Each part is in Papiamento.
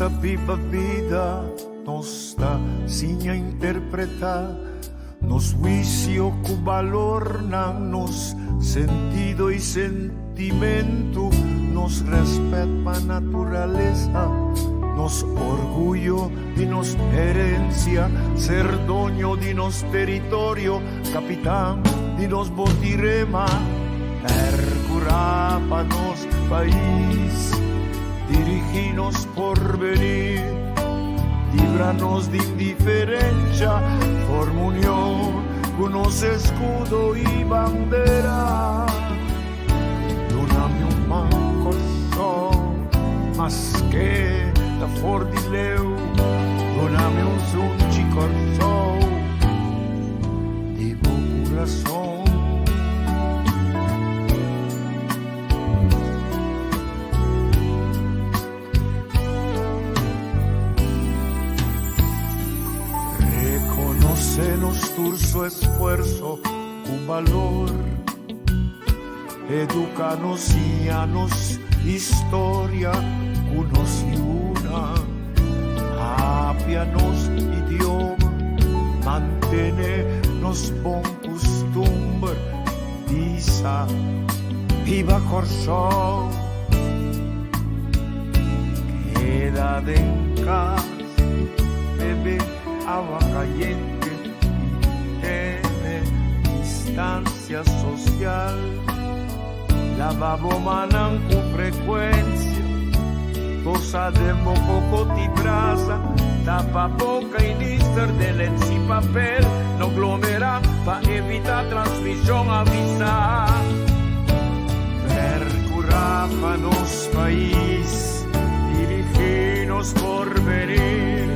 ta biba bida, nos ta siña interpretá nos huisio ku balornan, nos sentido i sentimentu, nos rèspèt pa naturalesa, nos orguyo di nos herensia, ser doño di nos teritorio, kapitan di nos botirema, pèrkurá pa nos pais, dirigí nos porvenir, libra nos di indiferensha, forma union ku nos eskudo i bandera. Duna mi un man Kòrsou, maske ta for di leu, duna mi un sunchi Kòrsou di bo kurason. Reconoce nos tur su esfuerzo cu balor. Educa nos, siña nos historia cu nos yunan. Apia nos idioma, mantene nos bon custumber. Bisa, Biba Kòrsou! Keda den kas, bebe awa kayente i tene distansia sosial. Laba bo mannan ku frekuensia, tosa den bo kokot i brasa, tapa boka i nister den lens i papel, no glomerá pa evitá transmishon, avisá. Perkurá pa nos pais, dirigí nos porvenir,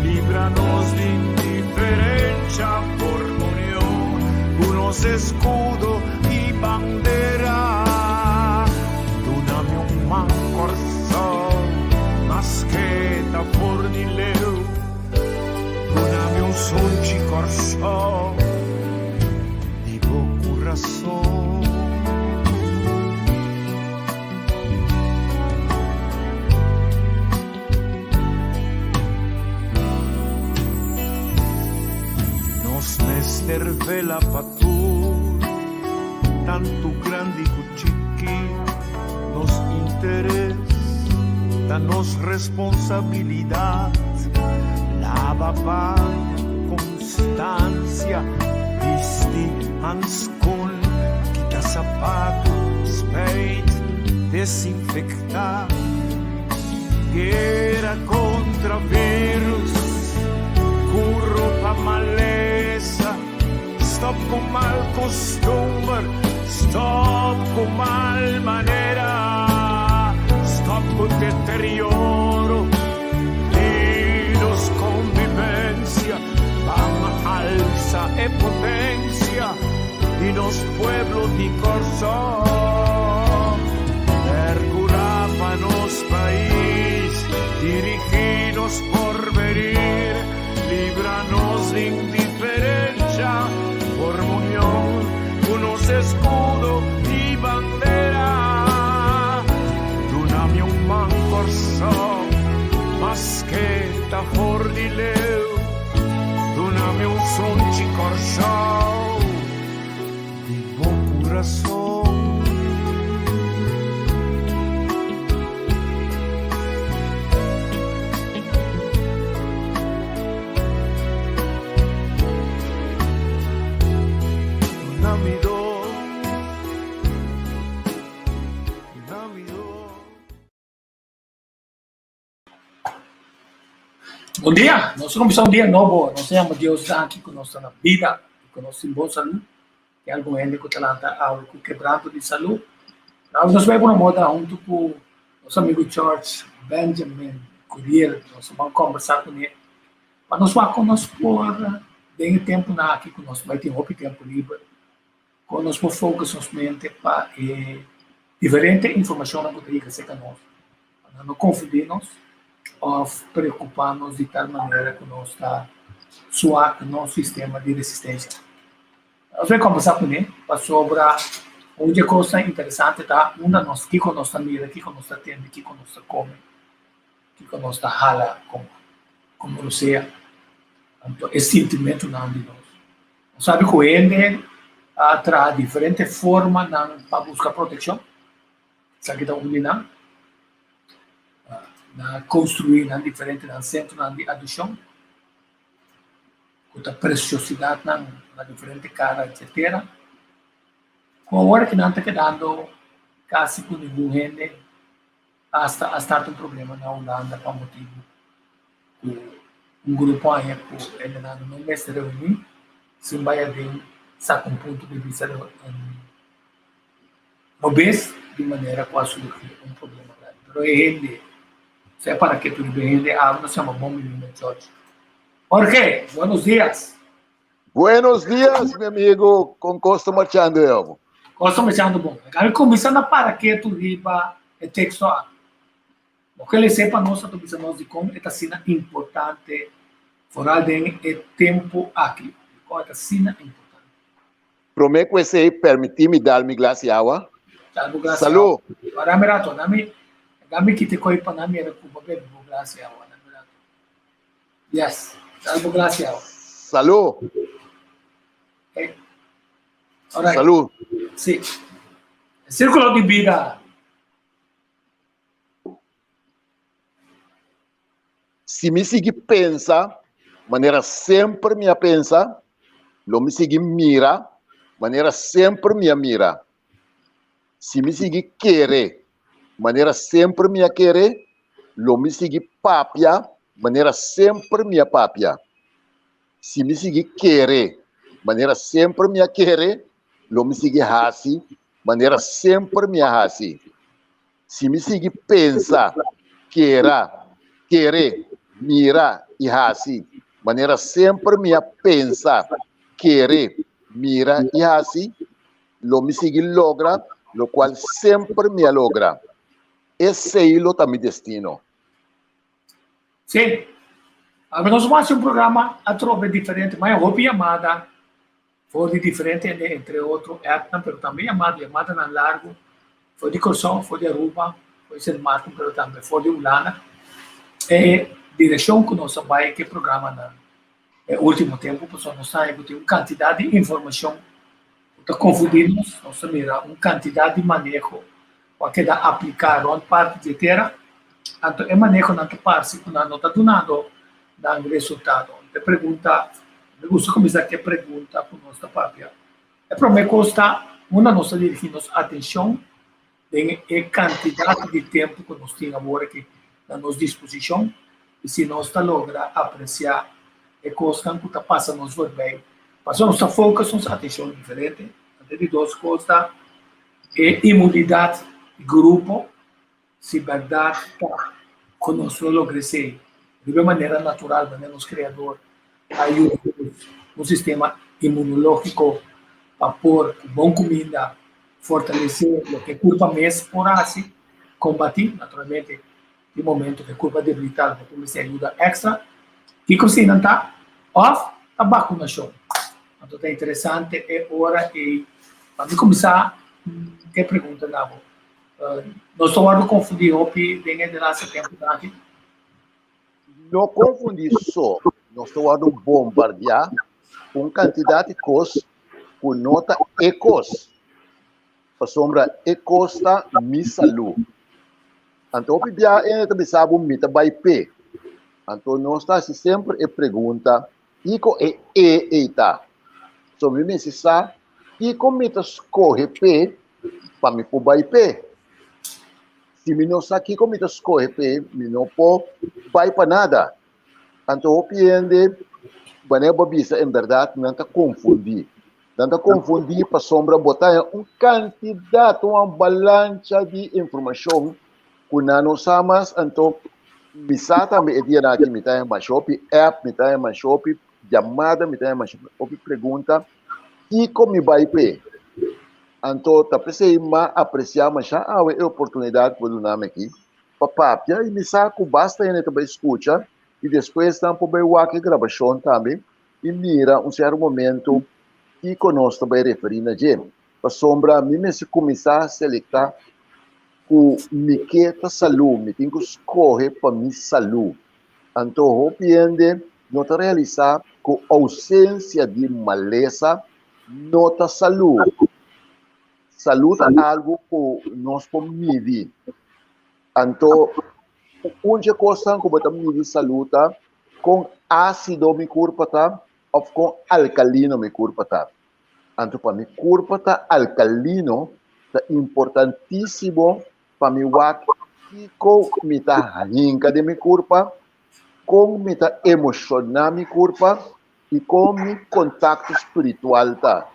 libra nos di indiferensha, forma union ku nos eskudo. I bandera. Duna mi un man Kòrsou, maske ta for di leu. Duna mi un sunchi Kòrsou, di bo kurason. Nos mester vela pa tur, tantu grandi ku chiki. Nos interes ta nos responsabilidat. Laba paña ku konstansia, bisti hanskon, kita sapatu, spijt, desinfektá. Guera kontra virus, kuro pa malesa, stop ku mal kustumber, stop ku mal manera, stop ku deterioro di nos konvivensia, ban alsa e potensia di nos pueblo di Kòrsou. Perkurá pa nos pais, dirigí nos porvenir, libra nos di indiferensha, forma union ku nos eskudo i bandera. Duna mi un man Kòrsou, maske ta for di leu, duna mi un sunchi Kòrsou. Di bo kurason. Duna mi dor, duna mi dor. Bon dia, nos a kuminsá un dia nobo, nos a yama Dios danki ku nos ta na bida i ku nos tin bon salú. Tin algun hende ku ta lanta awe ku kebranto di salú. Awe nos bai pone moda huntu ku nos amigu George Benjamin Curiel, nos a ban kombersá kuné pa nos wak kon nos por den e tempunan aki ku nos bai tin hopi tempu liber, kon nos por focus nos mente pa e diferente informashonnan ku ta yega serka nos. Pa nan no konfundí nos òf preokupá nos di tal manera ku nos ta suak nos sistema di resistensia. Nos bai kombersá kuné pasobra un di e kosnan interesante ta unda nos, kiko nos ta mira, kiko nos ta tende, kiko nos ta kome. Kiko nos ta hala komo komo rosea? Anto e sintimentunan di nos. Nos sabi ku hende a traha diferente formanan pa buska protekshon. Esaki ta un di nan. Nan a konstruí nan diferentenan sentronan di adoshon ku ta presiosidatnan na diferente kara dje tera. Ku awor ki nan ta kedando kasi ku ningun hende. Asta a start un problema na Hulanda pa motibu ku un grupo haña ku hendenan no mester reuní sin bai aden saka un punto di bista robes di manera ku a surgi un problema grandi. Pero e hende, sea para ke tur e hende abra nos yama bon bini na church. Jorge, buenos dias. Buenos dias, mi amigo. Con cos ta marchando, Elmo? Cos ta marchando bon. Acabe cuminsa na para ketu riba e texto aki. Bo ke lese pa nos anto bisa nos dikon e ta asina importante foral den e tempo aki. Dikon e ta asina importante. Prome ku esei, permití mi dal mi glas di awa. Dal bo glas di Salú! awa. Dame rato, dame, dame kita koi pa nan mira ku bo bebe bo glas di awa. Dame rato. Yes. Dal bo gracia. Salú. Okay. All right. Salú. Sí. Círculo di bida. Si mi sigui pensa manera semper mi a pensa, lo mi sigui mira manera semper mi a mira. Si mi sigui kere manera semper mi a kere, lo mi sigui papia manera semper mi a papia. Si mi sigui kere manera semper mi a kere, lo mi sigui hasi manera semper mi a hasi. Si mi sigui pensa, kera, kere, mira i hasi manera semper mi a pensa, kere, mira i hasi, lo mi sigui logra locual semper mi a logra. Esey lo ta mi destino. Sí. Awe nos a haci un programa atrobe diferente, ma e hopi yamada for di diferente hende, entre otro appnan, pero tambe yamada, yamadanan largo for di Corsou, for di Aruba, for di Sint Maarten, pero tambe for di Hulanda. E direccion cu nos a bay cu e programanan e ultimo tempo pasobra nos ta haña cu tin un cantidad di informacion cu ta confundí nos, nos ta mira un cantidad di maneho cu a keda aplica rond parti di e tera, anto e manehonan ta parse cu nan no ta dunando nan resultado. E pregunta, mi gusta cuminsa cu e pregunta cu nos ta papia. E prome cos ta unda nos ta dirigi nos atencion den e cantidad di tempo cu nos tin awor aki na nos disposicion y si nos ta logra aprecia e cosnan cu ta pasa nos voorbij, pasobra nos ta focus nos atencion diferente. Anto di dos cos ta e inmunidad di grupo, si berdad ta cu nos lo logra esey riba e manera natural manera nos Creador a yuda nos, un sistema inmunologico pa por cu bon cuminda fortalesé loke kurpa mes por hasi, kombatí, naturalmente tin momento ku e kurpa debilitá lo por mester ayuda èkstra. Kiko si nan ta? Òf ta bakunashon. Anto ta interesante e ora ei. Pa mi kuminsá ku e pregunta na bo. Nos ta wòrdu konfundí hopi den e delaste tempunan aki? No konfundí so, nos ta wòrdu bombardiá ku un kantidat di kos ku no ta e kos, pasobra e kos ta mi salú. Anto hopi bia hende ta bisa bo mi ta bai p'e. Anto nos ta hasi semper e pregunta, kiko e e ei ta? So mi mester sa kiko mi ta skohe p'e pa mi por bai p'e. Si mi no sa kiko mi ta skohe p'e, mi no por bai pa nada. Anto hopi hende, wanneer bo bisa en berdad, nan ta konfundí. Nan ta konfundí pasobra bo ta haña un kantidat, un avalancha di informashon ku nan no sa mas. Anto mi sa tambe e dianan aki mi ta haña masha hopi app, mi ta haña masha hopi yamada, mi ta haña masha hopi pregunta, kiko mi bai p'e? Anto ta p'esei m'a apresiá masha awe e oportunidat ku bo duna mi aki pa papia i mi sa ku basta hende ta bai skucha i despues nan por bai wak e grabashon tambe i mira un sierto momento kiko nos ta bai referí na dje. Pasobra mi mester kuminsá selektá Ku mi ke ta salú, mi tin ku skohe pa mi salú. Anto hopi hende no ta realisá ku ousensia di malesa no ta salú. Salú ta algu ku nos por midi. Anto un dje kosnan ku bo ta midi salú ta kon ásido mi kurpa ta òf kon alkalino mi kurpa ta. Anto pa mi kurpa ta alkalino ta importantísimo pa mi wak kiko mi ta hinka den mi kurpa, kon mi ta emoshoná mi kurpa i kon mi kontakto spiritual ta.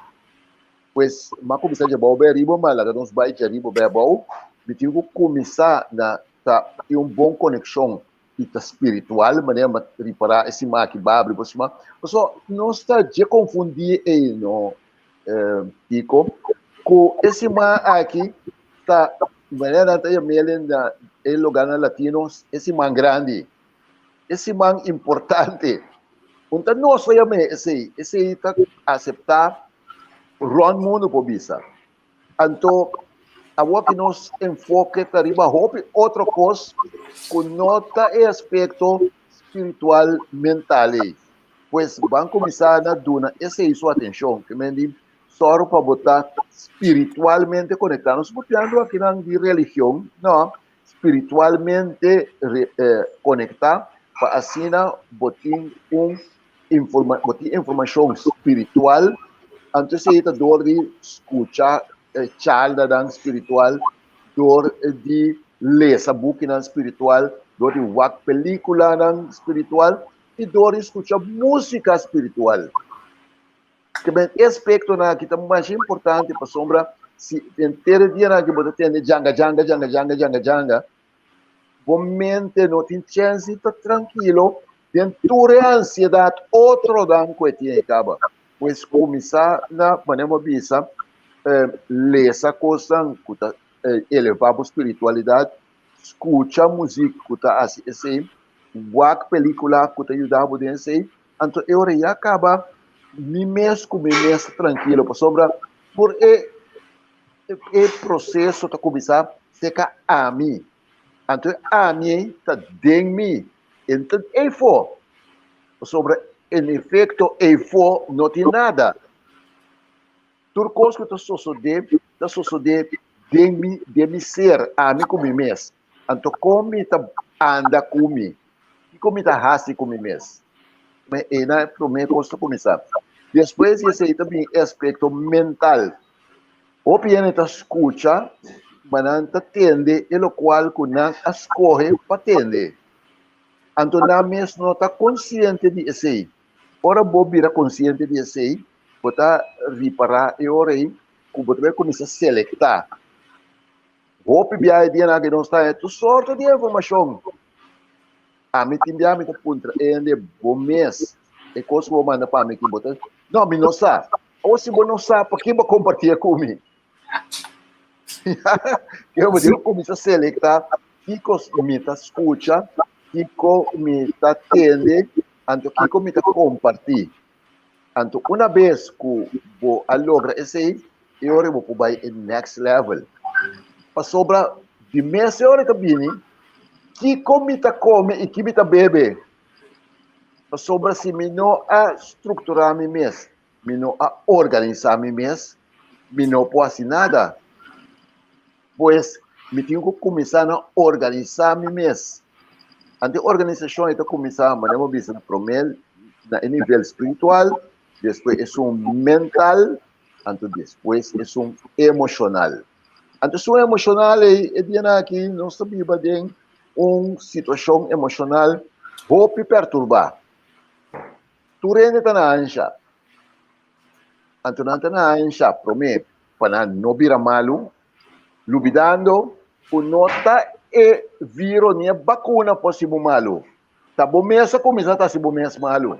Pues, m'a kuminsá djabou bai ariba, ma laga nos bai djariba bai abou. Mi tin ku kuminsá na ta tin un bon konekshon i ta spiritual, manera m'a ripará e siman aki babri bo siman. Pasobra nos ta dje konfundí ei no, Kiko, ku e siman aki ta manera nan ta yam'el na e lugarnan latino e siman grandi, e siman importante. Un ta nos ta yam'é esei, esei ta aseptá rònt mundu por bisa. Anto awor ki nos enfoke ta riba hopi otro kos ku no ta e aspekto spiritual mental ei. Pues ban kuminsá na duna esei su atenshon, ke men di Sòru pa bo ta spiritualmente konektá. No papiando akinan di religion, no, spiritualmente konektá pa asina bo tin un informa bo tin informashon spiritual. Anto esei ta dor di skucha charlanan spiritual, dor di lesa bukinan spiritual, dor di wak pelikulanan spiritual i dor di skucha músika spiritual. Ke ben e aspektonan aki ta masha importante pasobra si henter e dianan aki bo ta tende janga janga janga janga janga janga bo mente no tin chèns di ta trankilo den tur e ansiedat otronan ku e tin ei kaba. Pues kuminsá na manera bo a bisa lesa kosnan ku ta elevá bo spiritualidat, skucha muzik ku ta hasi esei, wak pelikula ku ta yuda bo den esei. Anto e ora ya kaba mi mes ku mi mes ta trankilo pasobra por e e proseso ta kuminsá seka ami. Anto e ami ei ta den mi, e no ta eifó. Pasobra en efekto eifó no tin nada. Tur kos ku ta sosodé ta sosodé den mi, den mi ser, ami ku mi mes. Anto kon mi ta anda ku mi? Kiko mi ta hasi ku mi mes? Me e na e promé kos ta kuminsá. Despues di esei ta bin e aspekto mental. Hopi hende ta skucha, ma nan ta tende e lokual ku nan a skohe pa tende. Anto nan mes no ta konsiente di esei. Ora bo bira konsiente di esei, bo ta ripará e ora ei ku bo ta bai kuminsá selektá. Hopi biaha e dianan aki nos ta haña tur sorto di informashon. Ami tin biaha mi ta puntra e hende bo mes e kos ku bo manda pa mi aki bo ta no mi no sa. Awor si bo no sa paki bo kompartié ku mi? Ke bo tin ku kuminsá selektá kiko mi ta skucha, kiko mi ta tende, anto kiko mi ta kompartí. Anto una bes ku bo a logra esei, e ora bo por bai e next level. Pasobra di mes e ora ta bini, kiko mi ta kome i ki mi ta bebe? Pasobra si mi no a strukturá mi mes, mi no a organisá mi mes, mi no por hasi nada. Pues, mi tin ku kuminsá na organisá mi mes. Anto e organisashon ei ta kuminsá, manera bo bisa, promé na e nivel spiritual, despues esun mental, anto despues esun emoshonal. Anto esun emoshonal ei, e dianan aki nos ta biba den un situashon emoshonal hopi perturbá. Tur hende ta na ansha. Anto nan ta na ansha promé pa nan no bira malu, lubidando ku no ta e viro ni e bakuna por hasi bo malu. Ta bo mes a kuminsá ta hasi bo mes malu.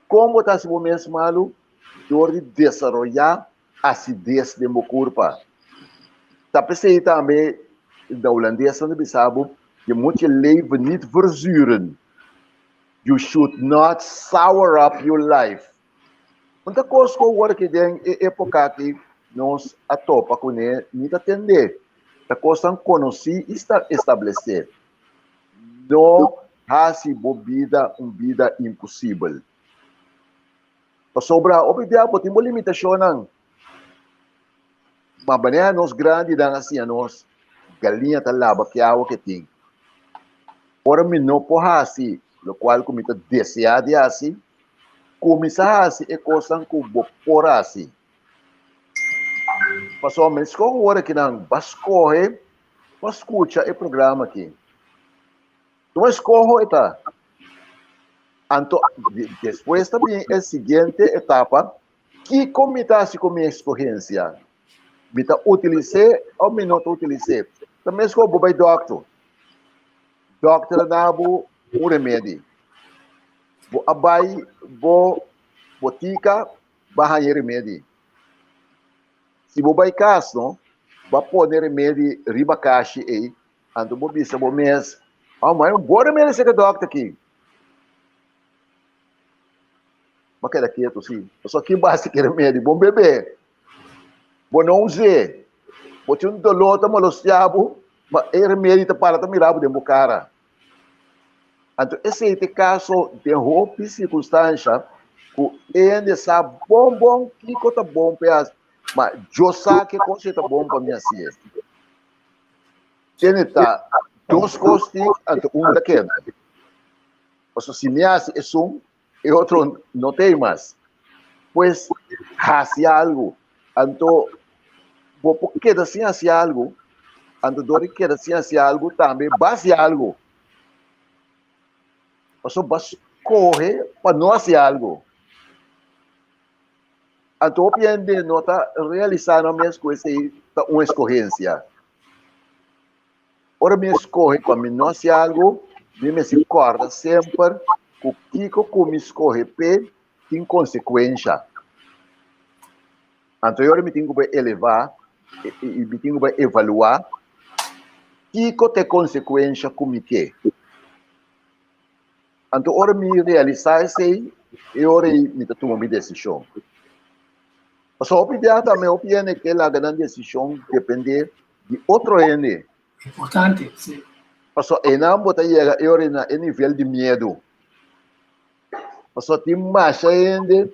Kon bo ta hasi bo mes malu? Dor di desaroyá asides den bo kurpa. Ta p'esei tambe de hulandesnan ta bisa bo, je moet je leven niet verzuren. You should not sour up your life. Un ta kos ku awor aki den e epoka aki nos a topa kuné, mi ta tende. Ta kosnan konosí i establesé. No hasi bo bida un bida imposibel. Pasobra hopi bia bo tin bo limitashonnan. Ma manera nos grandinan a siña nos, galiña ta laba ke awa ke tin. Ora mi no por hasi lokual ku mi ta deseá di hasi, kuminsá hasi e kosnan ku bo por hasi. Pasobra mi skohe ora kinan ba skohe pa skucha e programa aki. Tuma eskoho e ta. Anto despues ta bin e siguiente etapa, kiko mi ta hasi ku mi eskohensia? Mi ta utilis'é òf mi no ta utilis'é? Ta meskos bo bai dòkter. Dòkter a duna bo un remedi. Bo a bai bo botika bo a haña e remedi. Si bo bai kas no, bo a pone remedi riba kashi ei, anto bo bisa bo mes, Oh, ma e un bon remedi esei ku e dòkter aki. Bo a keda ketu si. Pasobra ki base ki remedi? Bo bebe, bo no us'é, bo tin un doló ta molestiá bo, ma e remedi ta para ta mira bo den bo kara. Anto esei ta e kaso den hopi sirkunstansha ku hende sa bon bon kiko ta bon pa e hasi, ma yo sa ke kos ei ta bon pa mi hasié. Tene ta dos kos tin, anto un ta keda. Pasobra si mi hasi esun, e otro no ta ei mas. Pues hasi algu. Anto bo por keda sin hasi algu, anto dor di keda sin hasi algu tambe bo hasi algu. Pasobra bo a skohe pa no hasi algu. Anto hopi hende no ta realisá nan mes ku esei ta un eskohensia. Ora mi eskohe pa mi no hasi algu, mi mester kòrda semper ku kiko ku mi skohe p'e tin konsekuensha. Anto e ora mi tin ku bai elevá i mi tin ku bai evaluá kiko ta e konsekuensha ku mi ke. Anto ora mi realisá esei, e ora ei mi ta tuma mi desishon. Pasobra hopi bia tambe hopi hende ke laga nan desishon dependé di otro hende. Importante, si. Pasobra einan bo ta yega e ora ei na e nivel di miedu. Pasobra tin masha hende,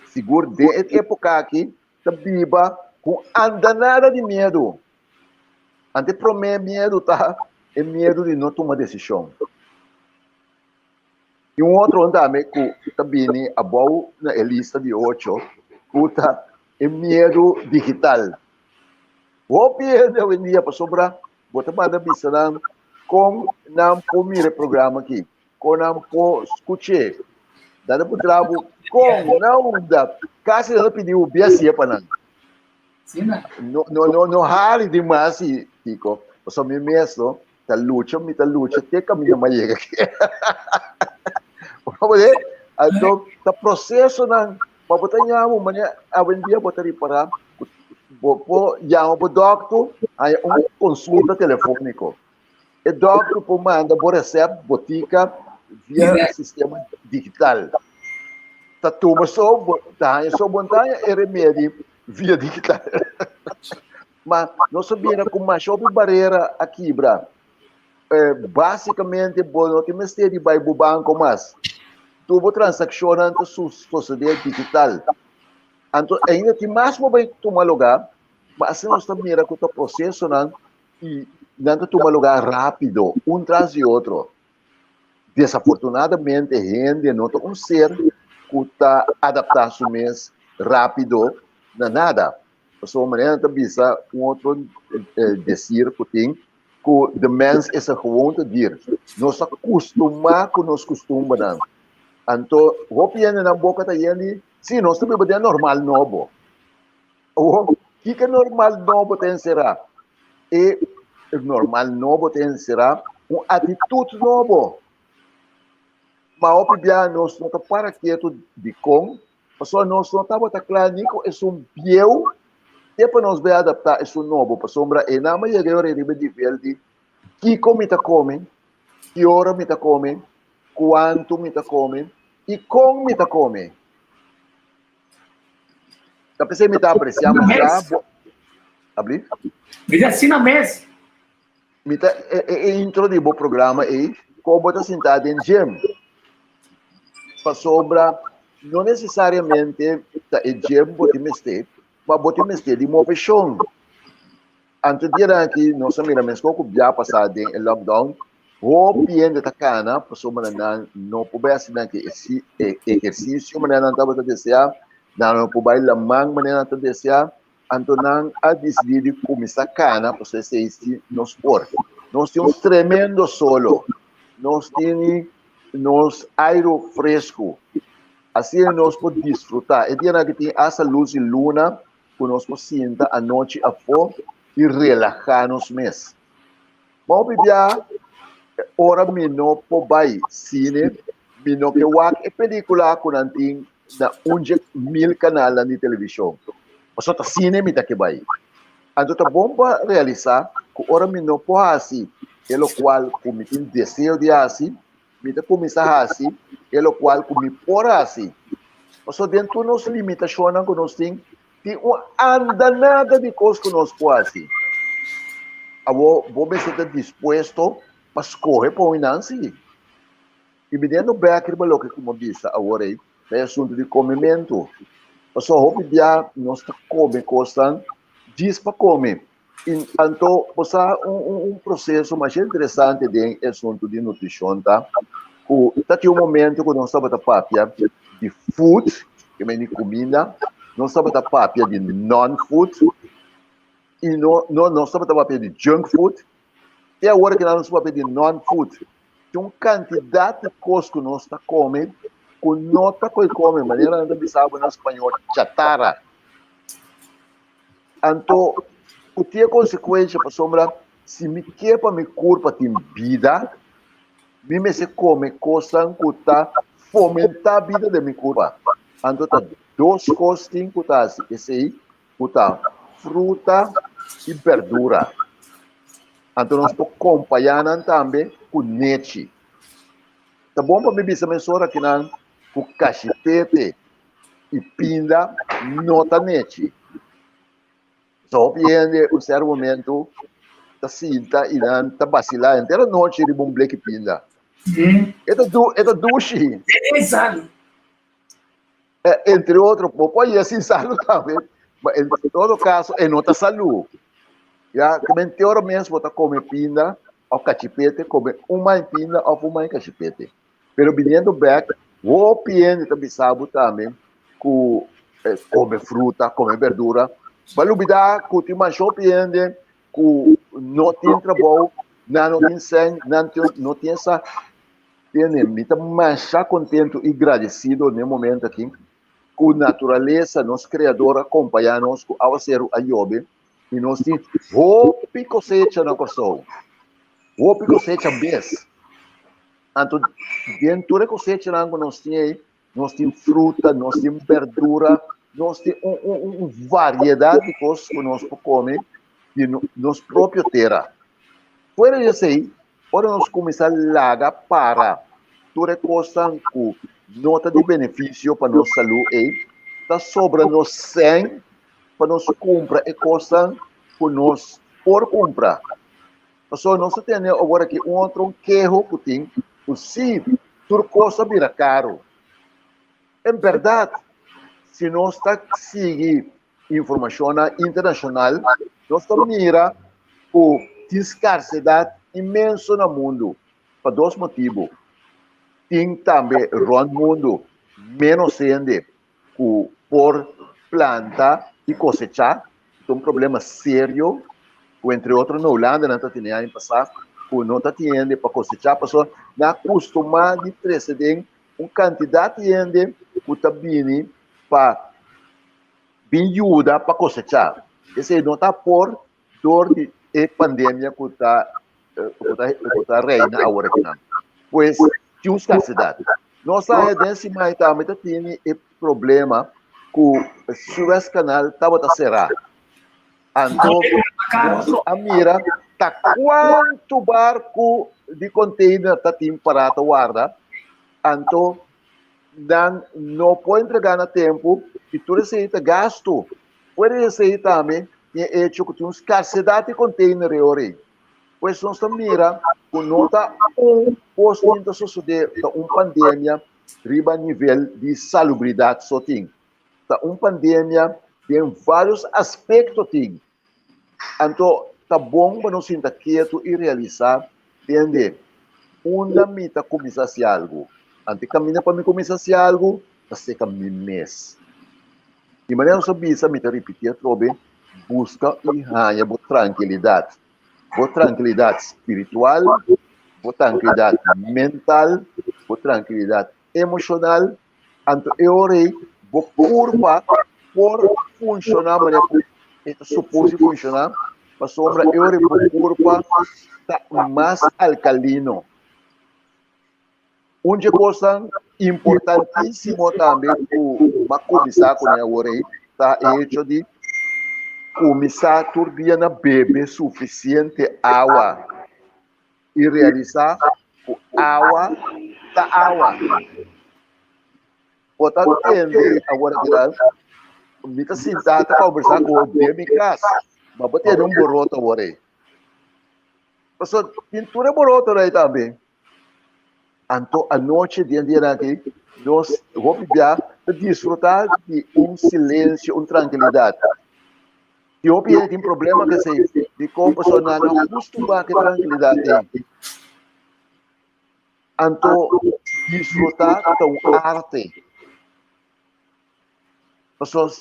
sigur den e epoka aki, ta biba ku andanada di miedu. Anto e promé miedu ta e miedu di no tuma desishon. I un otro un tambe ku ta bini abou na e lista di ocho ku ta e miedu digital. Hopi hende awendia pasobra bo ta manda bisa nan kon nan por mira e programa aki, kon nan por skuch'é. Nan ta puntra bo kon, na unda, kasi nan ta pidi bo bia hasié pa nan. No, no, no, no hari dimas, Kiko. Pasobra mi mes no ta lucha, mi ta lucha te kaminda mi a yega aki. Anto ta prosesonan, ma bo ta yama manera awendia bo ta ripará ku bo por yama bo dòkter haña un konsulta telefóniko. E dòkter por manda bo resèpt botika via sistema digital. Ta tuma so, bo ta haña so bo no ta haña e remedi via digital. Ma nos a bira ku masha hopi barera a kibra. Eh, básikamente bo no tin mester di bai bo banko mas. Tur bo transakshonnan ta sosodé digital. Anto ainda tin mas bo bai tuma lugá, ma asina nos ta mira ku ta prosesonan i nan ta tuma lugá rápido, un tras di otro. Desafortunadamente hende no ta un ser ku ta adaptá su mes rápido na nada. Pasobra manera nan ta bisa un otro desir ku tin ku de mens is een gewoontedier. Nos a kustumá ku nos kustumbernan. Anto hopi hende nan boka ta yen di, sí, nos ta biba den normal nobo. Awor, kiko e normal nobo ta enserá? E normal nobo ta enserá un atitut nobo. Ma hopi bia nos no ta para ketu dikon, pasobra nos no tabata kla ni ku esun bieu te pa nos bai adaptá esun nobo, pasobra e nan a yega e ora riba e nivel di kiko mi ta kome, ki ora mi ta kome, kuantu mi ta kome i kon mi ta kome. Ta p'esei mi ta apresiá masha bo. Abli? Mi ta asina mes. Mi ta e, e, e intro di bo programa ei, kon bo ta sintá den gym. Pasobra no nesesariamente ta e gym bo tin mester, ma bo tin mester di moveshon. Anto dia aki nos a mira meskos ku bia pasá den e lockdown, hopi hende ta kana pasobra nan no por bai hasi nan ke ehersisio manera nan tabata deseá, nan no por bai laman manera nan ta deseá, Anto nan a disidí di kuminsá kana pasobra esei si nos por. Nos tin un tremendo solo. Nos tini nos airu fresku. Asina nos por disfrutá. E dianan aki tin asta lus di luna ku nos por sinta anochi afó i relahá nos mes. Ma hopi bia ora mi no por bai sine, mi no ke wak e pelikula ku nan tin na un dje mil kanalnan di televishon. Pasobra ta sine mi ta ke bai. Anto ta bon pa realisá ku ora mi no por hasi e lokual ku mi tin deseo di hasi, mi ta kuminsá hasi e lokual ku mi por hasi. Pasobra den tur nos limitashonnan ku nos tin, Tin un andanada di kos ku nos por hasi. Awor, bo mester ta dispuesto pa skohe pa un nan si. I biniendo bèk riba loke ku mi a bisa awor ei, ta e asuntu di komementu. Pasobra hopi bia nos ta kome kosnan djis pa kome. I anto bo sa un un proseso masha interesante den e asuntu di nutrishon ta ku ta tin un momento ku nos tabata papia di food, ke men di kuminda, nos tabata papia di non-food i no no nos tabata papia di junk food, te awor kinan nos papia di non-food. Tin un kantidat di kos ku nos ta kome ku no ta koi kome, manera nan ta bisa bo na spañol chatara. Anto, ku tin e konsekuensha pasobra si mi ke pa mi kurpa tin bida, mi mester kome kosnan ku ta fomentá bida den mi kurpa. Anto ta dos kos tin ku ta hasi esei, ku ta fruta i berdura. Anto nos por kompañá nan tambe ku nechi. Ta bon pa mi bisa mesora kinan ku kashipete i pinda no ta nechi. So hopi hende un ser momento ta sinta i nan ta basilá henter anochi riba un bleki pinda. E ta du, e ta dushi. E salu. Entre otro, bo por haña sin salu tambe, ma en todo caso e no ta salu. Ya, ke men te ora mes bo ta kome pinda òf kachipete, kome un mai pinda òf un mai kachipete. Pero biniendo bek, hopi hende ta bisa bo tambe ku kome fruta, kome berdura. Bo a lubida ku tin masha hopi hende ku no tin trabou, nan no tin sèn, nan no tin esa. Tene, mi ta masha kontentu i gradesido n'e momento aki ku naturalesa, nos Kreador a kompañá nos ku awaseru a yobe i nos tin hopi kosecha na Kòrsou. Hopi kosecha bes. Anto den tur e kosechanan ku nos tin ei, nos tin fruta, nos tin berdura, nos tin un, un, un variedat di kos ku nos por kome di nos propio tera. Fuera di esei, ora nos kuminsá laga para tur e kosnan ku no ta di benefisio pa nos salú ei, ta sobra nos sèn pa nos kumpra e kosnan ku nos por kumpra. Pasobra nos ta tene awor aki un otro keho ku tin ku si tur kos a bira karu. En bèrdat, si nos ta sigui informashonnan internashonal, nos ta mira ku tin skarsedat inmenso na mundu pa dos motibu. Tin tambe rònt mundu ménos hende ku por planta i kosechá. Ta un problema serio ku entre otro na Hulanda nan ta tene aña pasá ku no ta tin hende pa kosechá pasobra nan a kustumá di trese den un kantidat di hende ku ta bini pa bin yuda pa kosechá. Esei no ta por dor di e pandemia ku ta ku ta ku ta reina awor akinan. Pues tin un skarsedat. Nos a den siman tambe ta tene e problema ku Suez Canal tabata será. Anto nos a mira ta kuantu barku di container ta tin pará ta warda. Anto nan no por entregá na tempu i tur esei ta gastu. Fuera di esei tambe tin e hecho ku tin un skarsedat di container e ora ei. Pues nos ta mira ku no ta un kos tin ta sosodé, ta un pandemia riba nivel di salubridat so tin. Ta un pandemia den vários aspekto tin. Anto ta bon pa nos sinta ketu i realisá, tende, unda mi ta kuminsá hasi algu? Anto e kaminda pa mi kuminsá hasi algu ta seka mi mes. Di manera nos a bisa, mi ta ripití atrobe, buska i haña bo trankilidat. Bo trankilidat spiritual, bo trankilidat mental, bo trankilidat emoshonal. Anto e ora ei bo kurpa por funshoná manera ku e ta supos di funshoná, pasobra e ora ei bo kurpa ta mas alkalino. Un dje kosnan importantísimo tambe ku m'a kuminsá kuné awor ei ta e hecho di kuminsá tur dia na bebe sufisiente awa i realisá ku awa ta awa. Bo ta tende awor aki mi ta sintá ta kombersá ku bo den mi kas, ma bo tene un boroto awor ei. Pasobra tin tur e borotonan ei tambe. Anto anochi den dianan aki nos hopi bia ta disfruta di un silencio, un trankilidad. Tin hopi hende tin problema ku esei, dikon? Pasobra nan no kustumbrá ku e trankilidad ei. Anto disfruta ta un arte. Pasobra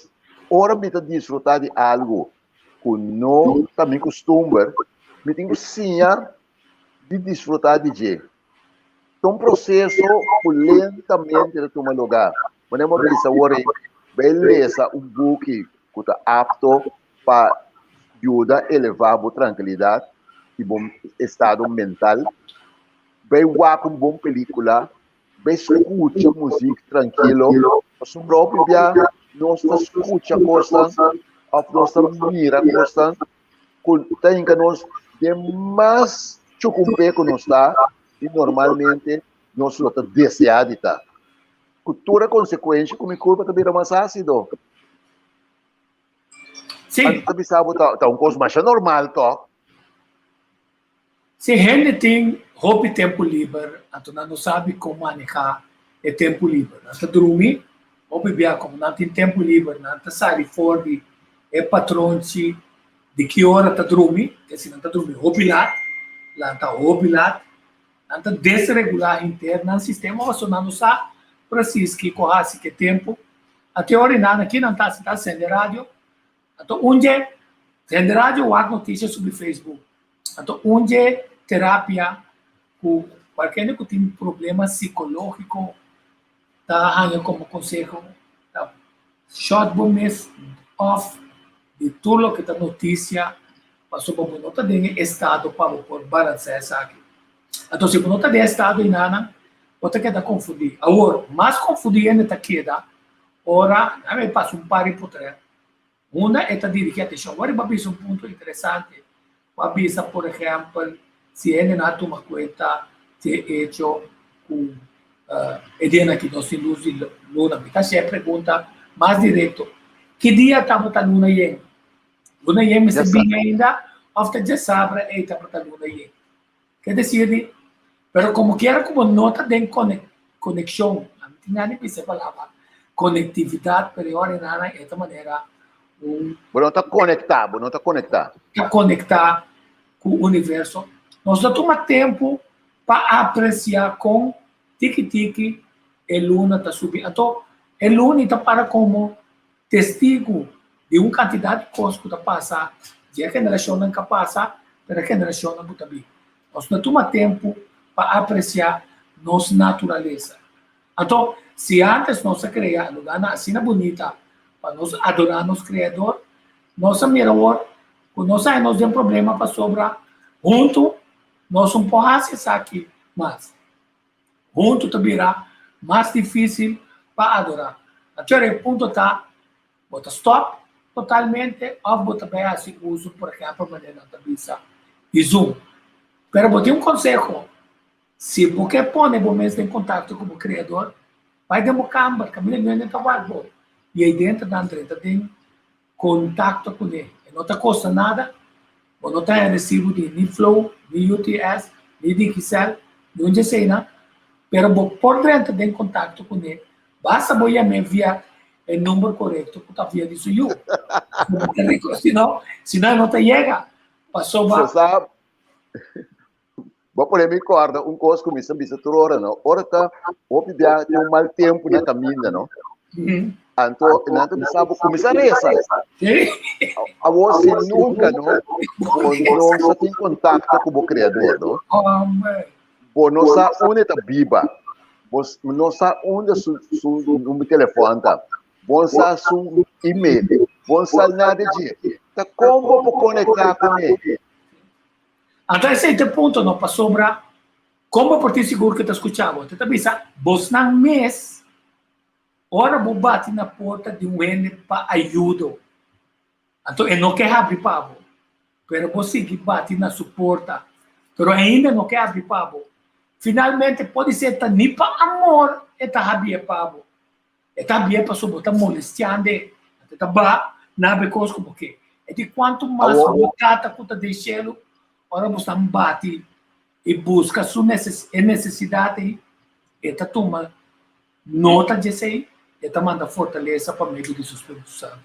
ora mi ta disfruta di algu ku no ta mi kustumber, mi tin ku siña di disfrutá di dje. Ta un proseso ku lentamente ta tuma lugá. Manera bo a bisa awor ei, bai lesa un buki ku ta apto pa yuda elevá bo trankilidat i bo estado mental. Bai wak un bon pelíkula, bai skucha muzik trankilo. Pasobra hopi bia nos ta skucha kosnan òf nos ta mira kosnan ku ta hinka nos den mas chukumpé ku nos ta i normalmente nos lo ta deseá di ta. Ku tur e konsekuensha ku mi kurpa ta bira mas ásido. Sí. Anto ta bisa bo ta ta un kos masha normal tòg. Si hende tin hopi tempu liber, anto nan no sabi kon manehá e tempu liber. Nan ta drumi hopi bia komo nan tin tempu liber, nan ta sali for di e patronchi di ki ora ta drumi, ke si nan ta drumi hopi lat, lanta hopi lat, nan ta desregulá henter nan sistema pasobra nan no sa presis kiko hasi ke tempu. Anto e ora nan aki nan ta hasi ta sende radio. Anto un dje hende radio wak notisia subi Facebook. Anto un dje terapia ku kualke hende ku tin problema sikológiko ta haña komo konseho ta shòt bo mes òf di tur loke ta notisia pasobra bo no ta den e estado pa bo por balansá esaki. Anto si bo no ta den e estado einanan bo ta keda konfundí. Awor mas konfundí hende ta keda Ora nan e pasa un par di potret, unda e ta dirigi atencion. Awor riba bisa un punto interesante. Bo a bisa, por ehempel, si hende no a tuma cuenta di e hecho cu e dianan aki nos tin luz di luna. Mi ta haci e pregunta mas directo. Ki dia tabata luna yen? Luna yen mester bin ainda of ta djasabra ey tabata luna yen? Ke desir di, pero como kiera ku bo no ta den konekshon, a mi tin gana di bisa e palabra konektividat, pero e ora e nana e ta manera un. Bo no ta konektá, bo no ta konektá. Ta konektá ku universo. Nos ta tuma tempu pa apresiá kon tiki tiki e luna ta subi. Anto e luna i ta para komo testigu di un kantidat di kos ku ta pasa di e generashonnan ku a pasa pero e generashonnan ku ta bin. Nos no tuma tempu pa apresiá nos naturalesa. Anto, si ántes nos a krea lugánan asina bunita pa nos adorá nos Kreador, nos a mira awor ku nos a haña nos den problema pasobra huntu nos no por hasi esaki mas. Huntu ta bira mas difísil pa adorá. Anto e punto ta, bo ta stòp totalmente òf bo ta bai hasi uso, por ehèmpel manera nan ta bisa, di Zoom. Pero bo tin un konseho, si bo ke pone bo mes den kontakto ku bo Kreador, bai den bo kamber, kaminda niun hende ta wak bo, i ei dentro nan drenta den kontakto kuné. E no ta kosta nada. Bo no ta haña resibu di ni Flow, ni UTS, ni Digicel, ni un dje eseinan, pero bo por drenta den kontakto kuné, basta bo yam'é via e number korekto ku ta via di su yu. Si no, si no e no ta yega. Pasobra. Bo sa, bo pone mi kòrda un kos ku mi sa bisa tur ora, no? Ora ta hopi bia tin un mal tempu na kaminda, no? Anto nan ta bisa bo kuminsá resa. Awor si nunka, no, bo no sa tin kontakto ku bo Kreador, no? Bo no sa unda e ta biba. Bo no sa unda su su number di telefòn ta. Bo no sa su email. Bo no sa nada di dje. Ta kon bo por konektá kuné? Anto esei ta e punto no, pasobra kon bo por tin sigur ku e ta skucha bo? Te ta bisa, bosnan mes, ora bo bati na porta di un hende pa ayudo, anto e no ke habri pa bo, pero bo sigui bati na su porta, pero ainda no ke habri pa bo. Finalmente podisé ta ni pa amor e ta habié pa bo, E ta bia pasobra bo ta molestiando e. E ta ba na be kos ku bo ke. E di kuantu mas bo tata ku ta den shelu, ora bo stan bati i buska su e nesesidat ei, e ta tuma nota di esei, e ta manda fortalesa pa medio di su Spiritu Santu.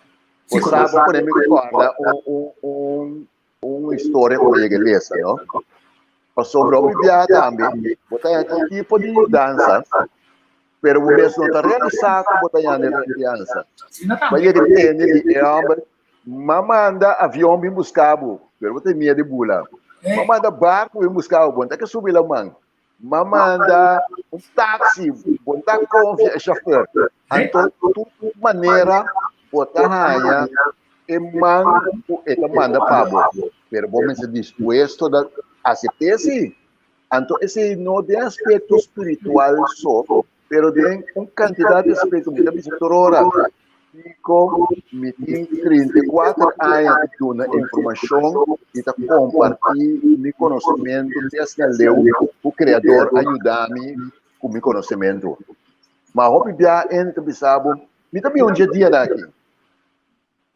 Bo sa, bo pone mi kòrda un un historia ku bo yega lesa, no? Pasobra hopi biaha tambe bo ta haña tur tipo di yudansa, pero bo mes no ta realisá ku bo ta hañando e yudansa. Bo a yega di tende di e hòmber, M'a manda avion bin buska bo, pero bo tin miedu di bula. M'a manda barku bin buska bo, bo no ta ke subi laman. M'a manda un taxi, bo no ta konfia e shofèr. Anto tur manera bo ta haña e man ku e ta manda pa bo, pero bo mester dispuesto na asept'é si. Anto esei no den aspekto spiritual so, pero den un kantidat di aspekto. Mi ta bisa tur ora, Kiko mi tin 34 aña ta duna informashon i ta kompartí mi konosementu te asina leu ku Kreador a yuda mi ku mi konosementu. Ma hopi bia hende ta bisa bo, Mi ta bin un dje dianan aki.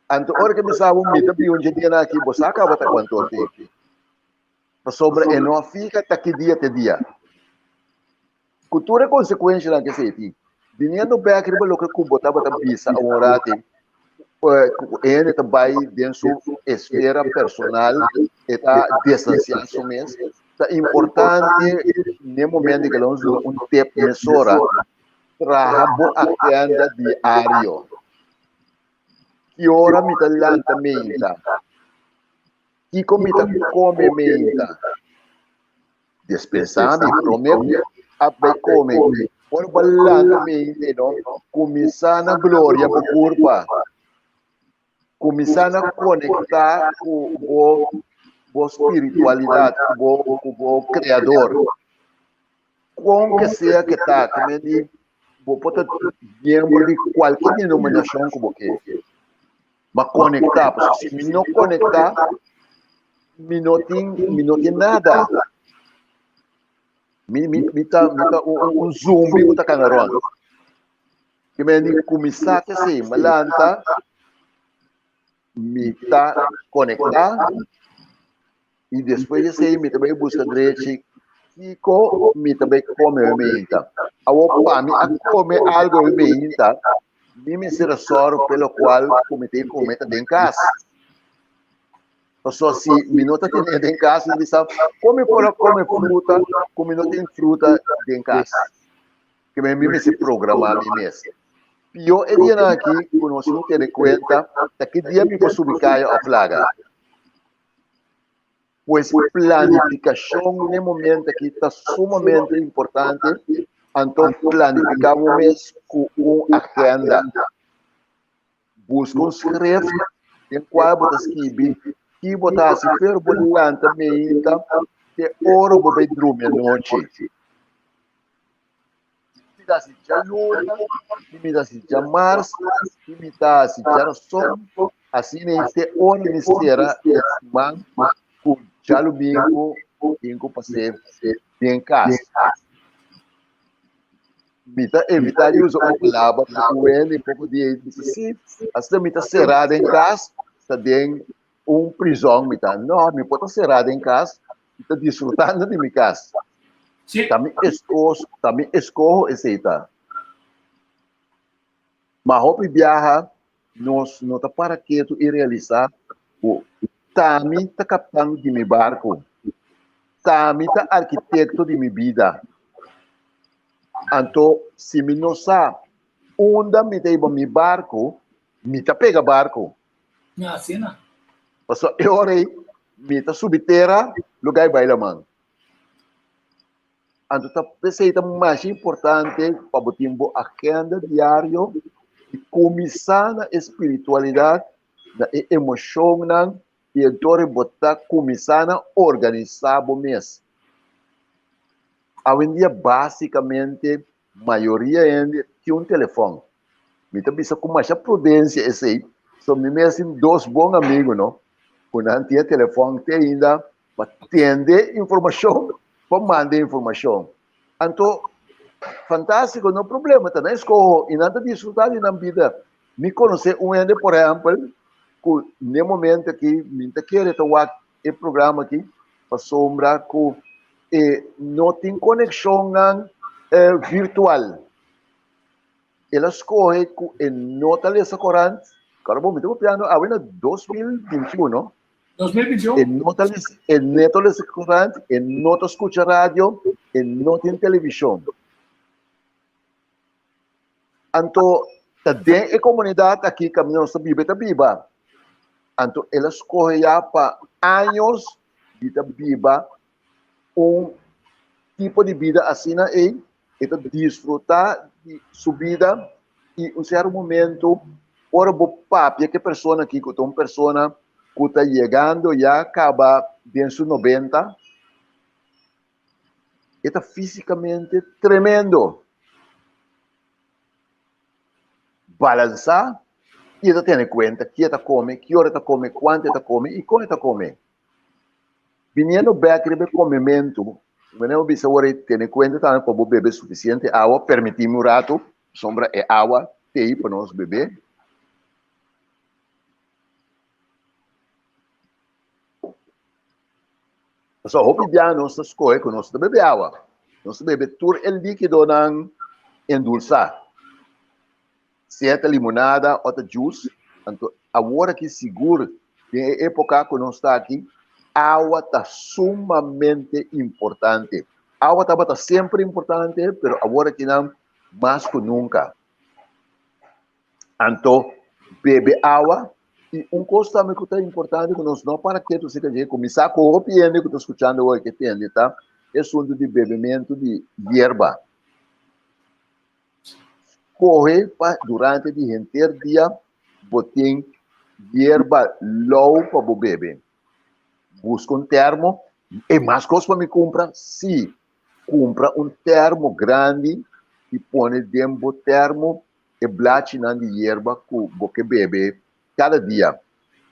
Anto ora ke bisa bo, Mi ta bin un dje dianan aki, bo sa kaba ta kuantu or tin. Pasobra e no a fika ta ki dia te dia. Ku tur e konsekuenshanan ku esei tin. Biniendo bèk riba loke ku bo tabata bisa awor rati, ku e hende ta bai den su esfera personal, e ta distansiá su mes, ta importante n'e momento ku lo nos duna un tep mesora, traha bo agenda diario. Ki ora mi ta lanta meinta? Kiko mi ta kome meinta? Despensá mi promé a bai kome. Ora bo a lanta mente, no, kuminsá na gloria bo kurpa. Kuminsá na konektá ku bo bo spiritualidat, ku bo ku bo kreador. Kon ke sea ke ta, ke men di bo por ta miembro di kualke denominashon ku bo ke. Ma konektá, pasobra si mi no konektá, mi no tin, mi no tin nada. Mi, mi, mi ta, mi ta un, un zumbi ku ta kana rònt. Ke men di kuminsá te esei, mi lanta, mi ta konektá, i despues di esei mi ta bai buska drechi kiko mi ta bai kome hoy meinta. Awor pa mi a kome algo hoy meinta, mi mester a sòru p'e lokual ku mi tin kome ta den kas. Pasobra si mi no ta tene den kas, mi bisa, kon mi por a kome fruta ku mi no tin fruta den kas? Ke mi mester programá mi mes. Pió e dianan aki ku nos tin tene kuenta ta ki dia mi por subi kaya òf laga. Pues planifikashon n'e momento aki ta sumamente importante, anto planifiká bo mes ku un agenda. Buska un skreft den kua bo ta skibi ki bo ta hasi pero bo lanta meinta te ora bo bai drumi anochi. Mi ta hasi djaluna, mi ta hasi djamars, mi ta hasi djarason, asina ei te ora mi sera e siman ku djalumingu tin ku pas'é den kas. Mi ta evitá di usa un palabra ku un hende poko dia ei bisa si, asina mi ta será den kas, ta den. un prizòn mi ta. No, mi por ta será den kas, mi ta disfrutando di mi kas. Sí. Ta mi eskos, ta mi eskoho esei ta. Ma hopi biaha nos no ta para ketu i realisá ku t'ami ta kaptan di mi barku, t'ami ta arkitekto di mi bida. Anto si mi no sa unda mi ta hiba mi barku, mi ta pega barku. Asina. Pasobra e ora ei mi ta subi tera, lugá i bai laman. Anto ta p'esei ta masha importante pa bo tin bo agenda diario i kuminsá na e spiritualidat, na e emoshonnan i entor bo ta kuminsá na organisá bo mes. Awendia básikamente mayoria hende tin un telefòn. Mi ta bisa ku masha prudensia esei, so mi mes tin dos bon amigu no, ku nan tin e telefòn te ainda pa tende informashon, pa manda informashon. Anto, fantástiko, no problema, ta nan eskoho i nan ta disfrutá di nan bida. Mi konosé un hende, por ehèmpel, ku n'e momento aki mi ta kere ta wak e programa aki pasobra ku e no tin konekshonnan virtual. El a skohe ku e no ta lesa korant. Kòrda bo, mi ta papiando awe na 2021. 2021. E no ta lesa, e no ta lesa korant, e no ta skucha radio, e no tin televishon. Anto ta den e komunidat aki kaminda nos ta biba, e ta biba. Anto el a skohe ya pa años di ta biba un tipo di bida asina ei, e ta disfrutá di su bida i un sierto momento ora bo papia ku e persona aki ku ta un persona ku ta yegando ya kaba den su nobenta, e ta físikamente tremendo, balansá i e ta tene kuenta ki e ta kome, ki ora e ta kome, kuantu e ta kome i kon e ta kome. Biniendo bek riba e komementu, manera bo bisa ora i tene kuenta tambe pa bo bebe sufisiente awa, permití mi un ratu, pasobra e awa t'ei pa nos bebe. Pasobra hopi bia nos ta skohe ku nos ta bebe awa, nos ta bebe tur e likidonan endulsá. Sea ta limonada o ta juice, anto awor aki sigur den e epoca cu nos ta aki, awa ta sumamente importante. Awa tabata semper importante, pero awor aki nan mas cu nunca. Anto bebe awa y un cos tambe cu ta importante cu nos no para ketu acerca dje, cu mi sa cu hopi hende cu ta scuchando awor aki tende ta e asunto di bebemento di yerba. Kohe pa durante di henter dia bo tin yerba lou pa bo bebe. Buska un termo. E mas kos pa mi kumpra? Sí, kumpra un termo grandi i pone den bo termo e blachinan di yerba ku bo ke bebe kada dia.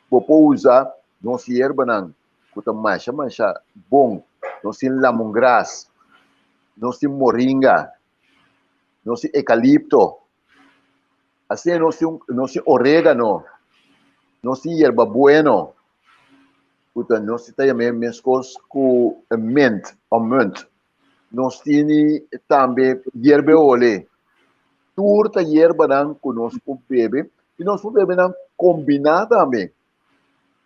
Bo por usa nos yerbanan ku ta masha masha bon. Nos tin lamongras, nos tin moringa, nos tin ekalipto, asina nos tin nos tin oregano, nos tin yerba bueno, ku ta nos ta yam'é meskos ku mint o munt. Nos tini tambe yerbe ole. Tur ta yerbanan ku nos por bebe i nos por bebe nan kombiná tambe.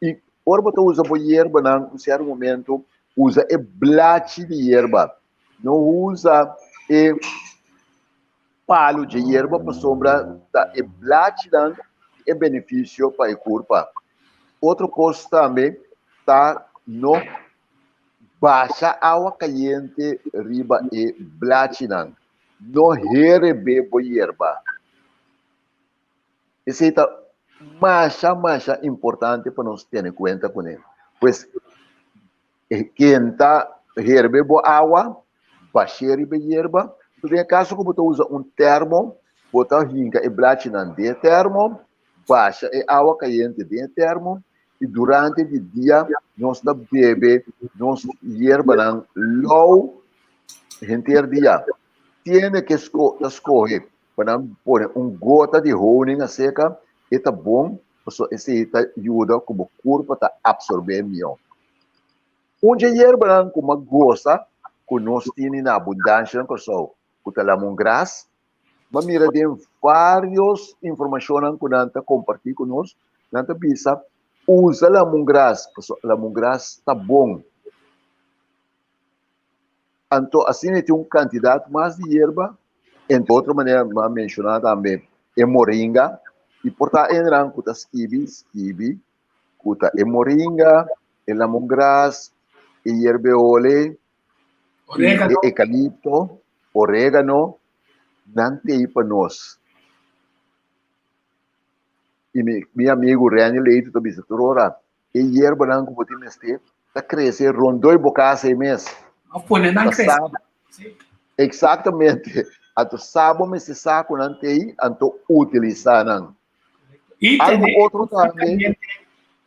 I ora bo ta usa bo yerbanan un sierto momento, usa e blachi di yerba. No usa e palu dje yerba pasobra ta e blachinan e benefisio pa e kurpa. Otro kos tambe ta no basha awa kayente riba e blachinan. No herebé bo yerba. Esei ta masha masha importante pa nos tene kuenta kuné. Pues kenta herbe bo awa, bash'é riba e yerba. Den e kaso ku bo ta usa un termo, bo ta hinka e blachinan den e termo, basha e awa kayente den e termo i durante di dia nos ta bebe nos yerbanan lou henter dia. Tiene ke ta skohe pa nan pone un gota di honing aserka, e ta bon. Pasobra esei ta yuda ku bo kurpa ta apsorbé mihó. Un dje yerbanan ku m'a gosa ku nos tini na abundansha na Kòrsou, ku ta lamongras, m'a mira den vários informashonnan ku nan ta kompartí ku nos, nan ta bisa, usa lamongras, pasobra lamongras ta bon. Anto asina tin un kantidat mas di yerba, entre otro manera mi a menshoná tambe e moringa, i por ta hendenan ku ta skibi, skibi ku ta e moringa, e lamongras, e yerbeole, Orégano. e eukalipto, orégano, nan t'ei pa nos. I mi mi amigu Renny Leito ta bisa tur ora, e yerbanan ku bo tin mester ta krese rondó bo kas ei mes. Of pone nan Ta krese. sa Sí. Eksaktamente. Anto sa bo mester sa ku nan t'ei, anto utilisá nan. I Algu tene otro kosnan tambe. kayente,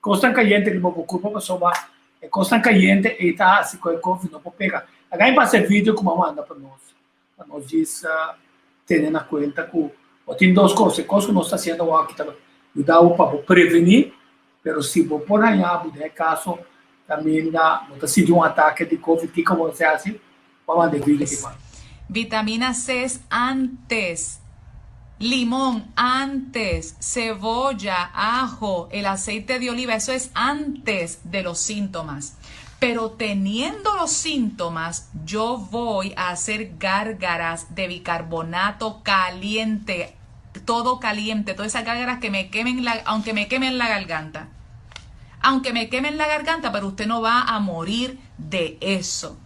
kosnan kayente riba bo kurpa pasobra e kosnan kayente ei ta hasi ku e kofi no por pega. Agan e pasa e video ku bo a manda pa nos, pa nos djis tene na kuenta ku bo tin dos kos, e kos ku nos ta hasiendo awor aki ta yuda bo pa bo prevení, pero si bo por haña bo den e kaso kaminda bo ta sinti un atake di kofi, kiko bo mester hasi? Bo a manda e video aki pa. Vitamina C antes, limón antes, cebolla, ajo, el aceite de oliva, eso es antes de los síntomas. Pero teniendo los síntomas, yo voy a hacer gárgaras de bicarbonato caliente, todo caliente, todas esas gárgaras que me quemen la, aunque me quemen la garganta. Aunque me quemen la garganta, pero usted no va a morir de eso.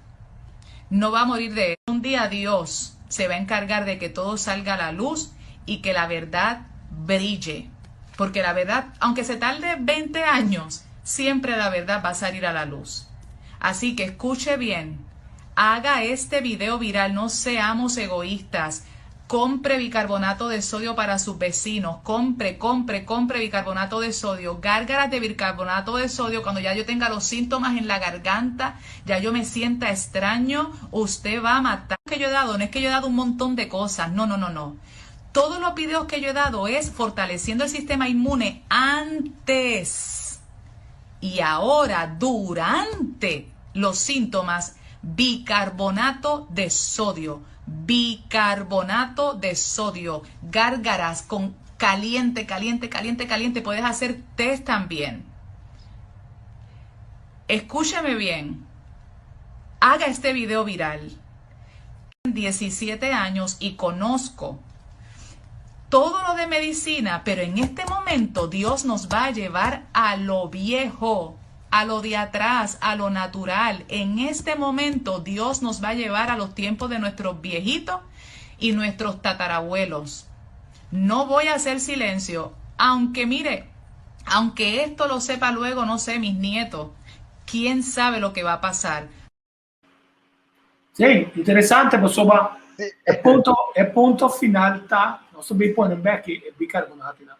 No va a morir de eso. Un día Dios se va a encargar de que todo salga a la luz y que la verdad brille. Porque la verdad, aunque se tarde 20 años, siempre la verdad va a salir a la luz. Así que escuche bien, haga este video viral, no seamos egoístas. Compre bicarbonato de sodio para sus vecinos. Compre, compre, compre bicarbonato de sodio. Gárgaras de bicarbonato de sodio. Cuando ya yo tenga los síntomas en la garganta, ya yo me sienta extraño, usted va a matar. Que yo he dado, no es que yo he dado un montón de cosas. No, no, no, no. Todos los videos que yo he dado es fortaleciendo el sistema inmune antes y ahora durante los síntomas, bicarbonato de sodio bicarbonato de sodio, gárgaras con caliente, caliente, caliente, caliente. Puedes hacer test también. Escúcheme bien. Haga este video viral. 17 años y conozco todo lo de medicina, pero en este momento Dios nos va a llevar a lo viejo, a lo de atrás, a lo natural. En este momento Dios nos va a llevar a los tiempos de nuestros viejitos y nuestros tatarabuelos. No voy a hacer silencio, aunque mire, aunque esto lo sepa luego, no sé, mis nietos, quién sabe lo que va a pasar. Sí, interesante, pasobra e punto, e punto final ta, nos ta bin pone bek e bicarbonato nan.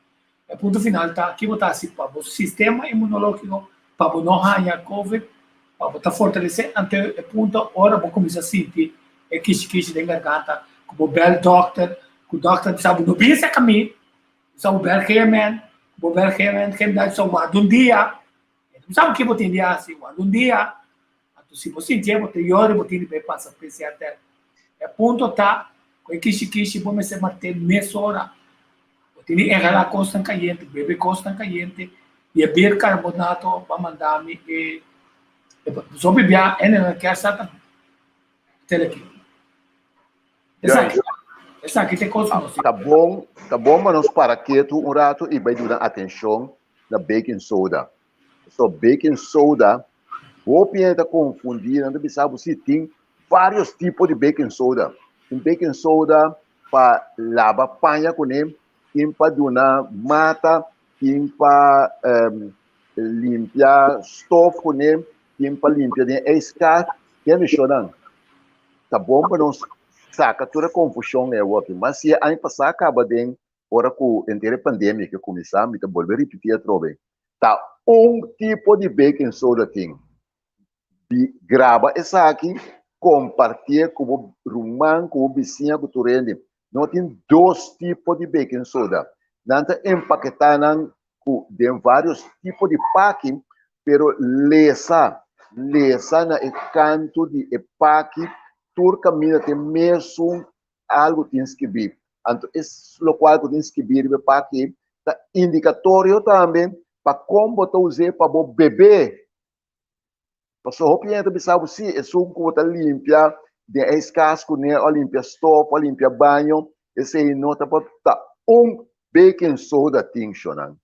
E punto final ta, ki bo ta hasi pa bo sistema inmunológiko, pa bo no haña covid, pa bo ta fortalesé, anto e punto ora bo kuminsá sinti e kishi kishi den garganta, ku bo bèl dòkter, ku dòkter bisa bo no bisa kami, bisa bo bèl GMN, ku bo bèl GMN, GMN ta bisa warda un dia, e no sabi ki bo tin di hasi, warda un dia, Anto si bo sintié bo ta yora bo tin di bai pasa PCR test. E punto ta ku e kishi kishi bo mester mat'é mesora. Bo tin di inhalá kosnan kayente, bebe kosnan kayente i e bicarbonato bo a manda mi e so bibia hende kier sa ta tel aki. Esaki esaki ta e kos ku nos tin. Ta bon ta bon pa nos para ketu un ratu i bai duna atenshon na baking soda. So baking soda Hopi hende ta konfundí, nan ta bisa bo si tin vários tipo di baking soda. Tin baking soda pa laba paña kuné, tin pa duna mata, tin pa limpia stof kuné, tin pa limpia den ijskast. Ke mishonnan ta bon pa nos saka tur e konfushon ei awor. Mas si e aña pasá kaba den ora ku henter e pandemia ke kuminsá, mi ta bolbe ripití atrobe. Ta un tipo di baking soda tin. Bi graba esaki, kompartié ku bo ruman, ku bo bisiña, ku tur hende. No tin dos tipo di baking soda. Nan ta empaketá nan ku den vários tipo di paki, pero lesa, lesa na e kantu di e paki, tur kaminda tin mesun algu tin skibí. Anto e lokual ku tin skibí riba e paki ta indikatorio tambe pa kon bo ta us'é pa bo bebe. Pasobra hopi hende ta bisa bo, sí, esun ku bo ta limpia den e iskas kuné òf limpia stof òf limpia baño, esei no ta por ta un baking soda tin shonnan.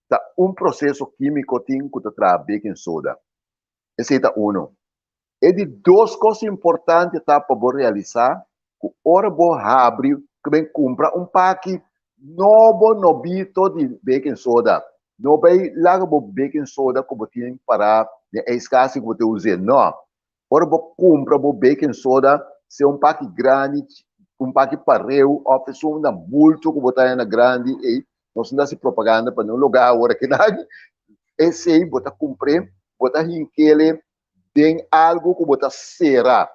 Ta un proseso kímiko tin ku ta traha baking soda. Esei ta uno. E di dos kos importante ta pa bo realisá ku ora bo habri ku ben kumpra un paki nobo nobito di baking soda, no bai laga bo baking soda ku bo tin pará den ijskast ku bo ta us'é, no. Ora bo kumpra bo baking soda, sea un paki grandi, un paki pareu òf esun na bulto ku bo ta haña na grandi ei, nos no ta hasi propaganda pa niun lugá awor akinan, esei bo ta kumpr'é, bo ta hink'é den algu ku bo ta sera.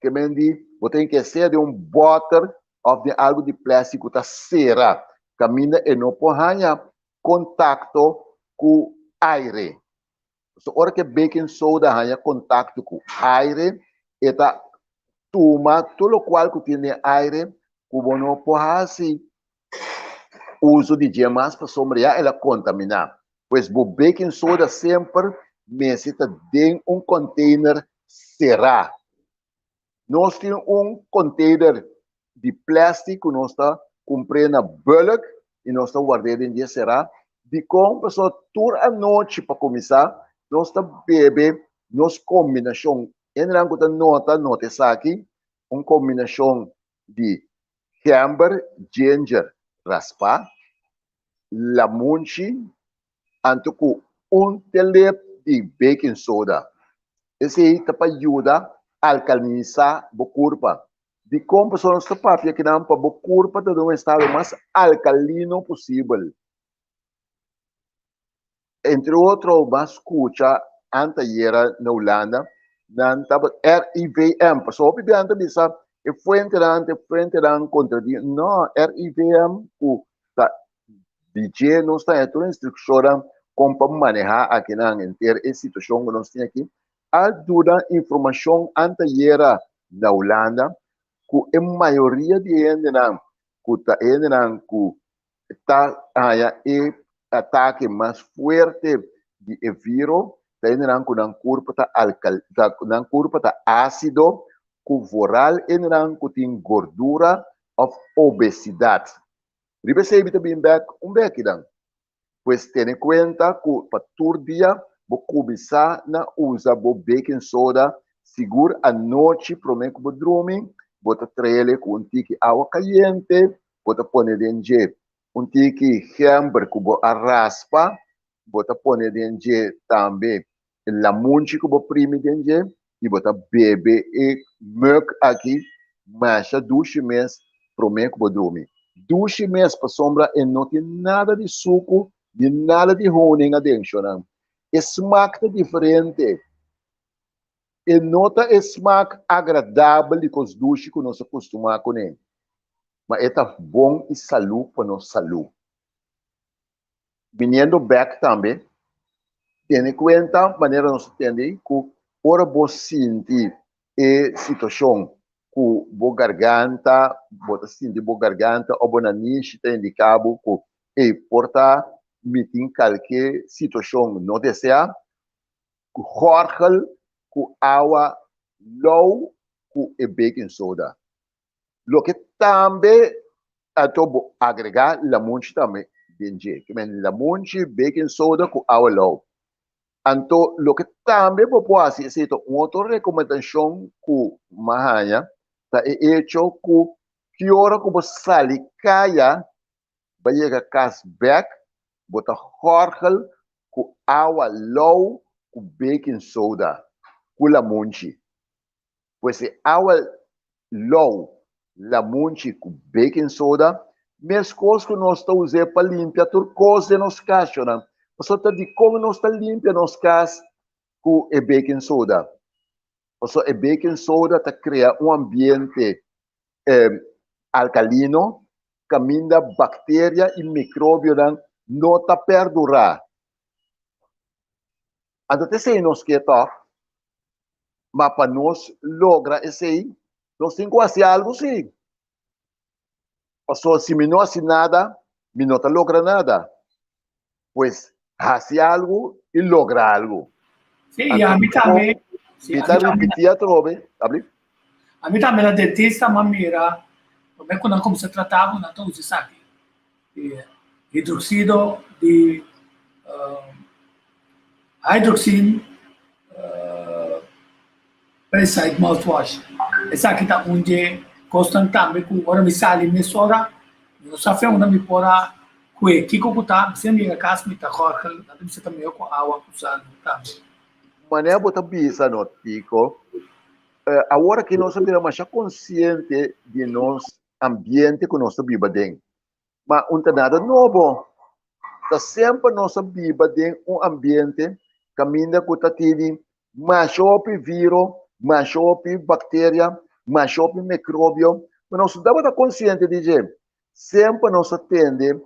Ke men di bo tin ke sea den un bòter òf den algu di plèstik ku ta sera, kaminda e no por haña kontakto ku aire. So ora ku e baking soda haña kontakto ku aire, e ta tuma tur lokual ku tin den aire ku bo no por hasi uso di dje mas pasobra ya el a kontaminá. Pues bo baking soda semper mester ta den un container será. Nos tin un container di plastic ku nos ta kumpr'é na bulk i nos ta ward'é den dje será. Dikon? Pasobra tur anochi pa kuminsá nos ta bebe nos kombinashon. Hendenan ku ta nota, nota esaki, un kombinashon di gember, ginger raspá, lamunchi anto ku un telep di baking soda. Esei ta pa yuda alkalinisá bo kurpa. Dikon? Pasobra nos ta papia kinan pa bo kurpa ta den un estado mas alkalino posibel. Entre otro bo a skucha antayera na Hulanda nan tabata RIVM, pasobra hopi biaha nan ta bisa e fuentenan ta e fuentenan kontra di, no, RIVM ku ta di dje nos ta haña tur instrukshonnan kon pa manehá akinan henter e situashon ku nos tin aki, a duna informashon antayera na Hulanda ku e mayoria di e hendenan ku ta e hendenan ku ta haña e atake mas fuerte di e viro ta hendenan ku nan kurpa ta alkal ta nan kurpa ta ásido ku vooral hendenan ku tin gordura òf obesidat. Riba esei mi ta bin bèk un bèkinan. Pues tene kuenta ku pa tur dia bo kuminsá na usa bo baking soda sigur anochi promé ku bo drumi, bo ta traele ku un tiki awa kayente, bo ta pone den dje un tiki gember ku bo a raspa, bo ta pone den dje tambe lamunchi ku bo primi den dje i bo ta bebe e mug aki masha dushi mes promé ku bo drumi. Dushi mes pasobra e no tin nada di suku ni nada di honing aden shonnan. E smak ta diferente. E no ta e smak agradabel di kos dushi ku nos a kustumá kuné, ma e ta bon i salú pa nos salú. Biniendo bek tambe, tene kuenta manera nos a tende ku ora bo sinti e situashon ku bo garganta, bo ta sinti bo garganta òf bo nanishi ta indiká bo ku ey por ta mi tin kalke situashon no deseá, gòrgel ku awa lou ku e baking soda. Loke tambe anto bo agregá lamunchi tambe den dje. Ke men lamunchi, baking soda ku awa lou. Anto loke tambe bo por hasi, esei ta un otro rekomendashon ku mi a haña, ta e echo ku ki ora ku bo sali kaya ba yega kas bèk, bo ta gòrgel ku awa lou ku baking soda ku lamunchi. Pues e awa lou, lamunchi ku baking soda, meskos ku nos ta us'é pa limpia tur kos den nos kashonan. Pasobra ta dikon nos ta limpia nos kas ku e baking soda? Pasobra e baking soda ta krea un ambiente alkalino kaminda bakteria i mikrobionan. no ta perdurá. Anto ta esei nos ke tòg? Ma pa nos logra esei, nos tin ku hasi algu sí. Pasobra si mi no hasi nada, mi no ta logra nada. Pues hasi algu i logra algu. Sí, i ami tambe. Mi ta ripití atrobe. Abri. Ami tambe na dentista m'a mira, promé ku nan kuminsá tratá bo, nan ta usa esaki. Hidroxido di hydroxin peroxide mouthwash. Esaki ta un dje kosnan tambe ku ora mi sali mesora mi no sa fe unda mi por a kue kiko ku ta. Mi siempre yega kas mi ta gòrgel, nan ta bisa ta mihó ku awa ku salu tambe. Manera bo ta bisa no Tico, awor aki nos a bira masha konsiente di nos ambiente ku nos ta biba den. Ma un ta nada nobo. Ta semper nos a biba den un ambiente kaminda ku ta tini masha hopi viro, masha hopi bakteria, masha hopi mikrobio, ma nos no tabata konsiente di dje. Semper nos a tende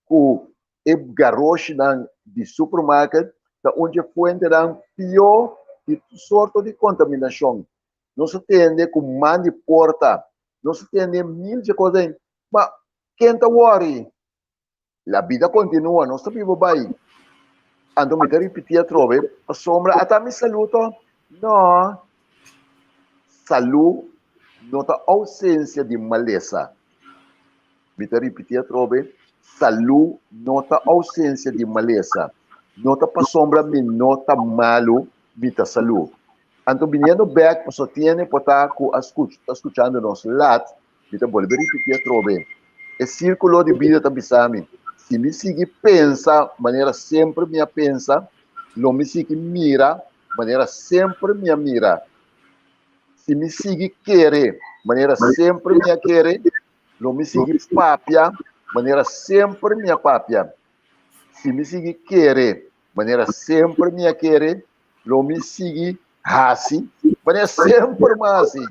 ku e garoshinan di supermarket ta un dje fuentenan pió di tur sorto di kontaminashon. Nos a tende ku man di porta, nos a tende mil dje kos ei, ma ken ta wòri? La bida kontinua, nos ta biba bai. Anto mi ta ripití atrobe, pasobra ata mi salú to? No. Salú no ta ousensia di malesa. Mi ta ripití atrobe, salú no ta ousensia di malesa. No ta pasobra mi no ta malu, mi ta salú. Anto biniendo bek, pasobra tiene por ta ku a ta skuchando nos lat, mi ta bolbe ripití atrobe. E sírkulo di bida ta bisa mi, si mi sigui pensa manera semper mi a pensa, lo mi sigui mira manera semper mi a mira. Si mi sigui kere manera semper mi a kere, lo mi sigui papia manera semper mi a papia. Si mi sigui kere manera semper mi a kere, lo mi sigui hasi manera semper mi a hasi.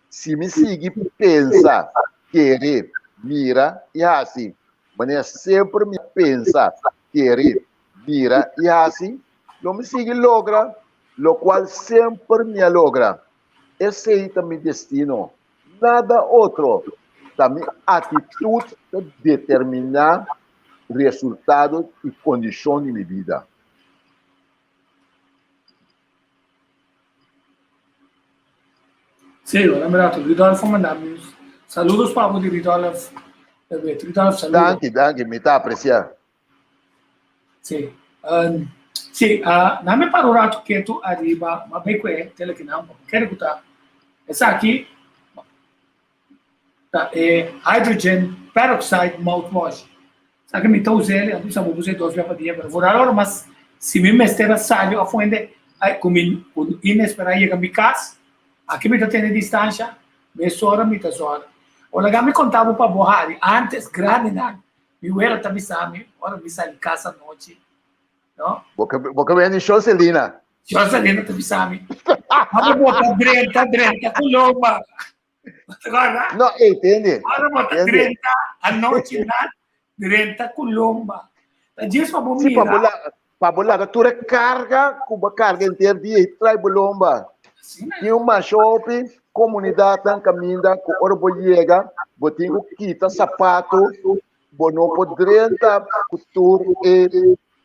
Si mi sigui pensa, kere, mira i hasi manera semper mi a pensa, kere, mira i hasi, lo mi sigui logra lokual semper mi a logra. Esei ta mi destino, nada otro. Ta mi atitut ta determiná resultado i kondishon di mi bida. Sí, hola Mirato. Rudolf a manda mi saludos pa bo di Rudolf. Rudolf, saludos. Danki, danki, mi ta aprecia. Sí. Um, sí, uh, na me para un rato keto arriba, ma bei kwe tele que não, kere kuta. Esaki ta e hydrogen peroxide mouthwash. Sa que mi ta usele, anto sa bo use dos bia pa dia, pero vooral ora mas si mi mester a sali of hende ai ku mi ku inespera yega mi kas, aki mi ta tene distansha, mesora mi ta zòrg. Ora laga mi konta bo pa bo hari, antes grandenan, mi wela ta bisa mi ora mi sali kas anochi, no? Bo ke bo ke beni Joselina. Joselina ta bisa mi, ora bo ta drenta drenta ku lomba. No, ei, tende. Ora bo ta drenta anochi nat, drenta ku lomba. Ta djis pa bo Sí, mira. pa bo la- pa bo laga tur e karga ku bo karga henter dia i trai bo lomba. Asina. Tin un masha hopi komunidatnan kaminda ku ora bo yega, bo tin ku kita sapato, bo no por drenta ku tur e,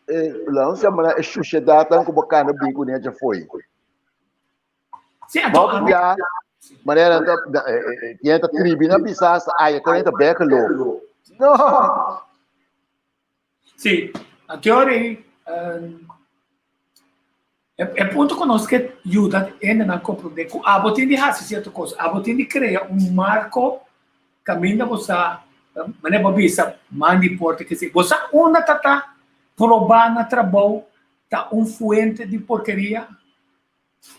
e, laga nos yama nan, e shushedatnan ku bo kana bin kuné djafo'i. Sí, anto, Hopi bia, manera nan ta, tiene ta tribi na bisa hasta ay, e ta bèkelo. No! Sí, anto ora e punto ku nos ke yuda hendenan komprondé ku abo tin di hasi sierto kos, abo tin di krea un marko kaminda bo sa, manera bo bisa, man di porta ke si. Bo sa unda ta ta probá na trabou ta un fuente di porkeria?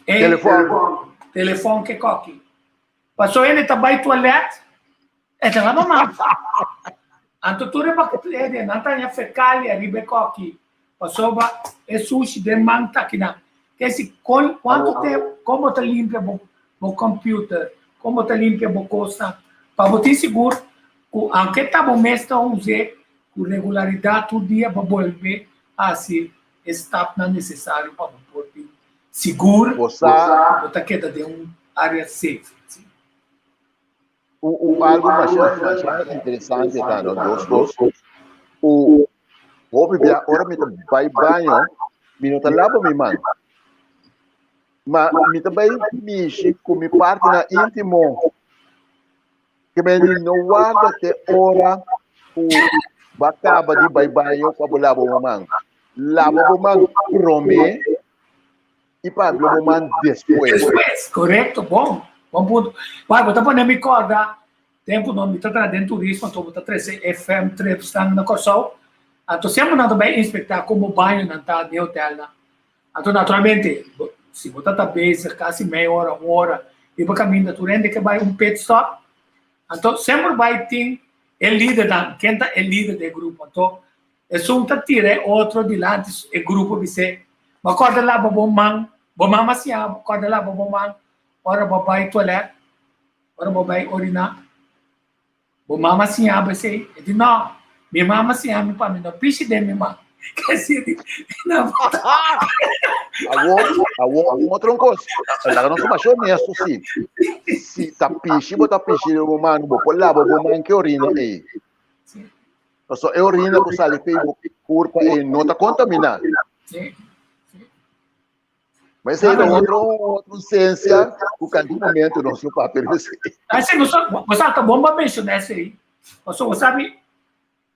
E Telefon. Telefon ke koki. Paso hende ta bai toilet, e ta laba man. Anto tur e bacteria nan ta haña fecalia riba e koki. Pasobra e sushi den man ta kinan. Ke si kon cuanto te kon bo ta limpia bo bo computer, kon bo ta limpia bo kosnan. Pa bo tin sigur ku aunke ta bo mes ta us'é. Ku regularidat tur dia bo bolbe hasi e stapnan nesesario pa bo por bin sigur Bo sa. bo ta keda den un área safe. Sí. Un, un algo masha, masha interesante ta, no? Dos kos. U hopi bia ora mi ta bai baño, mi no ta laba mi man. Ma mi ta bai mishi ku mi partinan íntimo. Ke men di no warda te ora ku ba kaba di bai baño pa bo laba bo man. Laba bo man promé i papia bo man despues. Despues, korekto, bon, bon punto. Bai, bo ta pone mi kòrda tempu no mi ta traha den turismo, anto bo ta trese e fam tripsnan na Kòrsou. Anto semper nan ta bai inspektá kon bo bañonan ta den hotelnan. Anto naturalmente, si bo ta ta bezig kasi mei ora, un ora riba kaminda tur hende ke bai un pit stop. Anto semper bai tin e lidernan, ken ta e lider di e grupo. Anto esun ta tira e otro dilanti e grupo bis'é, Bo kòrda laba bo man, bo mama siña bo kòrda laba bo man ora bo bai toilet, ora bo bai oriná. Bo mama siña bo esei? E di, No, mi mama siña mi pa mi no pishi den mi man. Ke si di, na Awor, awor, un otro kos. Laga nos masha honesto si. Si ta pishi bo ta pishi den bo man, bo por laba bo man ke orina ei. Pasobra e orina ku sali fei bo kurpa ei no ta kontaminá. Sí. Ma esei ta otro, otro sensia ku kanti momento nos lo papia riba esei. Esei nos bo sa ta bon pa menshoná esei. Pasobra bo sabi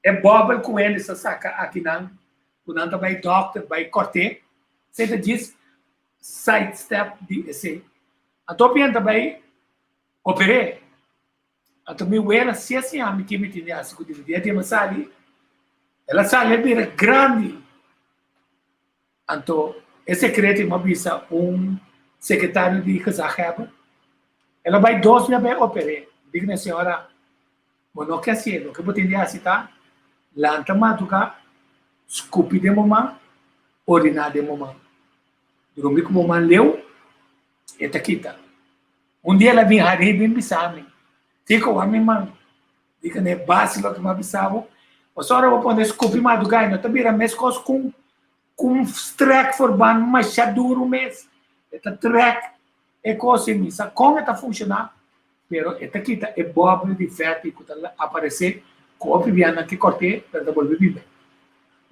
e bòbel ku hende sa saka akinan ku nan ta bai dòkter bai kòrt'é, esei ta djis side step di esei. Anto hopi hende ta bai oper'é. Anto mi wela si a siña mi ke mi tin di hasi ku Dios. Dia di mi sali, el a sali a bira grandi. Anto e sekreto i mi a bisa un sekretario di gezaghebber, el a bai dos bia bai oper'é. Mi di ku e señora, bo no ke hasié, loke bo tin di hasi ta lanta madrugá, skupi den bo man, oriná den bo man. Drumi ku bo man leu, e ta kita. Un dia el a bin harí bin bisa mi, Tiko, wak mi man. Di ku ne base loke mi a bisa bo. Pasobra ora bo pone skupi madrugá e no ta bira meskos ku un strek forband masha duru mes. E ta trek e kos i mi sa kon e ta funshoná, pero e ta kita e bòbel di vèt ku ta aparesé ku hopi bianan ke kòrt'é pero ta bolbe biba.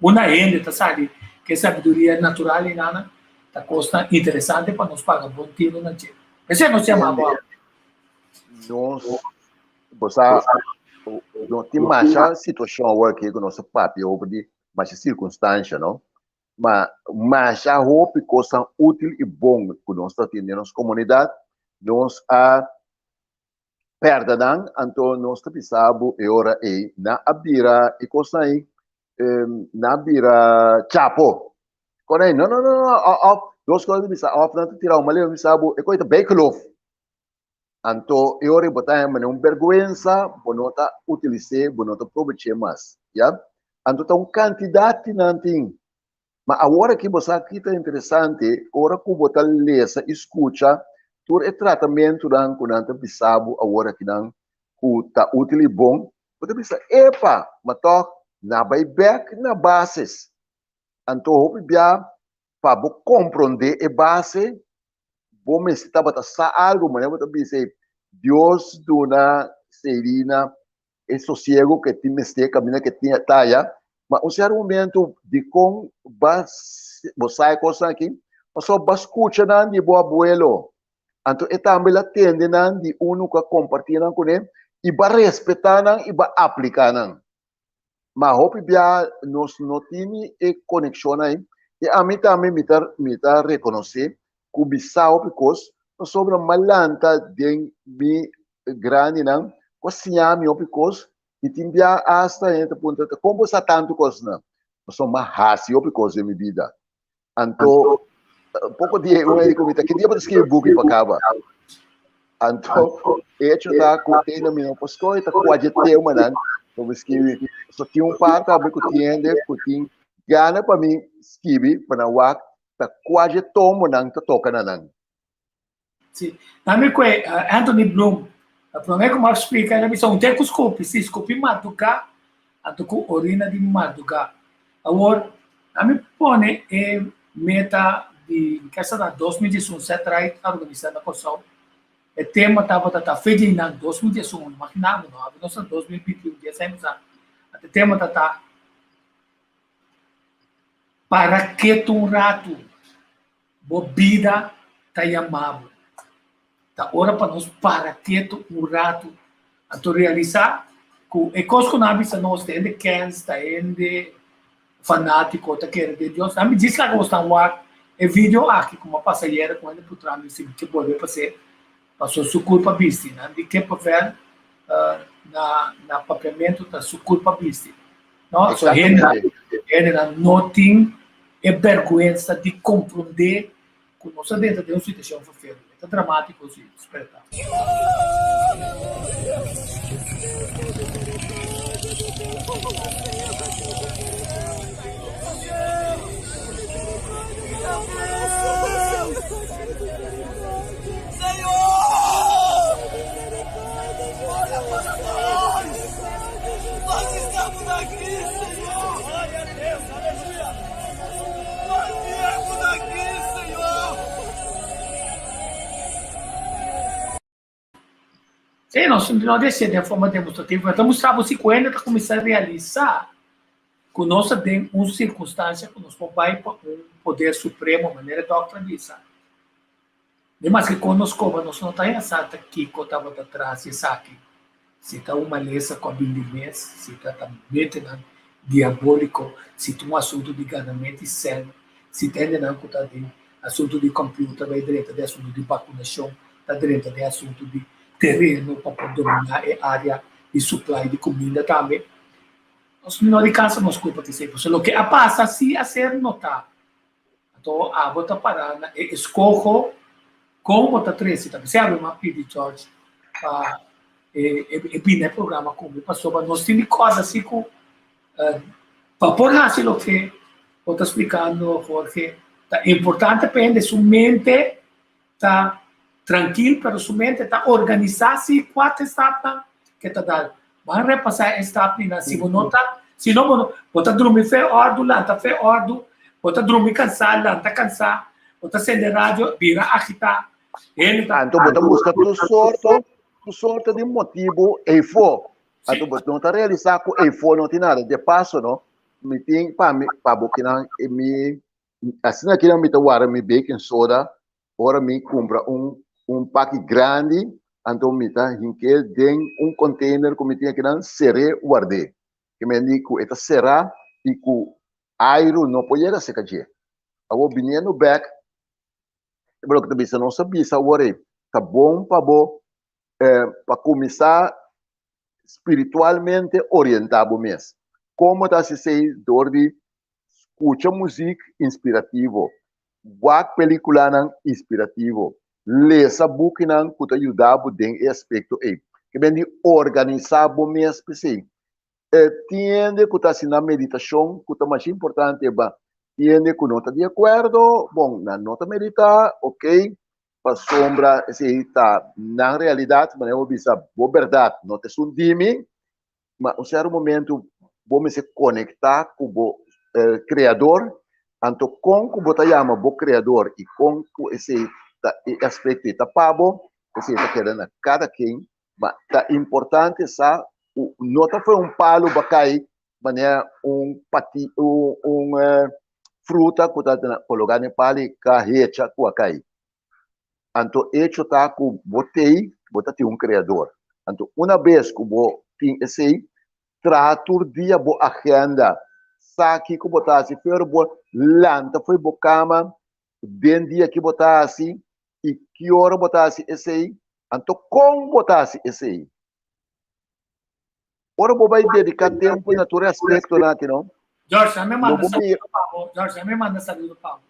Unda hende ta sa di ke sabiduria natural i nana ta kosnan interesante pa nos paga bon tinu na dje. P'esei nos yama bo awe. Nos, bo sa, no tin masha situashon awor aki ku nos ta papia over di masha sirkunstansha, no? Ma masha hopi kosnan útil i bon ku nos ta tin den nos komunidat, nos a pèrdè nan, anto nos ta bisa bo e ora ei nan a bira e kosnan ei, nan a bira chapo. Kon ei, no, no, no, no, òf dos kos ta bisa, òf nan ta tira un maleo bisa bo e kos ei ta bijgeloof. Anto e ora ei bo ta haña manera un bèrgwensa, bo no ta utilis'é, bo no ta probech'é mas, ya. Anto ta un kantidat di nan tin. Ma awor aki bo sa ki ta interesante, ora ku bo ta lesa i skucha tur e tratamentunan ku nan ta bisa bo awor akinan ku ta útil i bon, bo ta bisa, Epa, ma tòg na bai bèk na bases. Anto hopi bia pa bo komprondé e base, bo mester tabata sa algu, manera bo ta bisa ei, Dios duna Seirina e sosiego ku e tin mester, kaminda ku e tin taya, ma un sierto momento dikon ba bo sa e kosnan aki? Pasobra bo a skucha nan di bo abuelo, anto e tambe lo a tende nan di unu ku a kompartí nan kuné i bo a respetá nan i bo a apliká nan. Ma hopi bia nos no tini e konekshon ei i ami tambe mi ta mi ta rekonosé ku mi sa hopi kos pasobra mi a lanta den mi grandinan ku a siña mi hopi kos i tin bia asta hende ta puntra ta kon bo sa tantu kosnan pasobra mi a hasi hopi kos den mi bida. Anto, poko dia un hende ku mi ta, ki dia bo ta skibi buki pa kaba? Anto, e hecho ta ku te na mi no por skohe ta kua dje temanan pa mi skibi. So tin un par tambe ku tin hende ku tin gana pa mi skibi pa nan wak ta kua dje tomonan ta toka na nan. Si, ami ku Anthony Bloom, promé ku mi a splika, el a bisa un te ku skupi, si skupi matuká. Anto ku orina di mardugá. Awor, ami pone e meta di kesa na 2011 Set Right a organisá na Kòrsou. E tema tabata ta fe di nan 2011, imaginá bo no, awe nos ta 2021, dies aña pasá. Anto e tema ta ta Para ketu un ratu, bo bida ta yama bo. Ta ora pa nos para ketu un ratu, anto realisá ku e kos ku nan a bisa nos ta hende kens, ta hende fanátiko, ta kere den Dios. Nan mi djis laga bos nan wak e video aki ku mi a pasa ayera ku hende putra mi si mi ke bolbe pas'é, pasobra su kurpa bisti. Nan di ke pavel na na papiamentu ta su kurpa bisti. No, so hende hendenan no tin e bèrgwensa di komprondé ku nos a drenta den un situashon ferfelu. E ta dramátiko si, sperta. Sí, nos no desea den forma demostrativo, pero ta mustra bo si ku hende ta kuminsá realisá ku nos ta den un sirkunstansia ku nos por bai pa un poder supremo, manera e dòkter a bisa. Ni maske kon nos koba, nos no ta haña sa ta kiko tabata tras di esaki, si ta un malesa ku a bin di mes, si ta ta metenan diabóliko, si ta un asuntu di ganamento di sèn, si ta hendenan ku ta den asuntu di kòmpiuter bai drenta den asuntu di bakunashon, ta drenta den asuntu di tereno pa por dominá e área di suplai di kuminda tambe. Nos no di kansa nos kulpa di esei, pasobra loke a pasa si a ser notá. Anto abo ta pará na e eskoho kon bo ta trese. Ta p'esei abo mi a pidi George pa e bini e programa ku mi pasobra nos tin di kòrda si ku pa por hasi loke bo ta splikando Jorge ta importante pa hende su mente ta trankil pero su mente ta organisá si kua ta e stapnan ke ta dal. Ban repasá e stapnan si bo no ta si no bo no bo ta drumi fe òrdu lanta fe òrdu bo ta drumi kansá lanta kansá bo ta sende radio bira agitá hende ta Anto bo ta buska tur sorto tur sorto di motibu eifó. Anto bo no ta realisá ku eifó no tin nada. De paso no mi tin pa mi pa bo kinan mi Asina kinan mi ta warda mi baking soda ora mi kumpra un un paki grandi, anto mi ta hink'é den un container ku mi tin akinan ser'é ward'é. Ke men di ku e ta será i ku airu no por yega serka dje. Awor biniendo bèk e loke ta bisa nos a bisa awor ei ta bon pa bo pa kuminsá spiritualmente orientá bo mes. Kon bo ta hasi esei? Dor di skucha muzik inspirativo, wak pelikulanan inspirativo, lesa bukinan ku ta yuda bo den e aspekto ei. Ke ben di organisá bo mes p'esei. E tin hende ku ta hasi nan meditashon ku ta masha importante, ba tin hende ku no ta di akuerdo, bon, nan no ta meditá, okey, pasobra esei ta nan realidat, manera bo bisa, bo bèrdat no ta esun di mi, Ma un sierto momento bo mester konektá ku bo Kreador, anto kon ku bo ta yama bo Kreador i kon ku esei ta e aspekto ei ta pa bo, esei ta keda na kada ken. Ma ta importante sa ku no ta for un palu bo a kai manera un pati un un fruta ku ta kologá den palu i ka hecha ku a kai. Anto echo ta ku bo tei, bo ta tin un Kreador. Anto una bes ku bo tin esei, traha tur dia bo agenda. Sa kiko bo ta hasi for bo lanta for bo kama, den dia ki bo ta hasi i ki ora bo ta hasi esei, anto kon bo ta hasi esei. Ora bo bai dediká tempu na tur e aspektonan aki, no? George, a mi manda saludo pa bo. George, a mi manda saludo pa bo.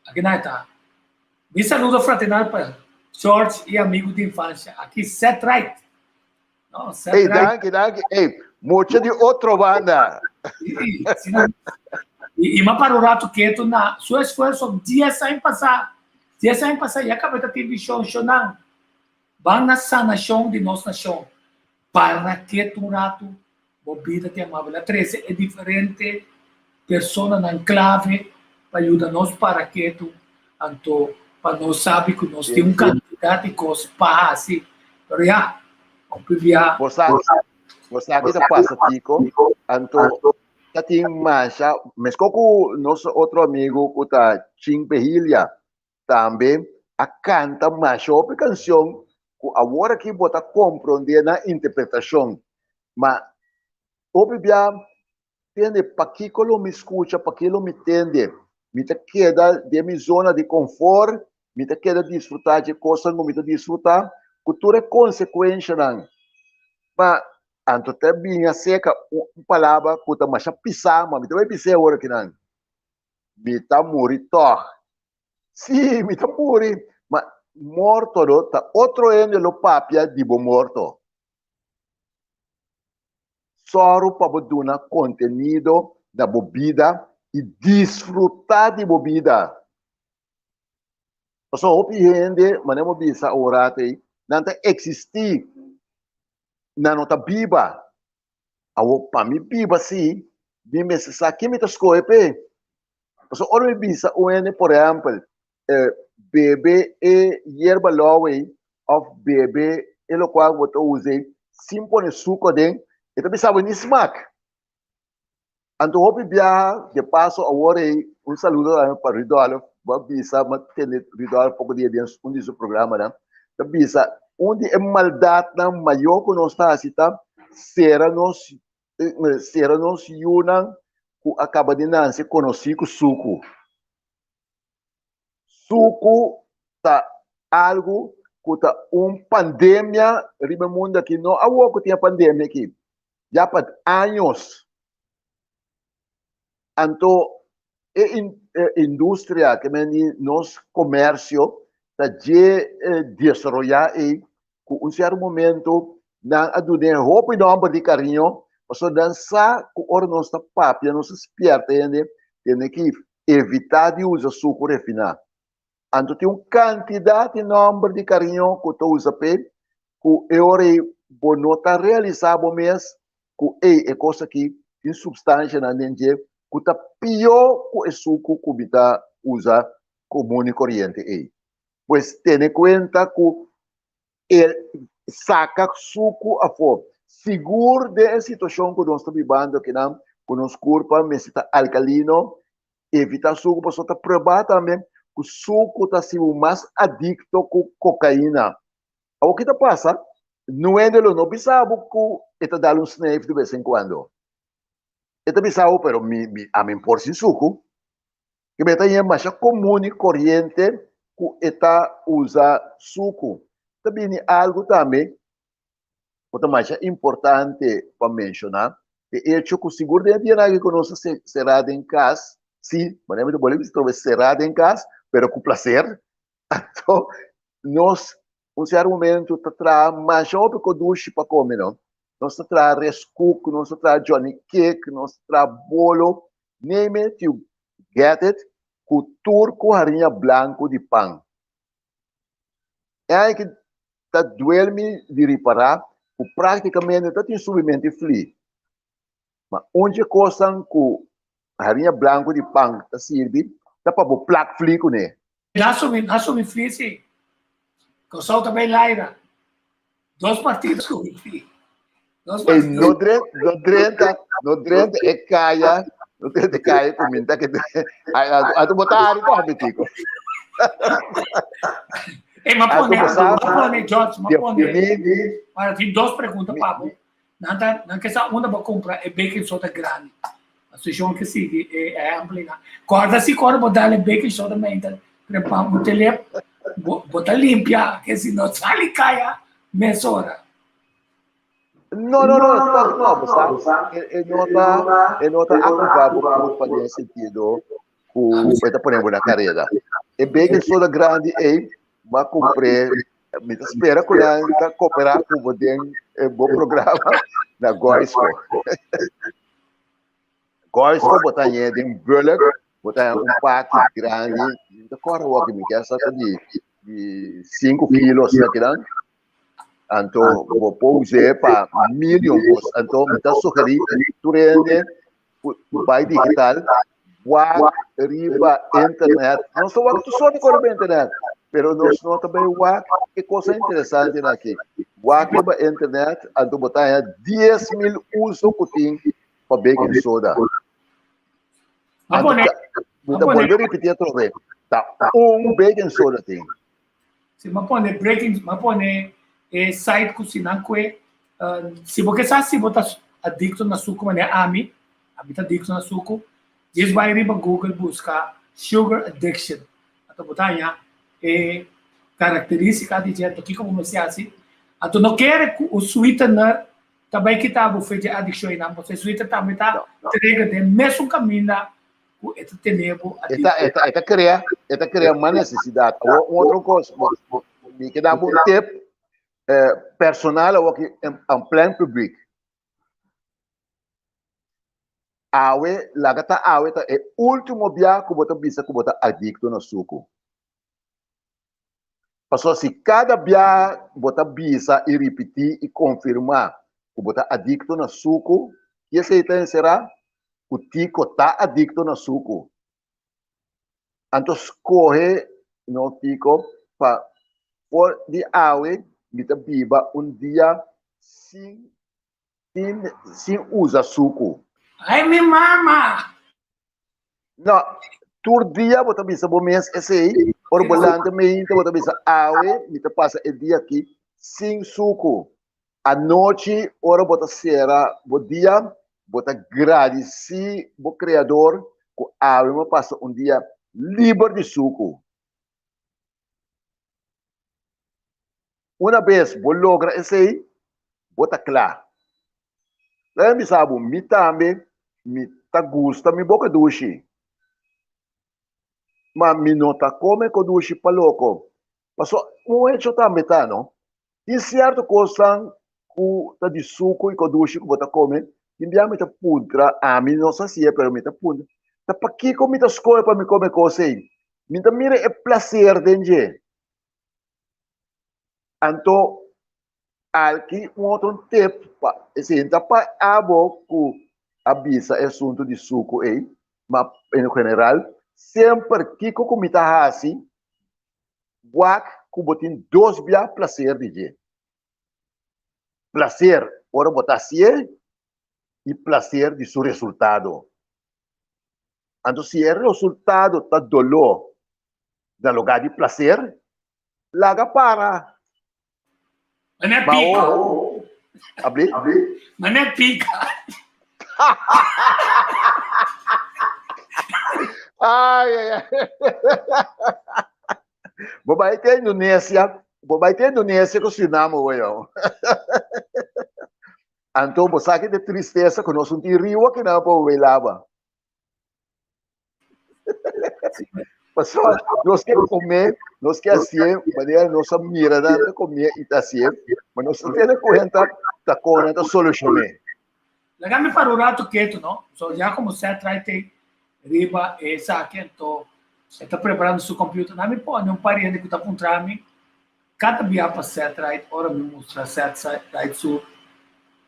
Aki na ta. Mi saludo fraternal pa George i amigo di infancia. Aki Seth Wright. No, Seth Hey, Wright. danki, danki. Hey, mucha di otro banda. Sí, sí, no. I, i ma para un rato ketu na su esfuerzo 10 años pasá. 10 años pasá ya kabeta tin visión shonang. Ban na sanashon di nos nashon. Para ketu un ratu. Bo bida te amabel a trese e diferente personanan clave pa yuda nos para ketu, anto pa nos sabi ku nos tin un kantidat di kos pa hasi. Pero ya, hopi bia. Bo sa, bo sa ki ta pasa Tico, anto ta tin masha, mesko ku nos otro amigo ku ta Chin Behilia tambe a kanta masha hopi kanshon ku awor aki bo ta komprondé nan interpretashon, ma hopi bia Tende, pakiko lo mi skucha, paki lo mi tende? Mi ta keda den mi zona di konfor, mi ta keda disfrutá dje kosnan ku mi ta disfrutá, ku tur e konsekuenshanan. Ma anto ta bini aserka un palabra ku ta masha pisá, ma mi ta bai bis'é awor akinan, Mi ta muri tòg. Sí, mi ta muri, ma morto lo ta otro hende lo papia di bo morto. Sòru pa bo duna kontenido na bo bida i disfrutá di bo bida. Pasobra hopi hende, manera bo bisa un rato ei, nan ta eksistí, nan no ta biba. Awor, pa mi biba sí, mi mester sa ken mi ta skohe p'e. Pasobra ora mi bisa un hende, por ehèmpel, bebe e yerba lou ei òf bebe e lokual ku bo ta usa ei sin pone suku aden, e ta bisa bo ni smak. Anto hopi biaha, de paso awor ei un saludo tambe pa Rudolf, bo a bisa, mi a tende Rudolf poko dia den un di su programanan, ta bisa un di e maldatnan mayor ku nos ta hasi ta sera nos sera nos yunan ku a kaba di nanse konosí ku suku. Suku ta algu ku ta un pandemia riba e mundu aki. No awor ku tin e pandemia aki, ya pa años. Anto e industria ke men di nos komersio ta dje desaroyá ei ku un sierto momento nan a dun'é hopi nòmber di kariño pasobra nan sa ku ora nos ta papia nos ta spièrta hende tene ki evitá di usa suku refiná. Anto tin un kantidat di nòmber di kariño ku ta usa p'e ku e ora ei bo no ta realisá bo mes ku ei e kos aki tin supstanshanan den dje ku ta pió ku e suku ku mi ta usa komun i koriente ei. Pues tene kuenta ku e saka suku afó. Sigur den e situashon ku nos ta bibando akinan, ku nos kurpa mester ta alkalino, evitá suku pasobra ta probá tambe ku suku ta hasi bo mas adikto ku kokaina. Awor ki ta pasa? Nuende lo no bisa bo ku e ta dal un sneif de bes en kuando. E ta bisa bo, pero mi, mi, ami por sin suku. Ke ta yen masha komun i koriente ku e ta usa suku. Ta bini algu tambe ku ta masha importante pa menshoná, e echo ku sigur den e dianan aki ku nos ta será den kas, sí, manera mi ta bolbe bisa trobe será den kas, pero ku plaser, anto nos un sierto momento ta traha masha hopi kodushi pa kome, no? Nos ta traha reskuk, nos ta traha johnny cake, nos ta traha bolo, name it, you get it, ku tur ku hariña blanku di pan. E aña ki ta duel mi di ripará ku práktikamente ta tin subimentu di fli. Ma un dje kosnan ku hariña blanku di pan ta sirbi ta pa bo plak fli kuné. Na subi, na subi fli si. Kòrsou ta bai laira. Dos partido subi fli. Dos Ey, partido. no dren, no drenta, no drenta e kaya, no drenta e kaya ku minta ke Ay, a tu bota ari tambe, Tico. Ey, ma A tu pone, bo ma pone, George, ma di, pone. di mi, Para tin dos pregunta mi, pa bo. Nan ta, nan ke sa unda bo kumpra e baking soda grandi. Asociacion ke sigui e ehempel na. Korda si kor bo dal e baking soda meinta trempa un telep, bo, bo ta limpia, ke si no sali kaya mesora. No, no, no, toch no, bo sa, e, e no ta, e no ta aproba bo culpa den sentido ku e ta pone bo na kareda. E baking soda grandi ei, bo a kumpr'é, mi ta spera ku nan ta kooperá ku bo den e bo programa na Goisco. Goisco bo ta hañ'é den bulk, bo ta haña un paki grandi, mi ta kòrda awor ki mi ke sa ta di, di sinku kilo asina kinan. Anto bo por us'é pa million kos. Anto mi ta sugerí tur hende ku bai digital wak riba internet. Nos ta wak tur sort di kos riba internet, pero nos no ta bai wak e kosnan interesantenan aki. Wak riba internet, anto bo ta haña 10,000 uso ku tin pa baking soda. Anto, mi ta bolbe ripití atrobe, ta un baking soda tin. Si m'a pone breaking, m'a pone e site ku si nan kue, si bo ke sa si bo ta adikto na suku manera ami, ami ta adikto na suku, djis bai riba Google buska sugar addiction, anto bo ta haña e karakteristika di dje, anto kiko bo mester hasi, anto no kere ku un sweetener ta bai kita bo fe dje adikshon einan, pasobra e sweetener tambe ta trigger den mesun kaminda ku e ta tene bo E ta, e ta, e ta crea, e ta crea mas necesidad. Awor, un otro cos, mi ke dabo un tip eh, personal awor ki en, en plein publiek. Awe, laga ta awe ta e último bia ku bo ta bisa ku bo ta adicto na suku. Pasobra si kada bia bo ta bisa i ripití i konfirmá ku bo ta adikto na suku, ki esei ta enserá? Ku Tiko ta adikto na suku. Anto skohe no Tiko pa for di awe mi ta biba un dia sin sin sin usa suku. Ai mi mama! No, tur dia bo ta bisa bo mes esei, ora bo lanta meinta bo ta bisa awe mi ta pasa e dia aki sin suku. Anochi ora bo ta sera bo dia, bo ta gradisí bo Kreador ku awe mi a pasa un dia liber di suku. Una bes bo logra esei, bo ta kla. Laga mi bisa bo, mi tambe mi ta gusta mi boka dushi. Ma mi no ta kome kodushi pa loko. Paso un hecho tambe ta, no? Tin sierto kosnan ku ta di suku i kodushi ku bo ta kome, tin bia mi ta puntra, ami no sa hasié, pero mi ta puntra, ta pakiko mi ta skohe pa mi kome kos ei? Mi ta mira e plaser den dje. Anto alki un otro tip pa esei ta pa abo ku a bisa e asuntu di suku ei, ma en general semper kiko ku mi ta hasi wak ku bo tin dos bia plaser di dje. Plaser ora bo ta hasié i plaser di su resultado. Anto si e resultado ta doló na lugá di plaser, laga para. Mané pika. Abli? Mané pika. Ai, ai, ai. Bo bai te Indonesia, bo bai te Indonesia ku Suriname hoor, joh. Anto bo sa ki ta tristesa ku nos no tin riu akinan pa bo bai laba. Pasobra nos ke kome, nos ke hasié manera nos a mira nan ta kome i ta hasié, ma nos no tene kuenta ta kon nan ta solushoné. Laga mi para un rato ketu, no? So ya komo Seth trai te riba esaki, anto e ta preparando su computer. Na mi pone un par di hende ku ta puntra mi Kada bia pa Seth Wright ora mi mustra Seth Wright su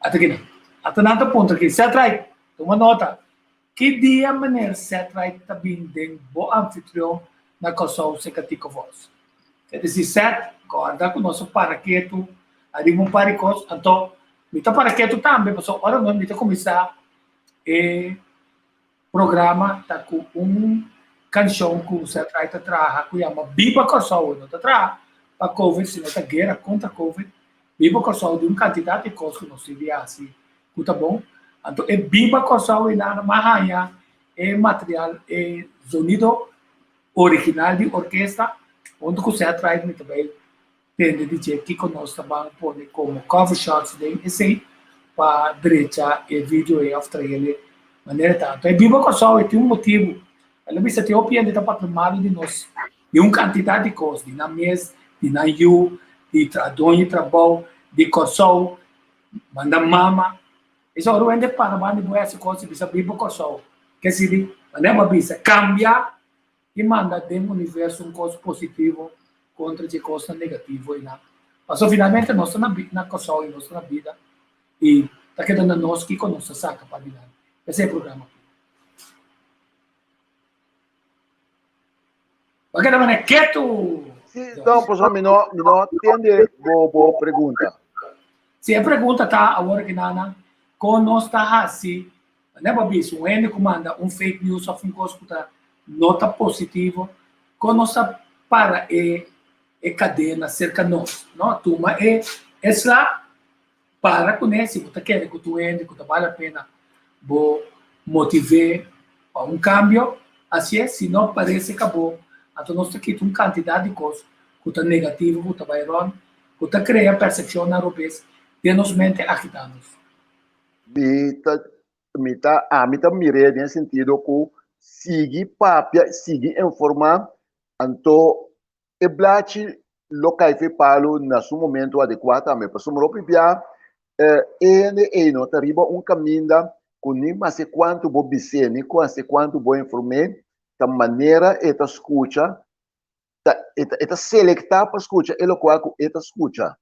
Ata kinan. Ata nan ta puntra aki, Seth Wright, tuma nota, ki dia meneer Seth Wright ta bin den bo anfitrion na Kòrsou serka Tico Vos? E disi, Seth, kòrda ku nos a para ketu ariba un par di kos, anto mi ta para ketu tambe pasobra ora mi ta kuminsá e Programa ta ku un kanshon ku Seth Wright ta traha ku yama Biba Kòrsou. E no ta traha pa Covid sino ta guera kontra Covid. Biba Kòrsou di un kantidat di kos ku nos tin di hasi ku ta bon. Anto e Biba Kòrsou einan a haña e material, e zonido original di orkesta huntu ku Seth Wright mi ta bai Tende di dje kiko nos ta ban pone komo cover shots den esei pa drecha e video ei of trael e manera ta. Anto e biba Kòrsou e tin un motibu. El a bisa tin hopi hende ta papia malu di nos di un kantidat di kos, di nan mes, di nan yu, di doño di trabou, di Kòrsou, manda mama. Esei ora un hende para banda di bo hasi kos i bisa biba Kòrsou. Ke sibi? Manera bo a bisa kambia i manda den universo un kos positivo kontra dje kosnan negativo einan. Pasobra finalmente nos ta na na Kòrsou i nos ta na bida i ta keda na nos kiko nos ta saka padilanti. Esei e programa aki. Bo keda manera ketu. Sí, no, pasobra mi no, mi no tende bo, bo pregunta. Si e pregunta ta awor ki nana, kon nos ta hasi, ne bo bisa un hende ku manda un fake news of un kos ku ta no ta positivo, kon nos ta para e e kadena serka nos, no? Tuma e e sla, para kuné si bo ta kere ku tur hende ku ta bale a pena bo motiv'é pa un kambio, hasié, si no parese ka bo, anto nos ta kita un kantidat di kos ku ta negativo ku ta bai rònt, ku ta krea persepshonnan robes den nos mente agitá nos. Mi ta mi ta ami ta mir'é den sentido ku sigui papia, sigui informá, anto E blachi lo kai fe palu na su momento adekuá tambe, pasobra hopi bia e hende ei no ta riba un kaminda ku ni maske kuantu bo bis'é ni maske kuantu bo inform'é, ta manera e ta skucha, ta e ta selektá pa skucha e lokual ku e ta skucha.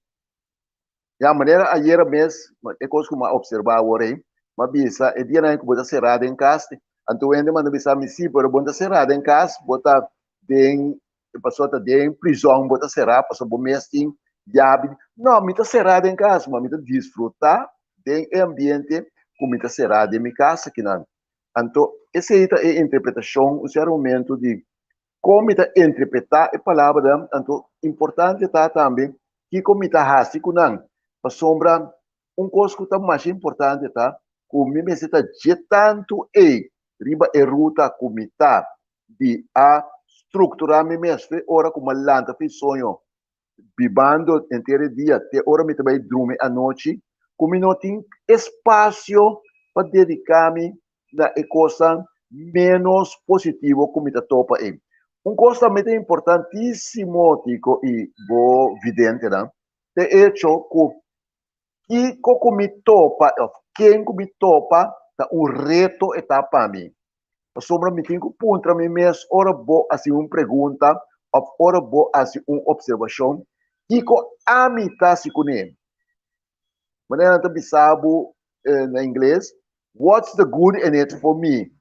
Ya, manera ayera mes, e kos ku mi a opservá awor ei, mi a bisa e dianan ku bo ta será den kas, anto hende manda bisa mi, sí, pero bo no ta será den kas, bo ta den, pasobra ta den prizòn bo ta será, pasobra bo mes tin yabi. No, mi ta será den kas, ma mi ta disfrutá den e ambiente ku mi ta será den mi kas akinan. Anto, esei ta e interpretashon un sierto momento di Kon mi ta interpretá e palabranan, anto importante ta tambe kiko mi ta hasi ku nan. Pasobra un kos ku ta masha importante ta ku mi mester ta dje tantu ei riba e ruta ku mi ta di a strukturá mi mes fe ora ku mi a lanta fi soño bibando henter e dia te ora mi ta bai drumi anochi, ku mi no tin espasio pa dediká mi na e kosnan ménos positivo ku mi ta topa ei. Un kos tambe ta importantísimo, Tico i bo videntenan, ta e echo ku kiko ku mi topa òf ken ku mi topa ta un reto e ta pa mi. Pasobra mi tin ku puntra mi mes ora bo hasi un pregunta òf ora bo hasi un opservashon, kiko ami ta hasi kuné? Manera nan ta bisa bo na ingles, what's the good in it for me?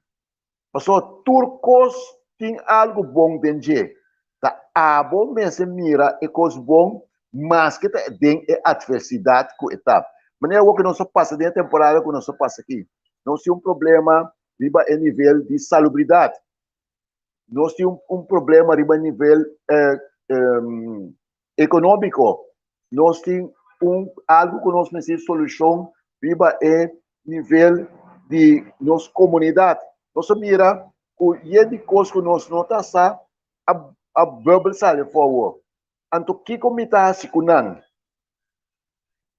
Pasobra tur kos tin algu bon den dje. Ta abo mester mira e kos bon maske ta den e atversidat ku e ta. Manera awor ku nos a pasa den e temporada ku nos a pasa aki, nos tin un problema riba e nivel di salubridat. Nos tin un problema riba e nivel ekonómiko. Nos tin un algu ku nos mester solushon riba e nivel di nos komunidat. Nos a mira ku yen di kos ku nos no ta sa a a bùbel sali afó awor. Anto kiko mi ta hasi ku nan?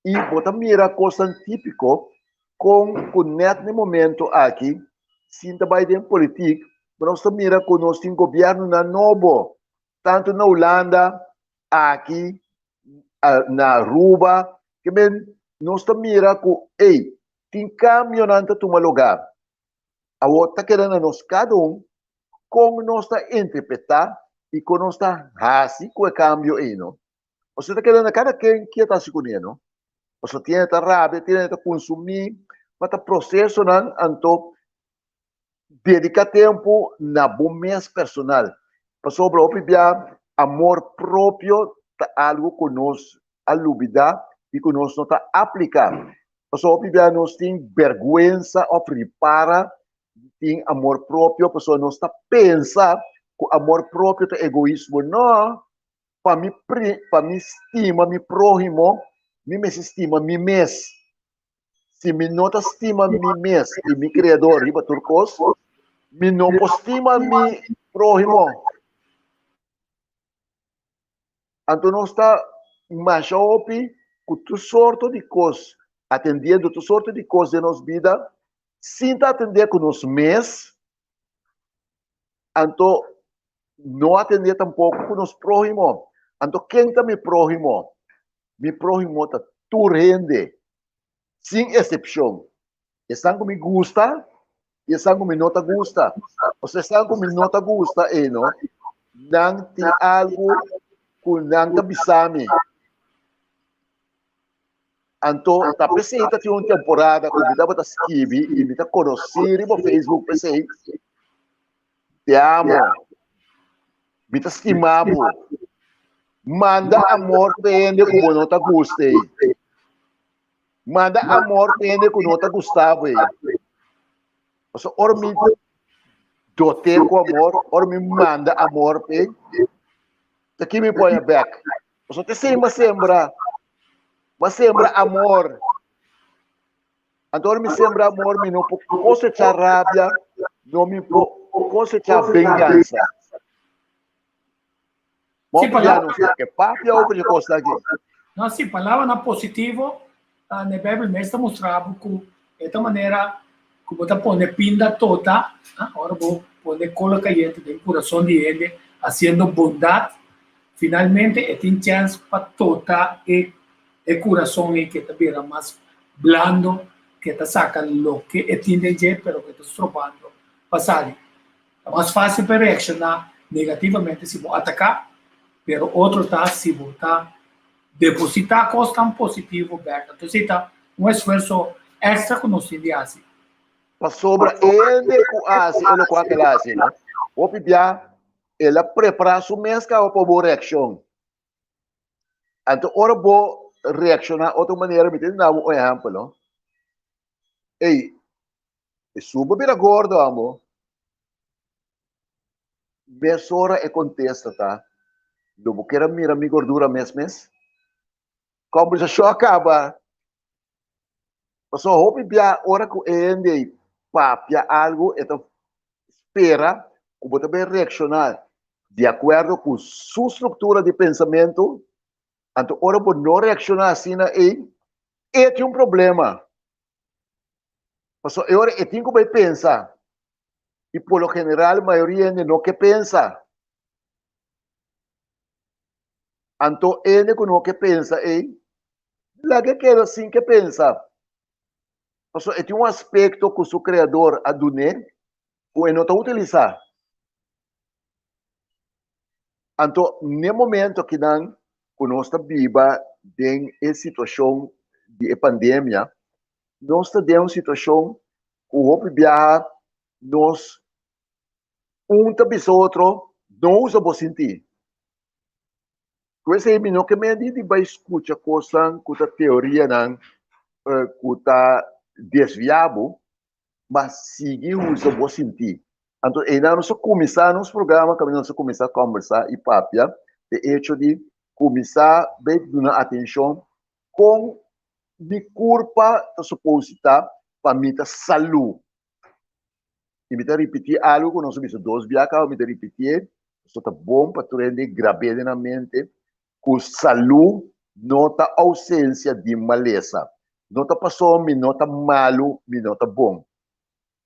I bo ta mira kosnan típiko kon ku nèt na e momento aki sin ta bai den politik, nos ta mira ku nos tin gobièrnunan nobo tantu na Hulanda, aki, na Aruba, ke men nos ta mira ku ey, tin kambionan ta tuma lugar. Awor ta keda na nos kada un kon nos ta interpretá i kon nos ta hasi ku e kambio ei, no? Pasobra ta keda na kada ken ke ta hasi kuné, no? Pasobra tin hende ta rabia, tin hende ta kunsumí, ma ta prosesonan anto Dedica tempu na bo mes personal, pasobra hopi bia amor propio ta algo cu nos a lubida y cu nos no ta aplica. Pasobra hopi bia nos tin berguensa of ripara di tin amor propio pasobra nos ta pensa cu amor propio ta egoismo. No, pa mi pa mi stima mi prohimo, mi mester stima mi mes. Si mi no ta stima mi mes i mi Kreador riba tur kos, mi no por stima mi próhimo. Anto nos ta masha hopi ku tur sorto di kos, atendiendo tur sorto di kos den nos bida, sin ta atendé ku nos mes, anto no atendé tampoko ku nos próhimo. Anto ken ta mi próhimo? Mi próhimo ta tur hende, sin eksepshon. Esnan ku mi gusta i esnan ku mi no ta gusta. Pasobra esnan ku mi no ta gusta ei no, nan tin algu ku nan ta bisa mi. Anto ta p'esei ta tin un temporada ku mi tabata skibi i mi ta konosí riba Facebook p'esei. Te amo. Mi ta stima bo. Manda amor pa hende ku bo no ta gusta ei. Manda amor pa hende ku no ta gusta bo ei. Pasobra ora mi dote ku amor, ora mi manda amor p'e, ta ki mi pone bèk? Pasobra ta esei mi a sembra. Mi a sembra amor. Anto ora mi sembra amor, mi no por kosechá rabia, no mi por kosechá vengansa. Sí, palabra, no sé, que papia over de kos aki. No, sí, palabranan positivo, uh, na Bijbel mes ta mustra bo ku esta manera ku bo ta pone pinda tota, uh, ora bo pone kola kayente den kurason di hende, hasiendo bondat, finalmente e tin chèns pa tota e e kurason ei ke ta bira mas blando, ke ta saka loke e tin den dje, pero ke ta strobando pa sali. Ta mas fásil pa e reakshoná negativamente si bo ataká, pero otro ta si bo ta depositá kosnan positivo bèk. Anto esei ta un esfuerso èkstra ku nos tin di hasi. Pasobra hende ku hasi e lokual ku el a hasi, no? Hopi bia el a prepará su mes kaba pa bo reakshon. Anto ora bo reakshoná otro manera, mi ta duna bo un ehèmpel, no? Ey, esun bo bira gordo amo. Mesora e kontesta ta, Lo bo kier a mira mi gordura mes mes? Kombersashon a kaba. Pasobra hopi bia ora ku e hende ei papia algu e ta spera ku bo ta bai reakshoná di akuerdo ku su struktura di pensamentu, anto ora bo no reakshoná asina ei, e tin un problema. Pasobra e ora e tin ku bai pensa i por lo general mayoria hende no ke pensa. Anto hende ku no ke pensa ei, laga e keda sin ke pensa. Pasobra e tin un aspekto ku su Kreador a dun'é ku e no ta utilisá. Anto n'e momento akinan ku nos ta biba den e situashon di e pandemia, nos ta den un situashon ku hopi biaha nos un ta bisa otro, no usa bo sinti. Ku esei mi no ke medi di bai skucha kosnan ku ta teorianan ku ta desviá bo, ma sigui usa bo sinti. Anto einan nos a kuminsá nos programa kaminda nos a kuminsá kòmbersá i papia de echo di kuminsá bai duna atenshon kon mi kurpa ta supositá pa mi ta salú. I mi ta ripití algu ku nos a bisa dos bia kaba, mi ta ripitié, pasobra ta bon pa tur hende grab'é den nan mente, ku salú no ta ousensia di malesa. No ta pasobra mi no ta malu, mi no ta bon.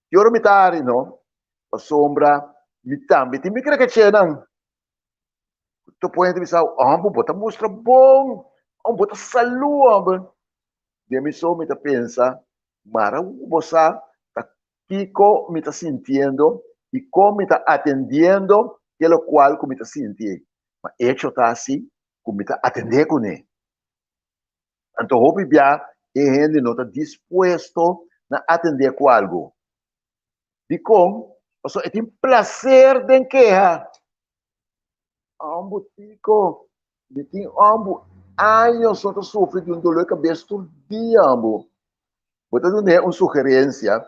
Ki ora mi ta hari no? Pasobra mi tambe tin mi krekechènan. Tur por hende bisa, Homber, bo ta mustra bon, homber, bo ta salú, homber. Den mi so mi ta pensa, mara ku bo sa ta kiko mi ta sintiendo i kon mi ta atendiendo ke lokual ku mi ta sinti ei. Ma echo ta asi ku mi ta atendé kuné. Anto hopi bia e hende no ta dispuesto na atendé ku algu. Dikon? Pasobra e tin plaser den keha. Ambu tiko, mi tin ambu años no ta sufri di un dolor di kabes tur dia ambu. Bo ta dun'é un sugerensia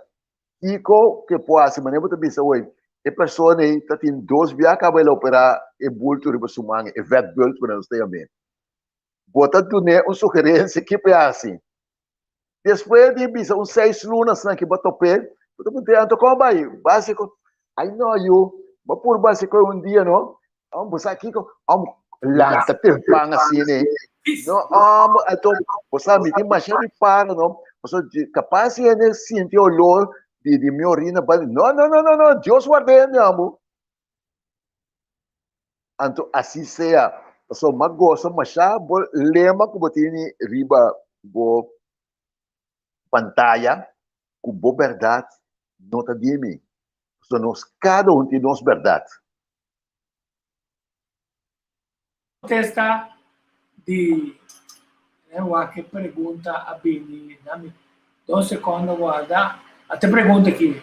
kiko ke por hasi, manera bo ta bisa oe e persona ei ta tin dos bia kaba el a operá e bulto riba su man, e vetbult ku nan ta yam'é. Bo ta dun'é un sugerensia ki por hasi. Despues di bisa un seis luna asina ki bo a top'é, bo ta puntra, anto kon bai? Básiko, ai no yu, bo purba hasi koe un dia no, amo bo sa kiko, amo lanta tempan asina ei, no amo, anto bo sa mi tin masha riparo no, pasobra kapas si hende sinti olor di di mi orina, no no no no no, Dios ward'é mi amo. Anto asi sea, pasobra m'a gosa mashá bo lema ku bo tini riba bo pantaya, ku bo bèrdat no ta di mi. Pasobra nos kada un tin nos bèrdat. Protesta di. Wak e pregunta a bini na mi. Dos sekondo warda. Ata e pregunta aki.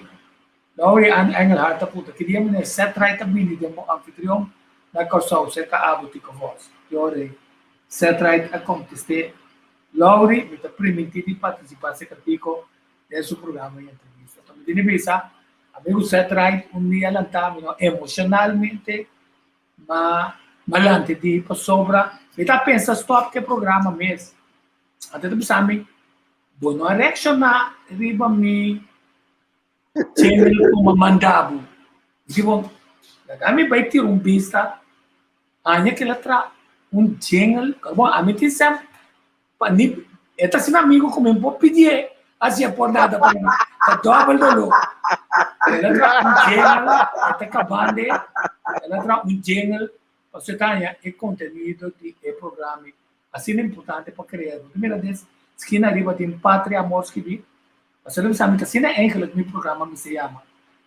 Laurie Ann Engelhardt ta puntra, Ki dia meneer Setright ta bini den bo anfitrion na Kòrsou serka abo Tico Vos? Ki ora ei Setright a kontest'é, Laurie, mi ta primintí di partisipá serka Tico den su programa i entrevista. Anto mi tin di bisa, amigu Setright un dia lantá mi no emoshonalmente Ma malante di pasobra mi ta pensa stop ke programa mes. Anto e ta bisa mi, Bo no a reakshoná riba mi jingle ku mi a manda bo. Mi di bo, Laga mi bai tira un bista, haña kila tra un jingle. Bon, ami tin sem Pa ni e ta asina amigo ku mi por pidié hasié por nada pa mi. Ta dòbel doló. El a traha un jingle, e ta kabande, el a traha un jingle pasobra e ta haña e kontenido di e programa asina importante pa krea. Bo ta mira den skina ariba tin Patria Amor skibí. Pasobra el a bisa mi ta asina eigenlijk mi programa mester yama.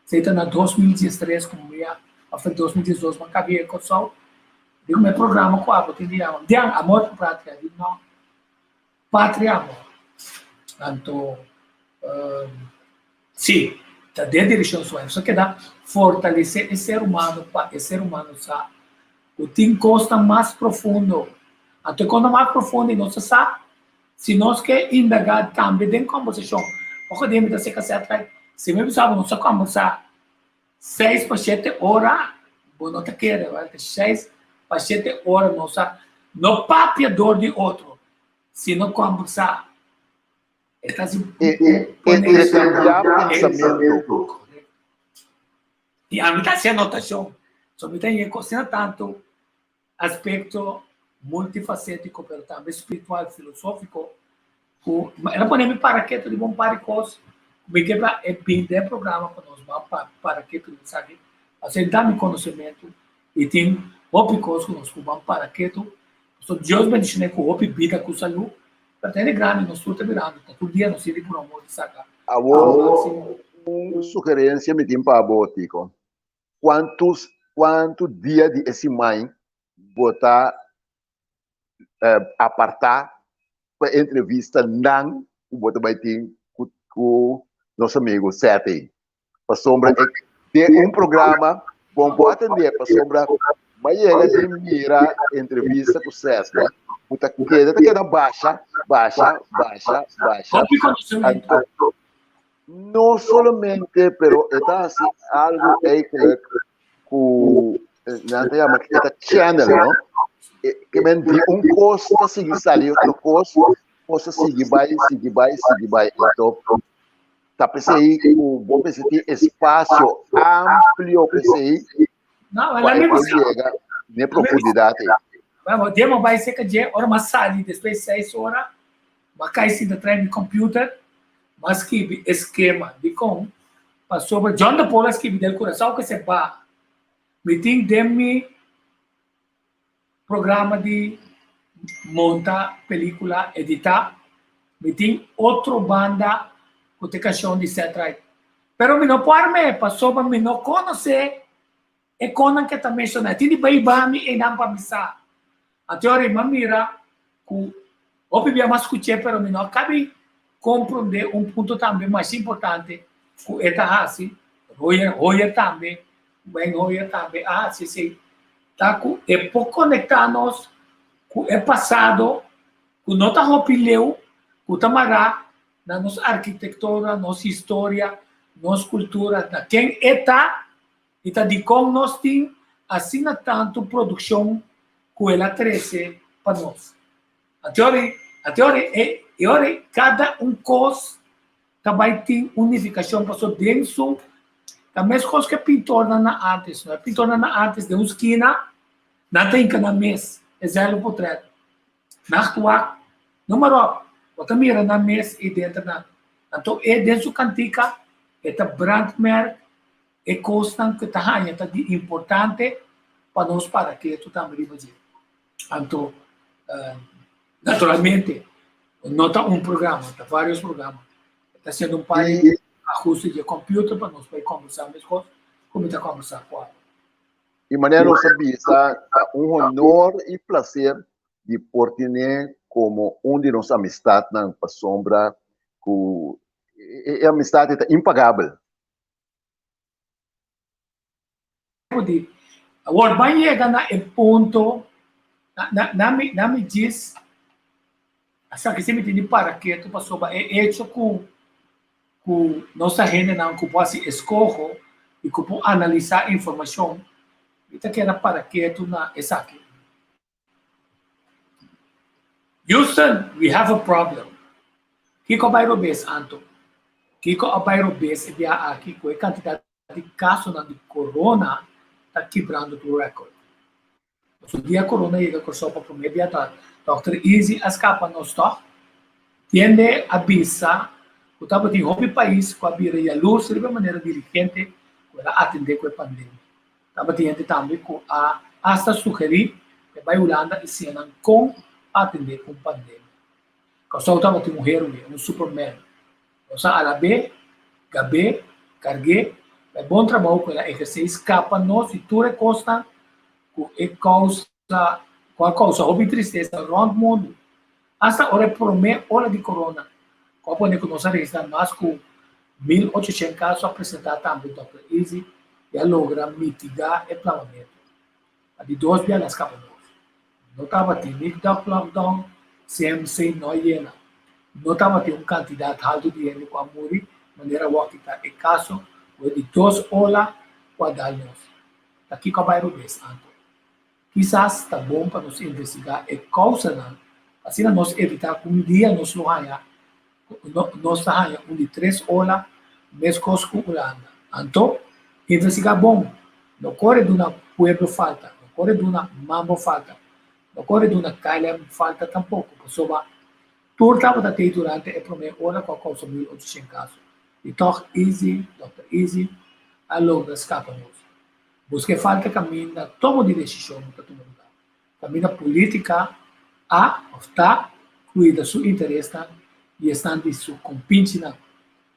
Esei ta na 2013 ku mi a òf ta 2012 mi a kabia e Kòrsou. Digo mi programa ku abo tin di yama Dian Amor pa Patria di no Patria Amor. Anto si ta den direkshon su so keda fortalesé e ser humano pa e ser humano sa ku tin kosnan mas profundo. Anto e kosnan mas profundo i nos ta sa si nos ke indagá tambe den kombersashon. Oko dia mi ta seka sèt si mi bisa bo nos a kombersá Seis pa shete ora, bo no ta kere, wèl ta seis pa shete ora nos a no papia dor di otro, sino kòmbersá. E ta hasi pone Interkambiá pensamentu. I ami ta hasi anotashon. So mi ta yega ku asina tantu aspekto multifasétiko pero tambe spiritual, filosófiko ku el a pone mi para ketu riba un par di kos ku mi ke pa e bin den programa pa nos ban para ketu riba esaki pasobra e da mi konosementu i tin hopi kos ku nos por ban para ketu pasobra Dios bendishoné ku hopi bida ku salú pero ta hende grandi nos tur ta birando ta tur dia nos tin di pone un modo di saka. Awor un sugerensia mi tin pa bo Tico. Kuantus kuantu dia di e siman bo ta apartá pa e entrevistanan ku bo ta bai tin ku ku nos amigu Seti? Pasobra e den un programa bon por atendé pasobra mi a yega di mira entrevista ku Seth ku ta keda ta keda basha basha basha basha anto No solamente, pero e ta hasi algo eigenlijk ku nan ta yama e ta channel, no? Ke men di un kos ta sigui sali otro kos, kos ta sigui bai, sigui bai, sigui bai. Anto ta p'esei ku bo mester tin espasio amplio p'esei pa e por yega n'e profundidat ei. Bueno, dia mi a bai serka dje, ora mi a sali despues seis ora, Mi a kai sinta trae mi computer, mi a skibi e skema. Dikon? Pasobra John de Paul a skibi del Curaçao ke se ba. Mi tin den mi programa di monta pelicula, edita, mi tin otro banda ku ta e cancion di Set Right. Pero mi no por arm'e pasobra mi no conoce e konan ke ta menshoná. Tin di bai ba mi einan pa mi sa. Anto ora mi a mira ku hopi bia mi a skuch'é pero mi no a kabi komprondé un punto tambe masha importante ku e ta hasi, Royer Hoyer tambe, Wayne Hoyer tambe a hasi esei, ta ku e por konektá nos ku e pasado ku no ta hopi leu, ku ta mará na nos arkitektura, nos historia, nos kultura, na ken e ta I ta dikon nos tin asina tantu produkshon ku el a trese pa nos? Anteori, anteori, e, e ora ei kada un kos ta bai tin un nifikashon pasobra den su ta meskos ku e pintornan na ántes, no? E pintornan na ántes den un skina nan ta hinka nan mes e zèlfde potrèt. Nachtwacht, noem maar op. Bo ta mira nan mes ei denter nan. Anto e den su kantika e ta brandmerk E kosnan ku ta haña ta di importante pa nos para ketu tambe riba dje. Anto, naturalmente, no ta un programa, ta vários programa. Ta hasiendo un par di ahuste di e computer pa nos por kombersá meskos ku mi ta kombersá ku abo. I manera nos a bisa, ta un honor i plaser di por tene. komo un di nos amistatnan pasobra ku e amistat ei ta impagabel. Di awor ban yega na e punto na na mi na mi djis esaki si mi tin di para ketu pasobra e hecho ku ku nos ta hendenan ku por hasi eskoho i ku por analisá informashon mi ta keda para ketu na esaki. Houston, we have a problem. Kiko a bai robes anto? Kiko a bai robes e bia aki ku e kantidat di kasonan di corona ta kibrando tur record? Pasobra dia corona yega Kòrsou pa promé bia ta Dòkter Izzy a skapa nos tòg? Tiende a bisa ku tabatin hopi pais ku a bira yalurs riba e manera diligente ku el a atendé ku e pandemia. Tabatin hende tambe ku a asta sugerí pa e bai Hulanda i siña nan kon pa atendé ku un pandemia. Kòrsou tabatin un héroe, un superman. Nos a alab'é, gab'é, karg'é pa e bon trabou ku el a ehersé i skapa nos di tur e kosnan ku e kousa ku a kousa hopi tristesa rònt mundu. Asta ora e promé ola di korona ku a pone ku nos a registrá mas ku 1800 kaso a presentá tambe Dòkter Izzy i a logra mitigá e plamamentu. Pa di dos bia el a skapa nos. No tabatin ni lockdown, CMC no a yena. No tabatin un kantidat haltu di hende ku a muri manera awor ki ta e kaso ku e di dos ola ku a dal nos. Ta kiko a bai robes anto? Kisas ta bon pa nos investigá e kousanan pa asina nos evitá ku un dia nos lo haña nos ta haña un di tres ola meskos ku Hulanda. Anto, investigá bon, no kore duna pueblo falta, no kore duna mambo falta, no kore duna KLM falta tampoko, pasobra tur tabata tei durante e promé ola ku a kousa 1800 kaso. I tòg Izzy, Dòkter Izzy, a logra skapa nos. Buska e falta kaminda tomo di desishon ta tuma lugá. Kaminda polítika a òf ta kuida su interesnan i esnan di su kompinchinan.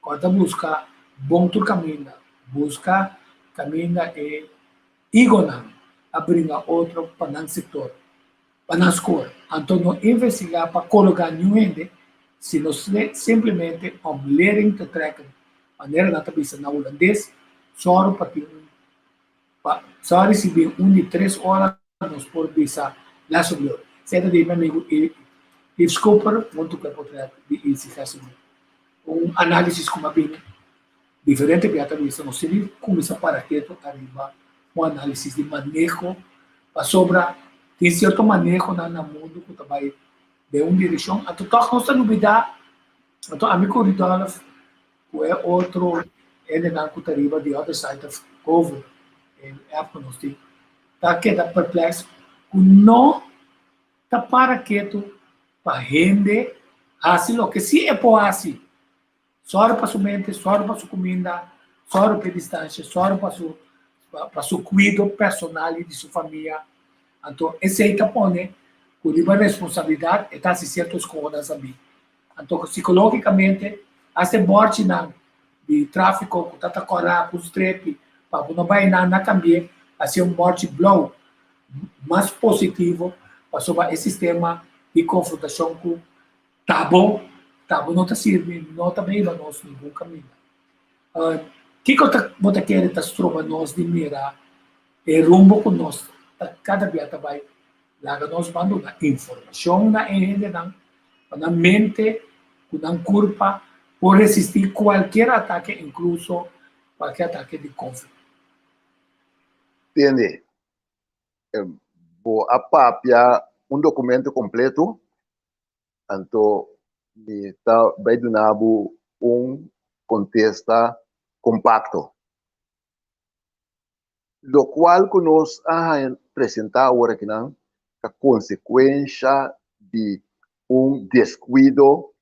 Kòrda buska bon tur kaminda. Buska kaminda e igonan a bringa otro pa nan sektor, pa nan skor. Anto no investigá pa kologá niun hende, sino simplemente om lering te trekken Manera nan ta bisa na hulandes, sòru pa tin un pa sò risibí un di tres ora nos por bisa lesson learned. Esei ta di mi amigu Yves Cooper huntu ku e potret di Ilse Gesselman. Un análisis ku mi a bini diferente bia ta bisa nos tin di kuminsá para ketu ariba un análisis di maneho pasobra tin sierto manehonan na mundu ku ta bai den un direkshon anto tòg nos ta lubidá. Anto ami ku Rudolf ku e otro hendenan ku ta riba the other side of Covid e app ku nos tin ta keda perplex ku no ta para ketu pa hende hasi loke si e por hasi. Sòru pa su mente, sòru pa su kuminda, sòru pa e distansha, sòru pa su pa su kuido personal i di su famia. Anto esei ta pone ku riba responsabilidat e ta hasi sierto eskohonan sabí. Anto psicologicamente hasta e borchinan di trafico cu ta ta cora cu strepi pa bo no bay nan na cambie haci un borchi blauw mas positivo pasobra e sistema di confrontacion cu ta bo ta bo no ta sirbi no ta bay hiba nos ningun caminda. Kico ta bo ta kere ta stroba nos di mira e rumbo cu nos ta cada bia ta bay Laga nos ban duna informashon na e hendenan pa nan mente ku nan kurpa por resistí kualkier atake, inkluso kualkier atake di Covid. Tende, bo a papia un dokumento kompleto, anto mi ta bai duna bo un kontesta kompakto. Lokual ku nos a haña presentá awor akinan ta konsekuensha di un deskuido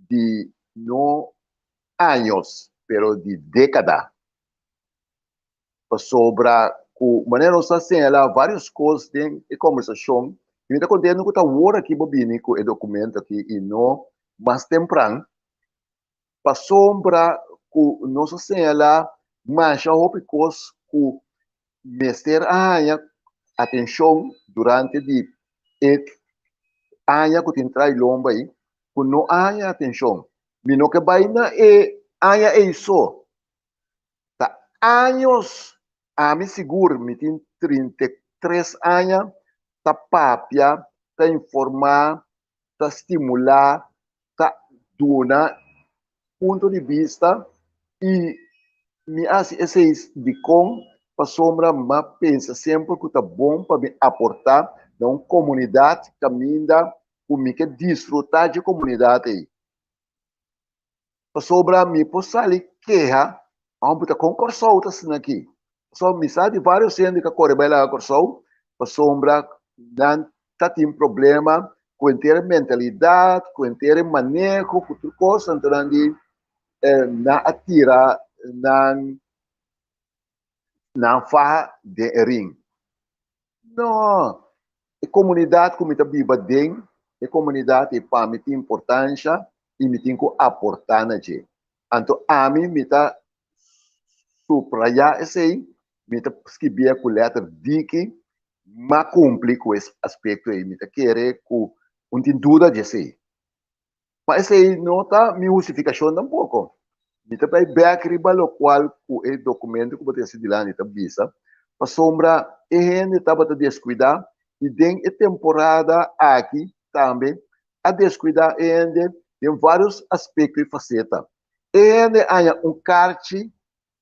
di no años pero di dékada. Pasobra ku manera nos a señalá vários kos den e kòmbersashon i mi ta kontentu ku ta awor aki bo bini ku e dokumento aki i no mas tempran. Pasobra ku nos a señalá masha hopi kos ku mester a haña atenshon durante di e aña ku tin trai lomba ei ku no a haña atenshon. Mi no ke bai na e aña ei so. Ta años, ami sigur mi tin 33 aña ta papia, ta informá, ta stimulá, ta duna punto di bista i mi a hasi esei dikon pasobra mi a pensa semper ku ta bon pa mi aportá na un komunidat kaminda ku mi ke disfrutá dje komunidat ei. Pasobra mi por sali keha, homber ta kon Kòrsou ta asina aki. Pasobra mi sa di varios hende ku a kore bai laga Kòrsou pasobra nan ta tin problema ku henter e mentalidat, ku henter e maneho, ku tur kos, anto nan di nan a tira nan nan faha den e ring. No, e komunidat ku mi ta biba den, e komunidat ei pa mi tin importansha i mi tin ku aportá na dje. Anto ami mi ta suprayá esei, mi ta skibié ku lèter diki, m'a kumpli ku e aspekto ei. Mi ta kere ku un tin duda di esei. Ma esei no ta mi hustifikashon tampoko. Mi ta bai bèk riba lokual ku e dokumento ku bo ta hasi dilanti ta bisa, pasobra e hende tabata deskuidá i den e temporada aki tambe a deskuidá e hende den vários aspekto i faseta. E hende haña un karchi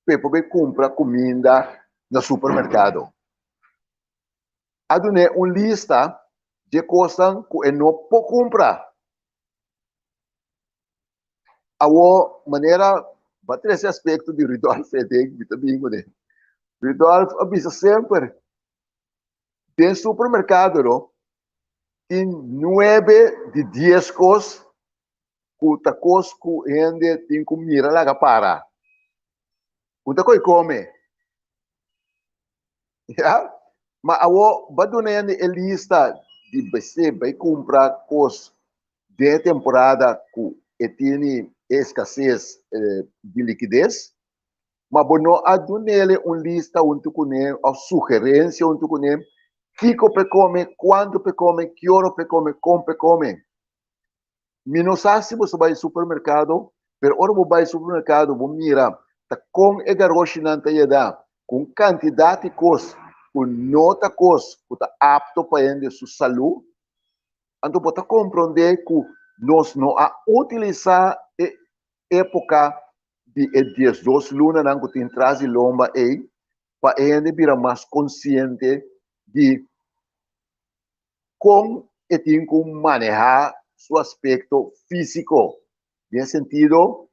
pa e por bai kumpra kuminda na supermerkado. A dun'é un lista dje kosnan ku e no por kumpra. Awor, manera bo a trese aspekto di Rudolf Edén, mi ta bin kuné. Rudolf a bisa semper, den supermerkado no, tin nuebe di dies kos ku ta kos ku hende tin ku mira laga para. Un ta ko'i kome. Ya, ma awor ba duna hende e lista di besé bai kumpra kos den e temporada ku e tini e eskases di likides, ma bo no a dunele un lista huntu kuné òf sugerensia huntu kuné kiko p'e kome, kuantu p'e kome, ki ora p'e kome, kon p'e kome. Mi no sa si boso bai supermerkado, pero ora bo bai supermerkado bo mira ta kon e garoshinan ta yeda ku un kantidat di kos ku no ta kos ku ta apto pa hende su salú, anto bo ta komprondé ku nos no a utilisá e époka di e diesdos lunanan ku tin tras di lomba ei pa e hende bira mas konsiente di kon e tin ku manehá su aspekto físiko, den sentido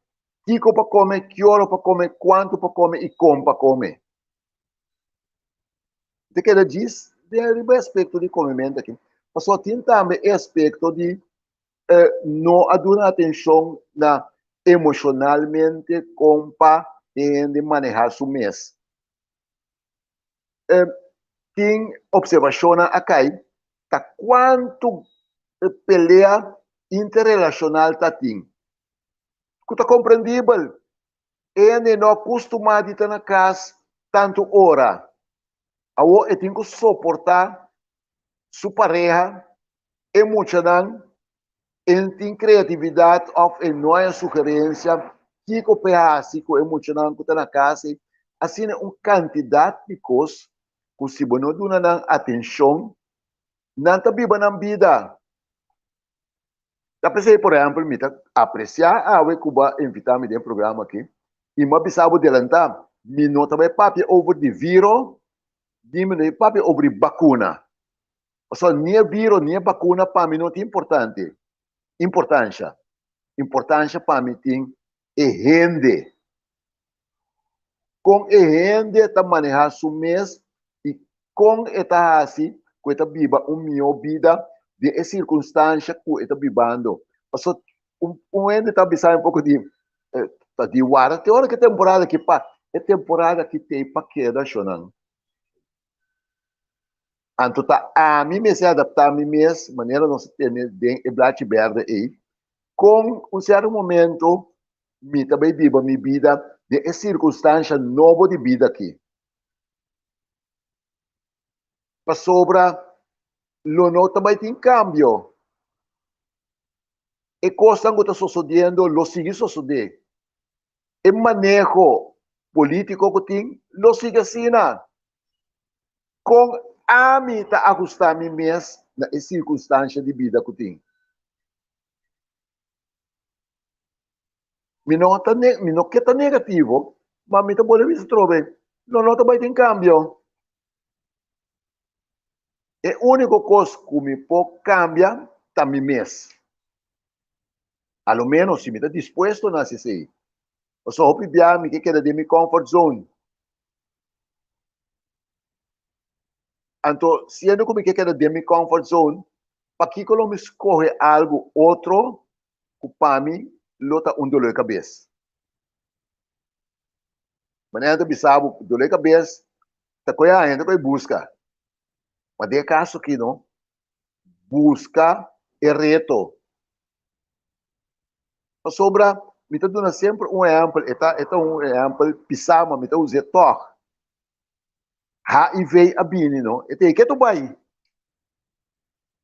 kiko pa kome, ki ora pa kome, kuantu pa kome i kon pa kome. Ta keda djis den riba e aspekto di komementu aki, pasobra tin tambe e aspekto di no a duna atenshon na emoshonalmente kon pa e hende manehá su mes. Tin observashonnan a kai ta kuantu pelea interrelashonal ta tin, ku ta komprendibel. Hende no a kustumá di ta na kas tantu ora. Awor e tin ku soportá su pareha, e muchanan, e tin kreatividat òf e no haña sugerensia kiko p'e hasi ku e muchanan ku ta na kas ei. Asina un kantidat di kos ku si bo no duna nan atenshon, nan ta biba nan bida. Ta p'esei, por ehèmpel, mi ta apresiá awe ku bo a invitá mi den e programa aki i mi a bisa bo delantá, mi no ta bai papia over di viro ni mi no bai papia over di bakuna. Pasobra ni e viro ni e bakuna pa mi no tin importante, importansha. Importansha pa mi tin e hende. Kon e hende ta manehá su mes i kon e ta hasi ku e ta biba un mihó bida den e sirkunstansha ku e ta bibando. Pasobra un un hende ta bisa mi un poko di ta di warda te ora ku e temporada aki pa e temporada aki t'ei pa keda shonnan. Anto ta ami mester adaptá mi mes manera nos a tene den e blachi bèrdè ei, kon un sierto momento mi ta bai biba mi bida den e sirkunstansha nobo di bida aki. Pasobra lo no ta bai tin kambio. E kosnan ku ta sosodiendo lo sigui sosodé. E maneho polítiko ku tin lo sigui asina. Kon ami ta ahustá mi mes na e sirkunstansha di bida ku tin? Mi no ta ne, mi no ke ta negativo, ma mi ta bolbe bisa atrobe, lo no ta bai tin kambio. E úniko kos ku mi por kambia ta mi mes. A lo ménos si mi ta dispuesto na hasi esei. Pasobra hopi bia mi ke keda den mi comfort zone. Anto, siendo ku mi ke keda den mi comfort zone, pakiko lo mi skohe algu otro ku pa mi lo ta un dolor di kabes? Manera ta bisa bo, dolor di kabes ta koe haña, ta koe buska. Ma den e kaso aki no, buska e reto. Pasobra mi ta duna semper un ehèmpel, e ta e ta un ehèmpel pisá, ma mi ta us'é tòg. HIV a bini no, e ta e ketu bai.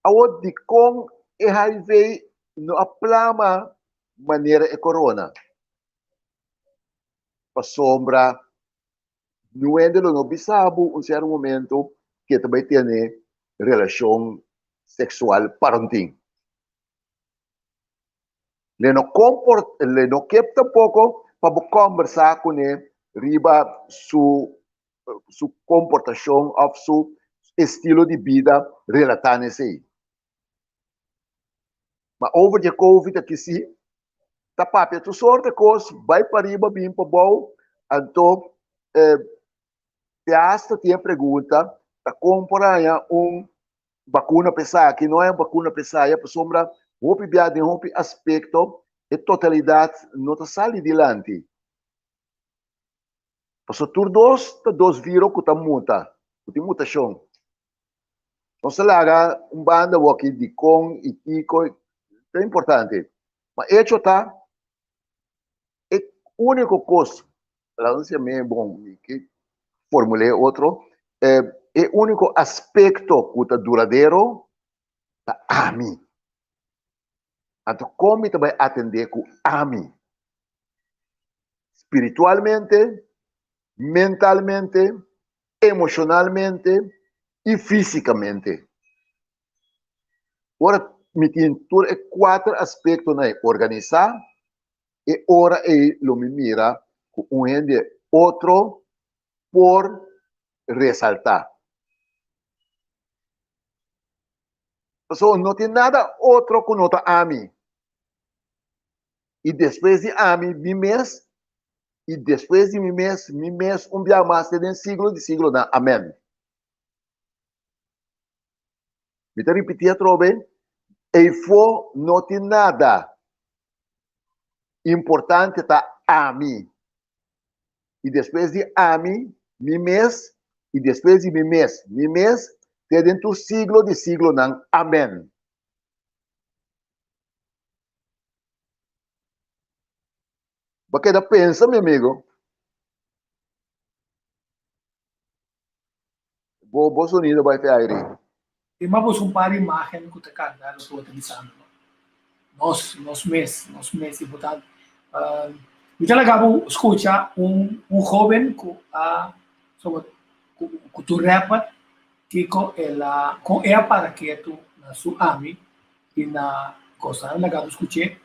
Awor dikon e HIV no a plama manera e corona? Pasobra Niun hende lo no bisa bo un sierto momento ke ta bai tene relashon seksual parontin. Le no komport, le no kep tampoko pa bo kombersá kuné riba su su komportashon òf su estilo di bida relatá na esei. Ma over dje covid aki si, ta papia tur sorte kos, bai pariba bin pabou, anto te hasta tin e pregunta ta kon por haña un bakuna pa esaki, no haña bakuna pa esaya, pasobra hopi bia den hopi aspekto e totalidat no ta sali dilanti. Pasobra tur dos ta dos viro ku ta muta, ku tin mutashon. Nos ta laga un banda awor aki dikon i kiko ta importante. Ma echo ta e úniko kos, laga nos yam'é bon, mi ke formul'é otro, e úniko aspekto ku ta duradero ta ami. Anto kon mi ta bai atendé ku ami? Spiritualmente, mentalmente, emoshonalmente i físikamente. Ora mi tin tur e kuater aspektonan ei organisá, e ora ei lo mi mira ku un hende otro por resaltá. Pasobra no tin nada otro ku no ta ami. I despues di ami, mi mes, i despues di mi mes, mi mes un bia mas te den siglo di siglonan. Amèn. Mi ta ripití atrobe, Eifó no tin nada. Importante ta ami. I despues di ami, mi mes, i despues di mi mes, mi mes, te den tur siglo di siglonan. Amèn. Bo a keda pensa, mi amigo. Bo, bo sonido bai fe aire. I m'a busca un par di imagen cu ta carga loke bo ta bisando. Nos, nos mes, nos mes importante. Uh, mi ta laga bo scucha un, un joven cu a, so, cu, cu tu rapper, kiko el a, con e a para ketu na su ami i na kosnan laga bo skuch'é.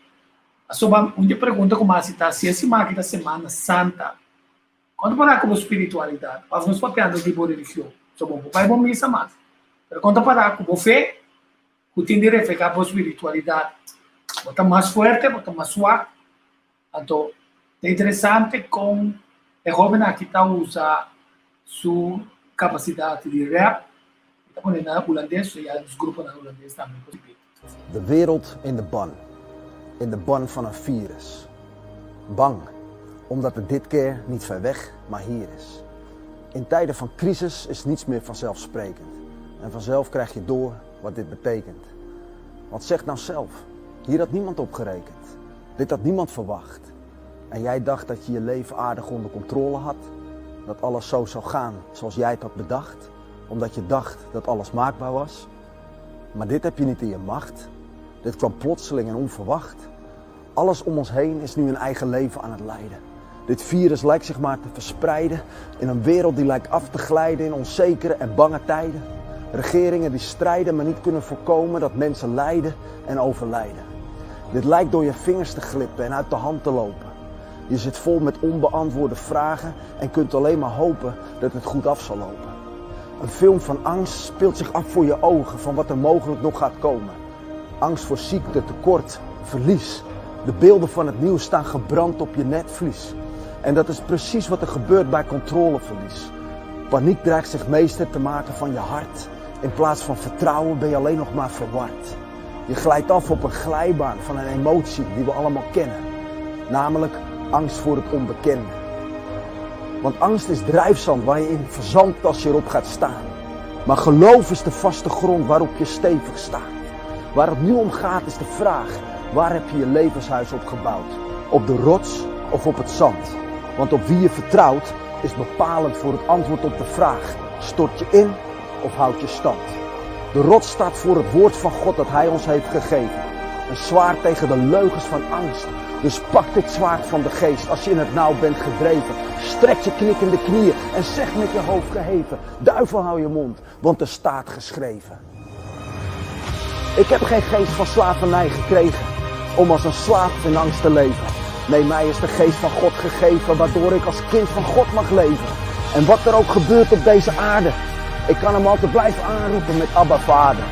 Pasobra un di e pregunta ku mi hasi ta si e siman aki ta Semana Santa, kon ta para ku bo spiritualidat? Òf nos papiando di bo religion? So bo por bai bo misa mas, pero kon ta para ku bo fe ku tin di reflehá bo spiritualidat? Bo ta mas fuerte, bo ta mas swak? Anto ta interesante kon e hóben aki ta usa su kapasidat di rap. E ta pone na hulandes, so ya nos gruponan hulandes tambe por sibi. De wereld in de ban. In de ban van een virus. Bang, omdat het dit keer niet ver weg, maar hier is. In tijden van crisis is niets meer vanzelfsprekend. En vanzelf krijg je door wat dit betekent. Want zeg nou zelf, hier had niemand op gerekend. Dit had niemand verwacht. En jij dacht dat je je leven aardig onder controle had? Dat alles zo zou gaan zoals jij het had bedacht? Omdat je dacht dat alles maakbaar was? Maar dit heb je niet in je macht. Dit kwam plotseling en onverwacht. Alles om ons heen is nu een eigen leven aan het leiden. Dit virus lijkt zich maar te verspreiden in een wereld die lijkt af te glijden in onzekere en bange tijden. Regeringen die strijden maar niet kunnen voorkomen dat mensen lijden en overlijden. Dit lijkt door je vingers te glippen en uit de hand te lopen. Je zit vol met onbeantwoorde vragen en kunt alleen maar hopen dat het goed af zal lopen. Een film van angst speelt zich af voor je ogen van wat er mogelijk nog gaat komen. Angst voor ziekte, tekort, verlies. De beelden van het nieuws staan gebrand op je netvlies. En dat is precies wat er gebeurt bij controleverlies. Paniek dreigt zich meester te maken van je hart. In plaats van vertrouwen ben je alleen nog maar verward. Je glijdt af op een glijbaan van een emotie die we allemaal kennen. Namelijk angst voor het onbekende. Want angst is drijfzand waar je in verzandt als je erop gaat staan. Maar geloof is de vaste grond waarop je stevig staat. Waar het nu om gaat is de vraag, waar heb je je levenshuis op gebouwd? Op de rots of op het zand? Want op wie je vertrouwt is bepalend voor het antwoord op de vraag, stort je in of houd je stand? De rots staat voor het woord van God dat hij ons heeft gegeven. Een zwaard tegen de leugens van angst. Dus pak dit zwaard van de geest als je in het nauw bent gedreven. Strek je knikkende knieën en zeg met je hoofd geheven. Duivel, hou je mond, want er staat geschreven. Ik heb geen geest van slavernij gekregen om als een slaaf in angst te leven. Nee, mij is de geest van God gegeven, waardoor ik als kind van God mag leven. En wat er ook gebeurt op deze aarde, ik kan hem altijd blijven aanroepen met Abba Vader.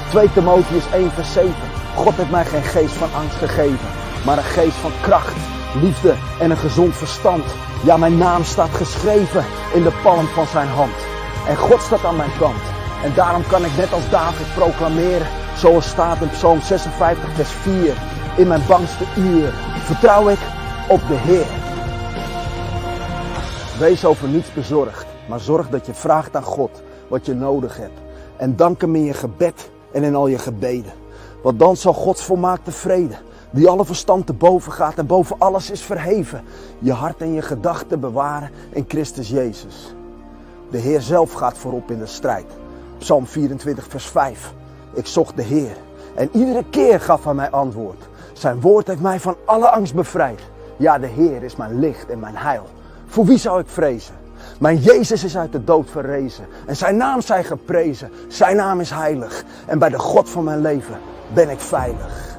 2 Timotheüs 1 vers 7. God heeft mij geen geest van angst gegeven, maar een geest van kracht, liefde en een gezond verstand. Ja, mijn naam staat geschreven in de palm van zijn hand. En God staat aan mijn kant. En daarom kan ik net als David proclameren, zoals staat in Psalm 56 vers 4. In mijn bangste uur vertrouw ik op de Heer. Wees over niets bezorgd, maar zorg dat je vraagt aan God wat je nodig hebt. En dank hem in je gebed en in al je gebeden. Want dan zal Gods volmaakte vrede, die alle verstand te boven gaat en boven alles is verheven, je hart en je gedachten bewaren in Christus Jezus. De Heer zelf gaat voorop in de strijd. Psalm 24 vers 5. Ik zocht de Heer en iedere keer gaf hij mij antwoord. Zijn woord heeft mij van alle angst bevrijd. Ja, de Heer is mijn licht en mijn heil. Voor wie zou ik vrezen? Mijn Jezus is uit de dood verrezen en zijn naam zij geprezen. Zijn naam is heilig en bij de God van mijn leven ben ik veilig.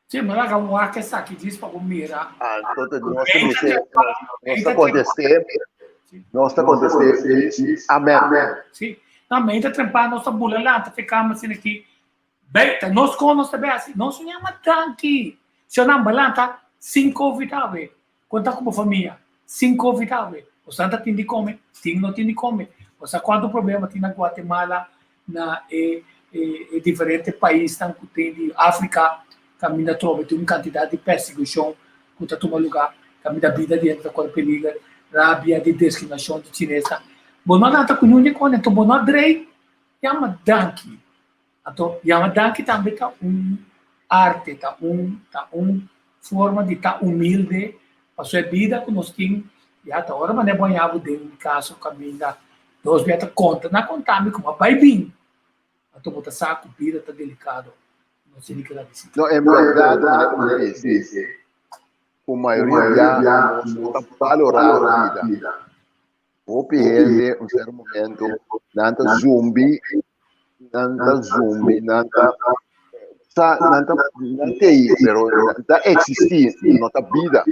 Sí, mi laga wak esaki djis pa bo mira. Anto te nos ta bisa, nos ta contesté, nos ta contesté, amen. Sí, no, mi ta trempa nos ta bula lanta fe kama asina aki. Bey, ta nos kon nos ta bay hasi? Nos no yama danki. Si nan balanta sin covid awe, kon ta ku bo famia sin covid awe? Bosan ta tin di kome? Tin no tin di kome? Bo sa kuantu problema tin na Guatemala, na e e diferente paisnan ku tin di Afrika kaminda trobe tin un kantidat di persekushon ku ta tuma lugá, kaminda bida di hende ta kore peliger, rabia di diskriminashon di chinesnan. Bo no a lanta ku niun di kos, enton bo no a drei yama danki. Anto yama danki tambe ta un arte, ta un ta un forma di ta humilde pasobra e bida ku nos tin ya ta ora manera bo haña bo den un kaso kaminda Nos bia ta konta, nan konta mi kuma bai bin. Anto bo ta sa ku bida ta delikado. No tin di keda bisita. No, en bèrdat, manera ku bo bisa, ku mayoria bia nos no ta balorá bida. Hopi hende un sierto momento nan ta zumbi, nan ta zumbi, nan ta sa, nan ta nan t'ei, pero nan ta eksistí, no ta bida.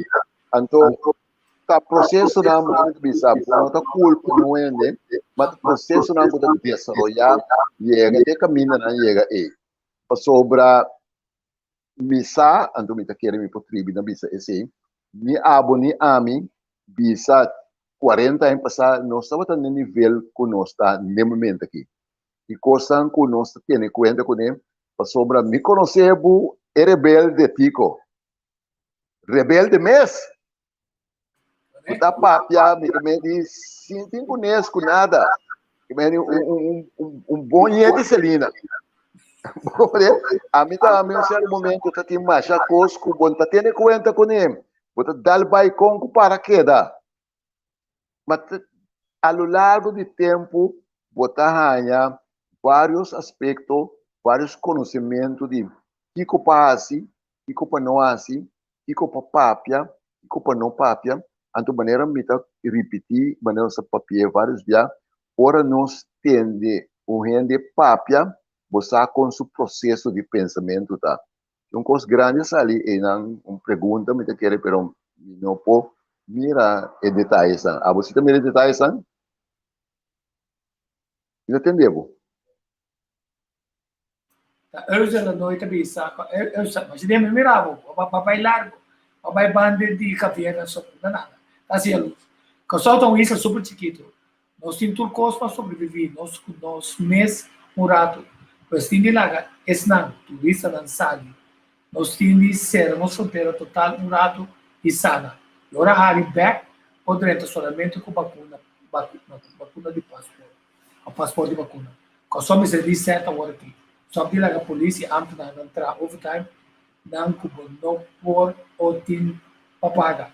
Anto Ta procesonan bo ta bisa bo no ta culpa un hende, ma ta procesonan ku ta desaroyá yega te kamindanan yega ei. Pasobra mi sa, anto mi ta kere mi por tribi na bisa esei, ni abo ni ami bisa kuarenta aña pasá nos tabata na e nivel ku nos ta n'e momento aki. I kosnan ku nos ta tene kuenta kuné, pasobra mi konosé bo e rebelde Tico. Rebelde mes. Ku ta papia, mi ta medi sin tin kunes ku nada. Mi medi un, un, un, un bon yete Selina. A mi ta mi un cierto momento ta tin masha kos ku bon ta tene kuenta kuné. Bo ta dal bai kon ku para keda. Ma. A lo largo di tempu bo ta haña vários aspekto, vários konosementu di kiko pa hasi, kiko pa no hasi, kiko pa papia, kiko pa no papia. Anto manera mi ta ripití, manera nos a papi'é vários bia, ora nos tende un hende papia, bo sa kon su proseso di pensamentu ta. Un kos grandi a sali einan, un pregunta mi ta kere, pero mi no por mira e detayesnan. Abo si ta mira e detayesnan? Mi ta tende bo. Ta Eusa la noite bisa, Eusa, ma si mi mira bo, ba bai largo, ba bai bande di Javier so, na nada. Ta así luz. Kòrsou ta un isla super chikitu. Nos tin tur kos pa sobreviví, nos ku nos mes un ratu. Pues tin di laga esnan, turistanan, sali. Nos tin di sera nos frontera total un ratu i sana. I ora hari bèk por drenta solamente ku bakuna, bakuna di pasport, òf pasport di bakuna. Kòrsou mester reset awor aki. Stòp di laga polis i ámtenarnan traha overtime nan ku bo no por o tin pa paga.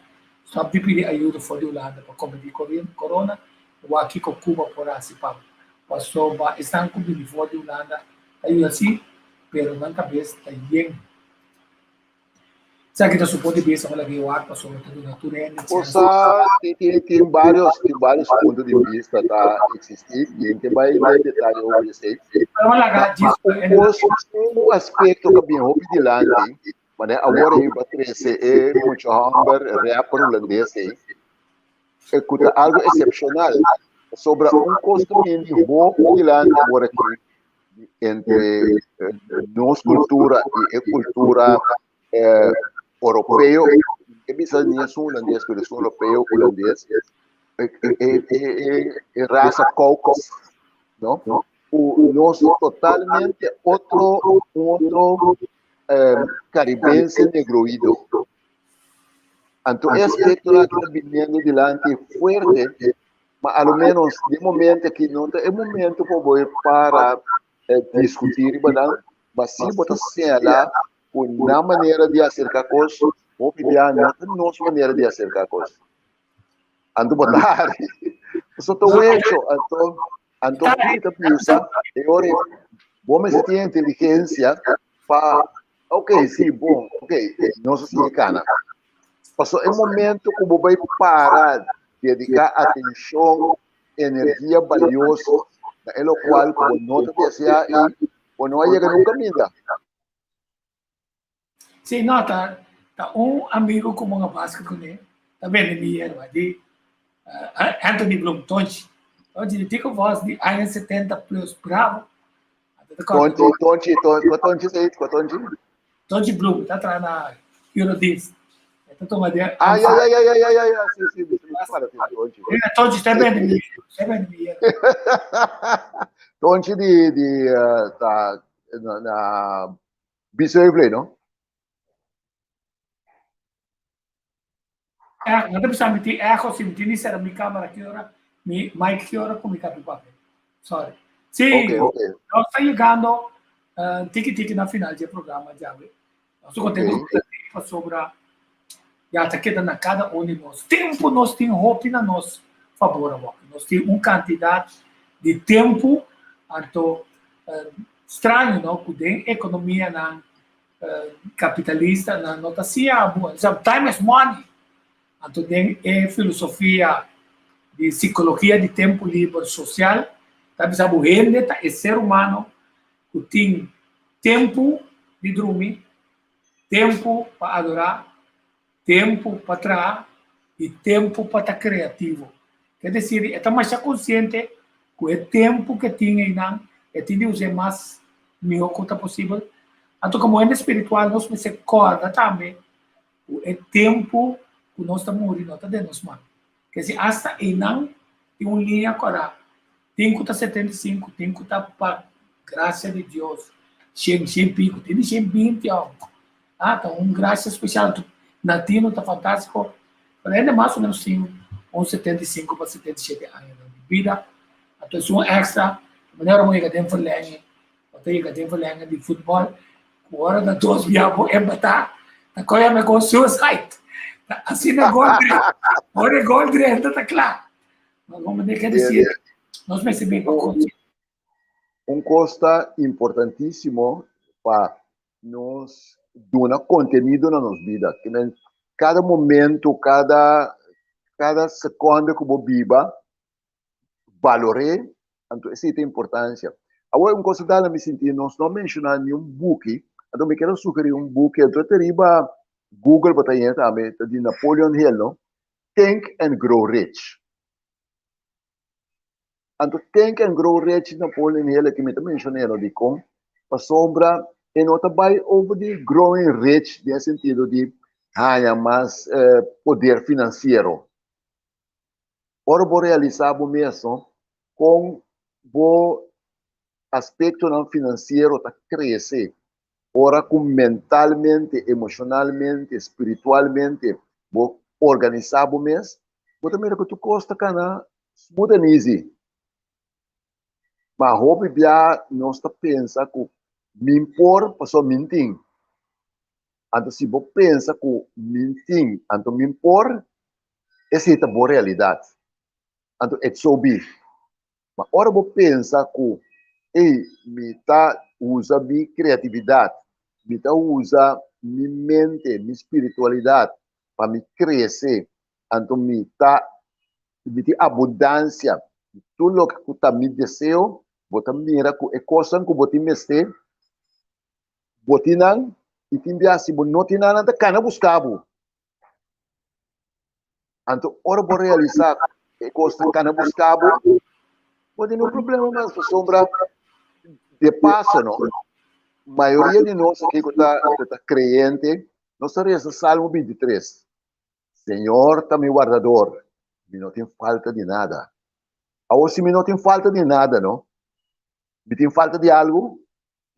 Stòp di pidi ayuda for di Hulanda pa kombatí korona i wak kiko Cuba por hasi pa bo. Pasobra esnan ku bini for di Hulanda ta yuda sí, pero nan kabes ta yen. Esaki ta su punto di bista ora di wak pasobra ta duna tur hende chèns. Osa tin tin varios tin varios punto di bista ta existi i ke bai den detaye over esei. Pero laga djis Un kos un aspekto ku a bin hopi dilanti manera awor ei bo a trese e mucha hòmber rapper hulandes ei e ku ta algu eksepshonal pasobra un kos ta bini hopi dilanti awor aki entre nos cultura y e cultura eh, europeo, que bisa ni es holandés, pero es europeo holandés, eh, eh, eh, eh, raza Caucus, ¿no? U nos totalmente otro, otro eh, caribense negroido. Anto e aspecto aki ta biniendo dilanti fuerte, ma a lo menos di momento aki no ta e momento pa bo para eh, discutir riba nan, ma si bo ta señala ku nan manera di acerca kos, hopi bia no ta nos manera di acerca kos. Anto bo ta hari. Eso ta un hecho. Anto, anto mi ta bisa, e ora bo mester tin inteligencia pa Ok, sí, bon, ok, nos a sigui kana. Paso e momento ku bo bai para dediká atenshon, energia balioso na e lokual ku bo no ta deseá i bo no a yega nunka kaminda. Sí, no, ta, ta un amigo ku bo a basket kuné, ta bende mi yerba di uh, Anthony Bloom, Tonchi. Tonchi di tiko vos di aña 70 plus, bravo. Tonchi, Tonchi, Tonchi, Tonchi sei, Tonchi? Tonchi Bloom, ta traha na Eurodisc. Ta toma de... Ah, ya, ya, ya, ya, ya, ya, ya, sí, sí, sí, sí, Tonchi. Tonchi, sta bene mi, sta bene mi. Tonchi di, di, uh, ta, na, na Biseuvle, no? Eh, no te bisa mi tin echo, si mi tin di sera mi cámara ki ora, mi mic ki ora ku mi kapi papia. Sorry. Sí, okay, okay. Nos ta llegando uh, tiki tiki na final di programa djawe. Nos ta contento okay. ku pasobra ya ta keda na kada un di nos. Tempo nos tin hopi na nos favor awor. Nos tin un kantidat di tempo anto uh, straño no ku den ekonomia nan Kapitalistanan no ta siña bo, time is money. Anto den e filosofia di sikologia di tempu liber sosial ta bisa bo hende ta e ser humano ku tin tempu di drumi, tempu pa adorá, tempu pa traha i tempu pa ta kreativo. Ke desir e ta masha konsiente ku e tempu ke tin einan e tin di us'é mas mihó ku ta posibel. Anto komo hende spiritual nos mester kòrda tambe ku e tempu ku nos ta muri no ta den nos man. Ke si asta einan tin un liña kòrá, tin ku ta 75, tin ku ta pa grasia di Dios shen, shen piku, tin di shen binti òf. Ah, ta un gracia special. Latino ta fantástico. Pero hende mas o menos tin un 75 pa 77 aña di bida. Anto es un extra. Manera bo yega den verlenging, bo ta yega den verlenging di futbol, ku ora ta dos bia bo empatá, ta koya me kon suicide. Ta asina gol drenta. Ora e gol drenta ta kla. No ke decir, nos mester bin pa konsi. Un kos ta importantísimo pa nos duna kontenido na nos bida. Ke men kada momento, kada kada sekonde ku bo biba, balor'é, anto esei ta importansia. Awor un kos ta dal na mi sinti, nos no a menshoná niun buki, anto mi kier a sugerí un buki, anto ta riba Google bo ta haña tambe, ta di Napoleon Hill, no? Think and Grow Rich. Anto Think and Grow Rich di Napoleon Hill aki mi ta menshon'é no dikon? Pasobra e no ta bai over di growing rich den e sentido di haña mas poder finansiero. Ora bo realisá bo mes no kon bo aspektonan finansiero ta krese ora ku mentalmente, emoshonalmente, spiritualmente bo organisá bo mes, bo ta mira ku tur kos ta kana smooth and easy. Ma hopi bia nos ta pensa ku min por pasobra min tin. Anto si bo pensa ku min tin anto min por, esei ta bo realidat. Anto et so be. Ma ora bo pensa ku, ey, mi ta usa mi kreatividat, mi ta usa mi mente, mi spiritualidat pa mi krese, anto mi ta mi tin abundansia di tur loke ku ta mi deseo, bo ta mira ku e kosnan ku bo tin mester, bo tin nan, i tin biaha si bo no tin nan, nan ta kana buska bo. Anto ora bo realisá e kos ta kana buska bo, bo tin un problema mas pasobra de paso no, mayoria di nos aki ku ta ku ta kreyente, nos ta resa Salmo 23, Señor ta mi wardador, mi no tin falta di nada. Awor si mi no tin falta di nada no, mi tin falta di algu?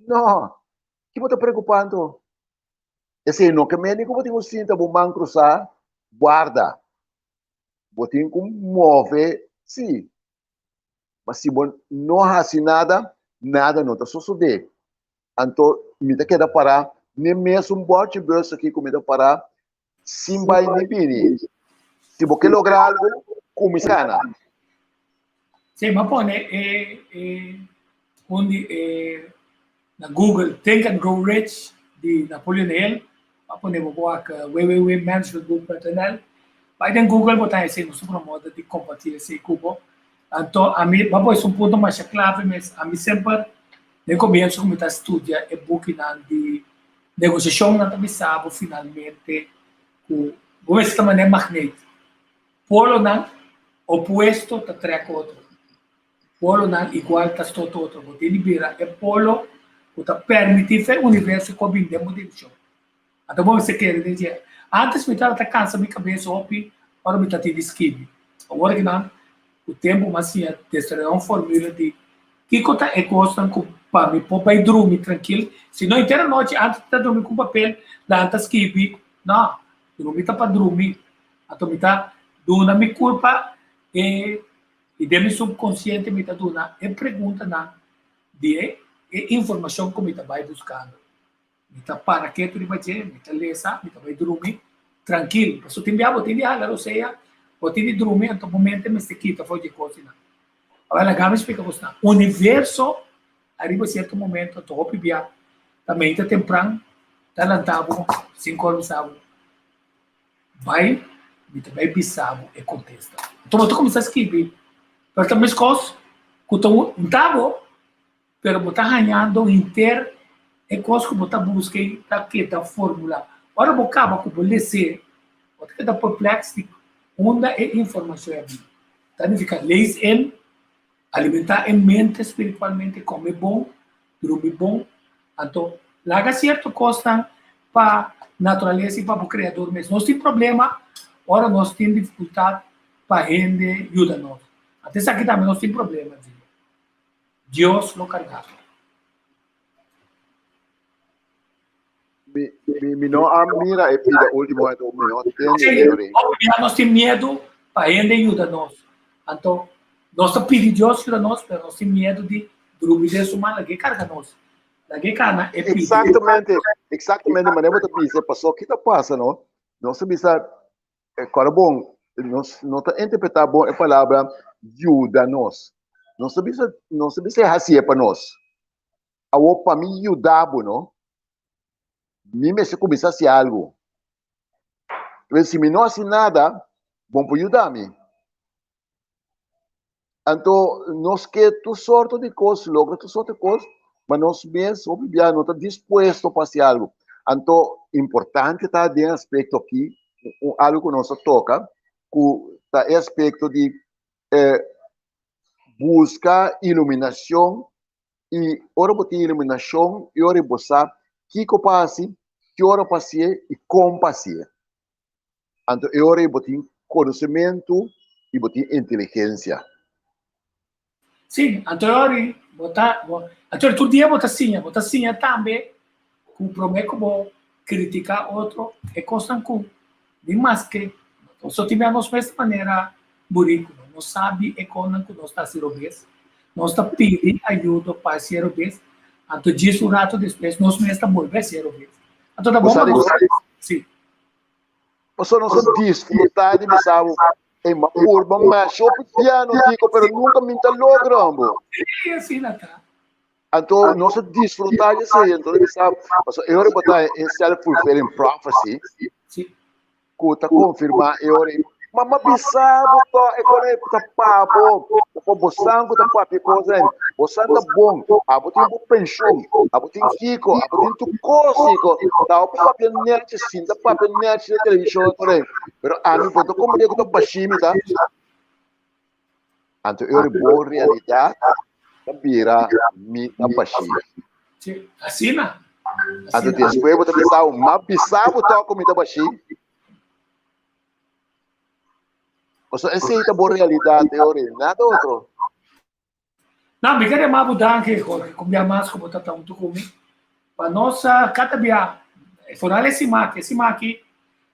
No! Ki bo ta preokupá anto? Esei no ke mende ku bo tin ku sinta bo man krusá guarda. Bo tin ku move sí. Ma si bo no hasi nada, nada no ta sosodé. Anto mi ta keda pará n'e mesun bòrchi bus aki ku mi ta pará sin bai ni bini. Si bo ke logra algu, kuminsá kana. Sí, m'a pone e e un di e na Google Think and Grow Rich di Napoleon Hill. M'a pone bo por wak www.managementboek.nl. Bai den Google bo ta haña esei, nos ta promote di kompartí esei ku bo. Anto ami, bo a pone un punto masha klave mes. Ami semper den komienso ku mi ta studia e bukinan di Negosiashonnan ta bisa bo finalmente ku bo mester ta manera magneet. Polonan opuesto ta trek otro. Polonan igual ta stota otro. Bo tin di bira e polo ku ta permití fe universo ku a bini den bo direkshon. Anto bo mester kere den dje. Antes mi tabata kansa mi kabes hopi ora mi ta tin di skibi. Awor kinan ku tempu mi a siña desaroyá un formula di kiko ta e kosnan ku pa mi por bai drumi trankil. Si no henter anochi antes mi ta drumi ku un papel lanta skibi. No, drumi ta pa drumi. Anto mi ta duna mi kurpa e i den mi subkonsiente mi ta duna e preguntanan di e informashon ku mi ta bai buskando. Mi ta para ketu riba dje, mi ta lesa, mi ta bai drumi trankil. Pasobra tin bia bo tin di hala rosea, bo tin di drumi, anto bo mente mester kita for dje kosnan. Awor laga mi splika bosnan. Universo ariba sierto momento, anto hopi bia ta meita tempran, ta lanta bo sin kor bisa bo, bai, mi ta bai bisa bo e kontesta. Anto bo ta kuminsá skibi, pero ta meskos ku ta unta bo. Pero bo ta hañando henter e kos ku bo ta buska i ta keda formulá. Ora bo kaba ku bo les'é, bo ta keda perplèks di unda e informashon a bini. Ta nifiká lees in, alimentá e mente spiritualmente, kome bon, drumi bon, anto laga sierto kosnan pa naturalesa i pa bo Kreador mes. Nos tin problema ora nos tin difikultat pa hende yuda nos. Anto esaki tambe nos tin problema. Dios lo carga. Mi, mi, mi no a mira e pida último anto mi no tende Sí, bien. hopi bia nos tin miedu pa hende yuda nos. Anto, nos ta pidi Dios yuda nos, pero nos tin miedu di drumi den su man, lag'é carga nos. Lag'é cana e pidi. Exactamente, exactamente, manera bo ta bisa, paso ki ta pasa, no? Nos ta bisa, eh, kòrda bon, Nos no ta interpretá bon e palabra yuda nos. Nos ta bisa, nos ta bisa hasié pa nos. Awor pa mi yuda bo no, mi mester kuminsá hasi algu. Pero si mi no hasi nada, bon por yuda mi. Anto nos ke tur sorto di kos, logra tur sorto di kos, ma nos mes hopi bia no ta dispuesto pa hasi algu. Anto importante ta den aspekto aki, un algu ku nos a toka, ku ta e aspekto di eh, buska iluminashon i ora bo tin iluminashon i ora bo sa kiko pa hasi, ki ora pa hasié i kon pa hasié. Anto e ora ei bo tin konosementu i bo tin inteligensia. Sí, anto e ora ei bo ta, bo, anto e tur dia bo ta siña, bo ta siña tambe ku promé ku bo kritiká otro e kosnan ku ni maske nos ta tin nos mes manera buriku, no nos sabi e kosnan ku nos ta hasi robes, nos ta pidi ayudo pa hasi robes, anto djis un rato despues nos mes ta bolbe hasi robes. Anto ta bon pa nos, sí. Pasobra nos a disfrutá di bisa bo, Ey, m'a purba masha hopi piano, Tico, pero nunca mi ta logra, bo. Sí, asina ta. Anto nos a disfrutá di esei, anto nos bisa, pasobra e ora bo ta en self-fulfilling prophecy, Sí. ku ta konfirmá e ora ei, ma m'a bisa bo tò, e kos ei ta pa bo, ta pa bo san ku ta papia e kos ei, bo san ta bon, abo tin bo penshon, abo tin kiko, abo tin tur kos, kiko, ta abo papia nèchi, sinta papia nèchi na televishon tur ei, pero ami bo ta komprendé ku ta bashí mi ta. Anto e ora bo realidat ta bira mi ta bashí. Sí, asina. Anto despues bo ta bisa, m'a bisa bo tòg ku mi ta bashí. Pasobra esei ta bo realidat e ora ei, nada otro. No, mi kere yama bo danki, Jorge, ku bia mas ku bo ta huntu ku mi. Pa nos kada bia, foral e siman aki, e siman aki,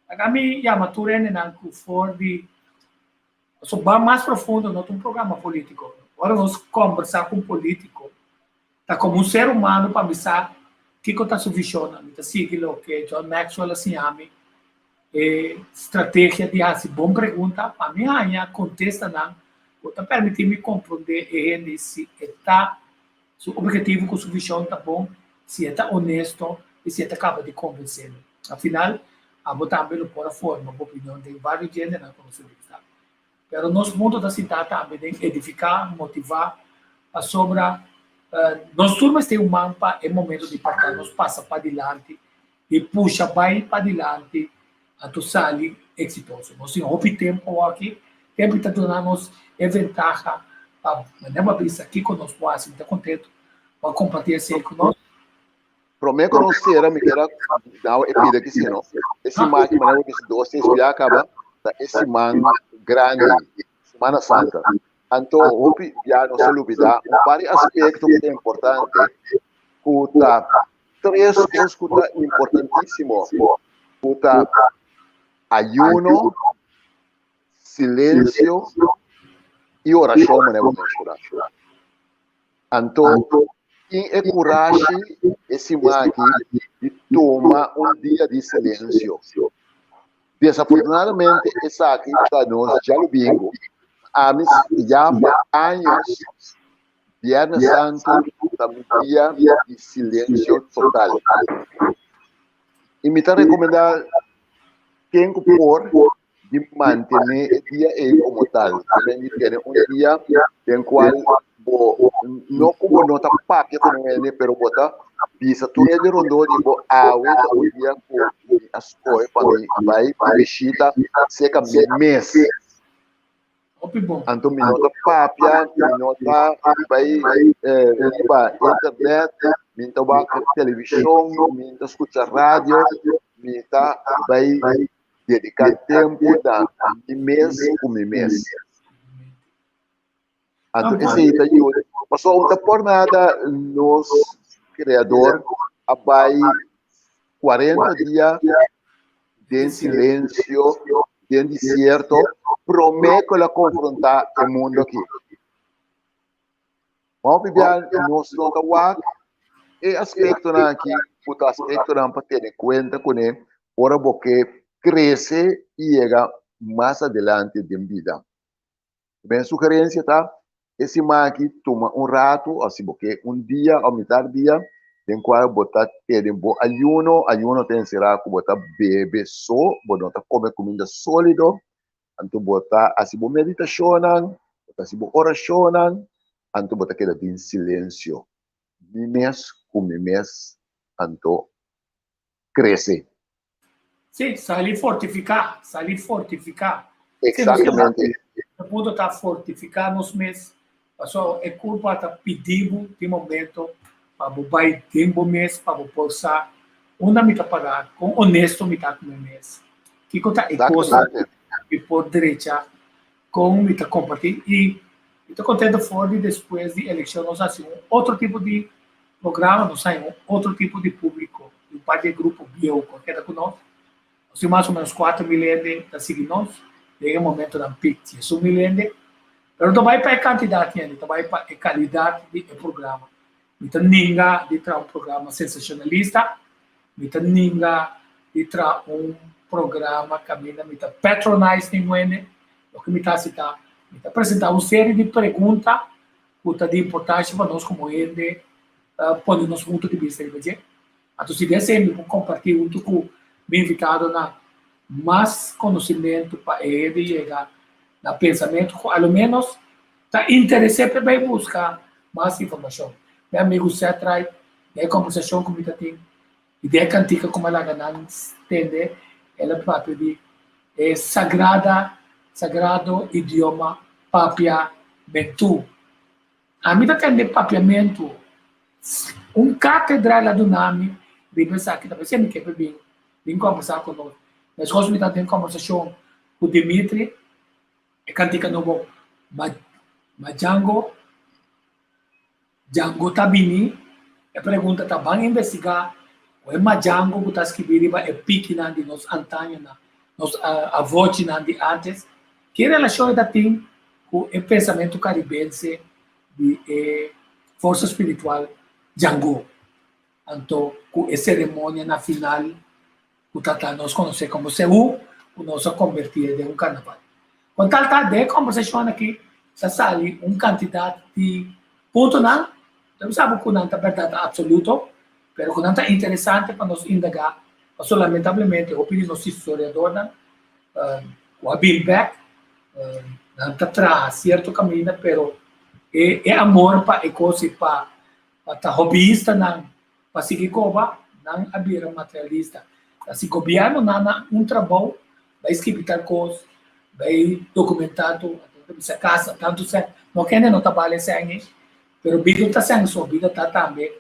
laga mi yama tur hendenan ku for di, pasobra ban mas profundo no ta un programa politiko. Ora nos kombersá ku un politiko, Ta komo un ser humano pa mi sa kiko ta su vishonnan. Mi ta sigui loke John Maxwell a siña mi, e strategia di hasi bon pregunta pa mi haña kontestanan ku ta permití mi komprondé e hende si e ta su ophetivo ku su vishon ta bon, si e ta onesto i si e ta kaba di konvensé mi. Al final, abo tambe lo por a forma bo opinion den vários djendenan ku nos entrevistá. Pero nos punto ta sintá tambe den edifiká, motivá, pasobra nos tur mester human pa e momento di partá nos pasa padilanti i pusha bai padilanti anto sali eksitoso. Nos tin hopi tempu awoki, tempu ta duna nos e ventaha pa manera bo a bisa kiko nos por hasi. Mi ta kontentu bo a kompartí esei ku nos. Promé ku nos sera mi kier a dau e pida ki si no. E siman aki manera bo bisa dos tres bia kaba ta e siman grandi, Semana Santa. Anto hopi bia nos a lubida un par di aspekto ku ta importante ku ta tres kos ku ta importantisimo ku ta ayuno, silensio i orashon manera bo menshona. Anto tin e kurashi e siman aki di tuma un dia di silensio. Desafortunadamente esaki ta nos djalumingu. Ami ya pa años Biernes Santu ta mi dia di silensio total. I mi ta rekomendá ken ku por di mantené e dia ei komo tal. Te men di tene un dia den kual bo no ku bo no ta papia ku un hende, pero bo ta bisa tur hende rondó di bo awe ta un dia ku mi a skohe pa mi bai bishita serka mi mes. Anto mi no ta papia, mi no ta bai riba internet, mi no ta wak televishon, mi no ta skucha radio, mi ta bai dedica tempo na mi mes cu mi mes. Anto esey ta yuda. Pasobra un ta por nada nos Creador a bay 40 dia den silencio, den desierto, prome cu el a confronta e mundo aki. Hopi bia nos no ta wak e aspektonan aki ku ta aspektonan pa tene kuenta kuné ora bo ke krese i yega. mas adelante den bida. Mi sugerencia ta, e siman aki tuma un ratu of si bo ke un dia of mitar dia den cual bo ta tene bo ayuno, ayuno ta encera cu bo ta bebe so, bo no ta come cuminda solido, anto bo ta haci bo meditacionnan, bo ta haci bo oracionnan, anto bo ta keda den silencio, mi mes cu mi mes, anto crece. Sí, sali fortifiká, sali fortifiká. Exactamente. E punto ta fortifiká nos mes, paso e kurpa ta pidi bo tin momento pa bo bai den bo mes, pa bo por sa unda mi ta pará, kon honesto mi ta ku mi mes, kiko ta e kosnan ku mi por drecha, kon mi ta kompartí. I mi ta kontento for di despues di elekshon nos hasi un otro tipo di programa, nos haña un otro tipo di públiko, di un par di e grupo bieu ku a keda ku nos. Nos tin mas o ménos 4000 hende ta sigui nos, den e momentonan pik 11000 hende. Pero no ta bai pa e kantidat di hende, ta bai pa e kalidat di e programa. Mi ta ninga di traha un programa sensashonalista, mi ta ninga di traha un programa kaminda mi ta patronize ningun hende. Loke mi ta hasi ta, mi ta presentá un serie di pregunta ku ta di importansha pa nos komo hende pone nos punto di bista riba dje. Anto si den esei mi por kompartí huntu ku mi invitadonan mas konosimentu pa e hende yega na pensamentu ku a lo ménos ta interes'é pa e bai buska mas informashon. Mi amigu Seth Wright, den e kombersashon ku mi ta tin i den e kantika ku mi a laga nan tende, el a papia di e sagrada, sagrado idioma papiamentu. Ami ta tende papiamentu. Un katedra el a duna mi riba esaki. Ta p'esei mi ke pa bin, bin kombersá ku nos. Meskos mi ta den kombersashon ku Dimitri, e kantika nobo Majango. Django ta bini? E pregunta ta ban investigá ku e Madjango ku ta skibí riba e pikinan di nos antañonan, nos avochinan di ántes, ki relashon e ta tin ku e pensamentu karibense di e forsa spiritual Django? Anto ku e seremonia na final ku ta ta nos konosé komo Seú, ku nos a kombertí den un karnaval. Kon tal ta, den e kombersashon aki ta sali un kantidat di puntonan, no bisa bo ku nan ta bèrdat apsoluto, pero ku nan ta interesante pa nos indagá, pasobra lamentablemente hopi di nos historiadornan ku a bin bèk, nan ta traha sierto kaminda, pero e amor pa e kos i pa ta hobiistanan Pa sigui koba, nan a bira materialista. Ta si gobièrnu nan na un trabou, bai skibi tal kos, bai dokumentá tur, anto ta bisa kasa tantu sèn. No kende no ta bale sèn ei, pero bida ta sèn so, bida ta tambe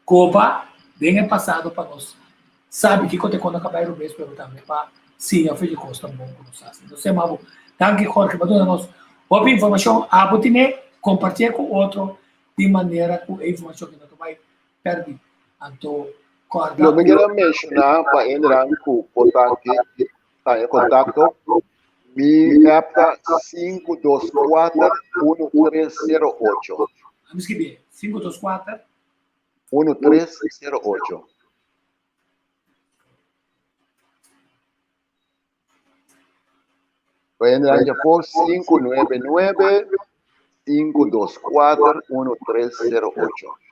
koba den e pasado pa nos sabi kiko ta e kos na kabei robes, pero tambe pa siña for di kos tan bon ku nos hasi. Nos sema bo. Danki Jorge pa duna nos hopi informashon. Abo tine, kompartié ku otro di manera ku e informashon aki no ta bai Perdi. Anto corda. Lo mi keda menciona pa hendenan cu por ta ke ta en contacto. Mi app ta 524 1308. Ami skibi 524 1308. Pa hendenan dja for 599 524 1308.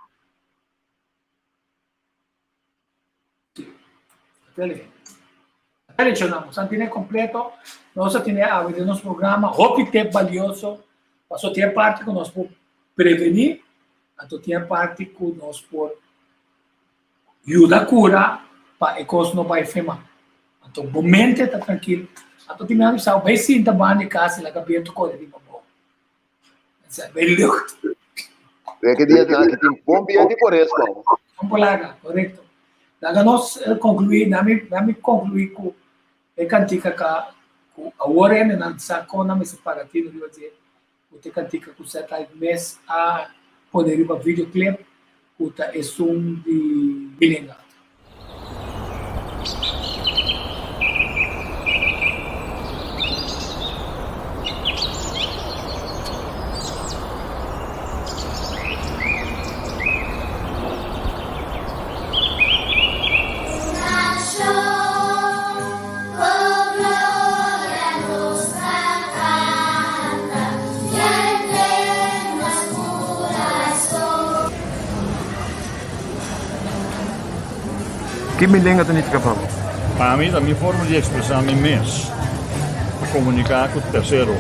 Seleccionamos, an tene completo, nos a tene awe den nos programa hopi tip balioso, paso tin e parti ku nos por prevení, anto tin e parti ku nos por Yuda kura pa e kos no bai fema. Anto bo mente ta trankil. Anto tin mihor bisa bo bai sinta banda di kas i laga bientu kore riba bo. Esei bai lucht. Ve ki dia aki tin bon bientu por esco. Bon por laga, korekto. Laga nos konkluí, nami nami konkluí ku e kantika ka ku awor hende nan sa kon nan mester paga tinu riba dje. Ku ta e kantika ku Satellite mes a pone riba videoclip ku ta esun di Bilinga. Ki mi lenga ta nifiká pa bo? Pa mi ta mi forma di ekspresá mi mes, pa komuniká ku tersero,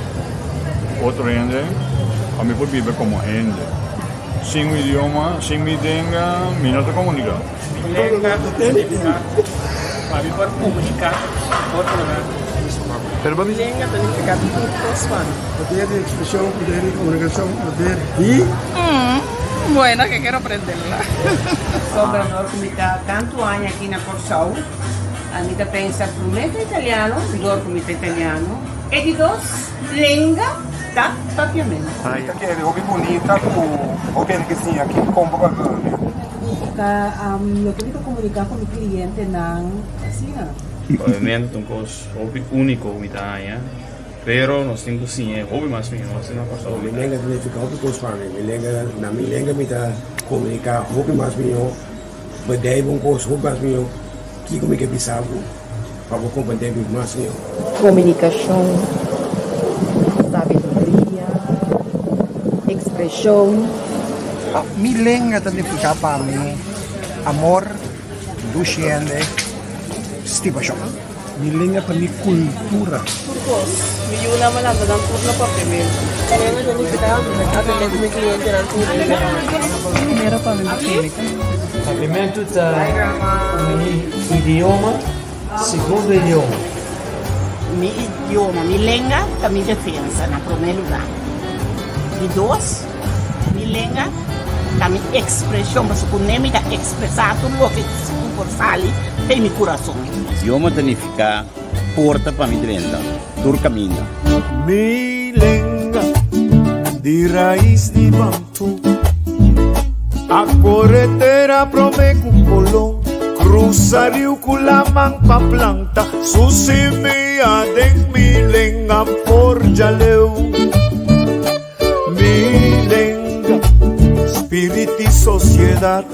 otro hende, pa mi por biba komo hende. Sin un idioma, sin mi lenga, mi no ta komuniká. Mi lenga ta nifiká pa mi por komuniká ku otronan. Mi lenga ta nifiká tur kos pa mi. Poder di ekspreshon, poder di komunikashon, poder di. Bueno, ke kero aprenderla. Sobra dor ku mi ta tantu aña aki na Kòrsou, mi ta pensa promé ta italiano, dor ku mi ta italiano, e di dos lenga ta papiamentu. Mi ta kere hopi bunita ku hopi hende ke siña aki kon pa papia papiamentu. Ta loke mi ta komuniká ku mi klientenan asina. Papiamentu ta un kos hopi úniko ku mi ta haña. Pero nos tin ku siña e hopi mas mihó asina Kòrsou. Mi lenga ta nifiká hopi kos pa mi. Mi lenga, na mi lenga mi ta komuniká hopi mas mihó, bedei bo un kos hopi mas mihó, kiko mi ke bisa bo pa bo komprendé mi mas mihó. Komunikashon, sabiduria, ekspreshon. Mi lenga ta nifiká pa mi amor, dushi hende, stimashon. Mi lenga ta mi kultura. Tur kos. Mi yunan a lanta nan tur na papiamentu. Mi lenga ta nifiká atendé ku mi klientenan tur dia. Primero pa mi bo Papiamentu ta mi idioma, segundo idioma. Mi idioma, mi lenga ta mi defensa na promé lugá. Di dos, mi lenga ta mi ekspreshon, pasobra ku ne mi ta ekspresá tur loke ku por sali den mi kurason. Idioma ta nifiká porta pa mi drenta tur kaminda. Mi lenga di rais di Bantu A kore tera prome ku Kolon Krusa riu ku laman pa planta su simia den mi lenga por djaleu Mi lenga, spirit i sosiedat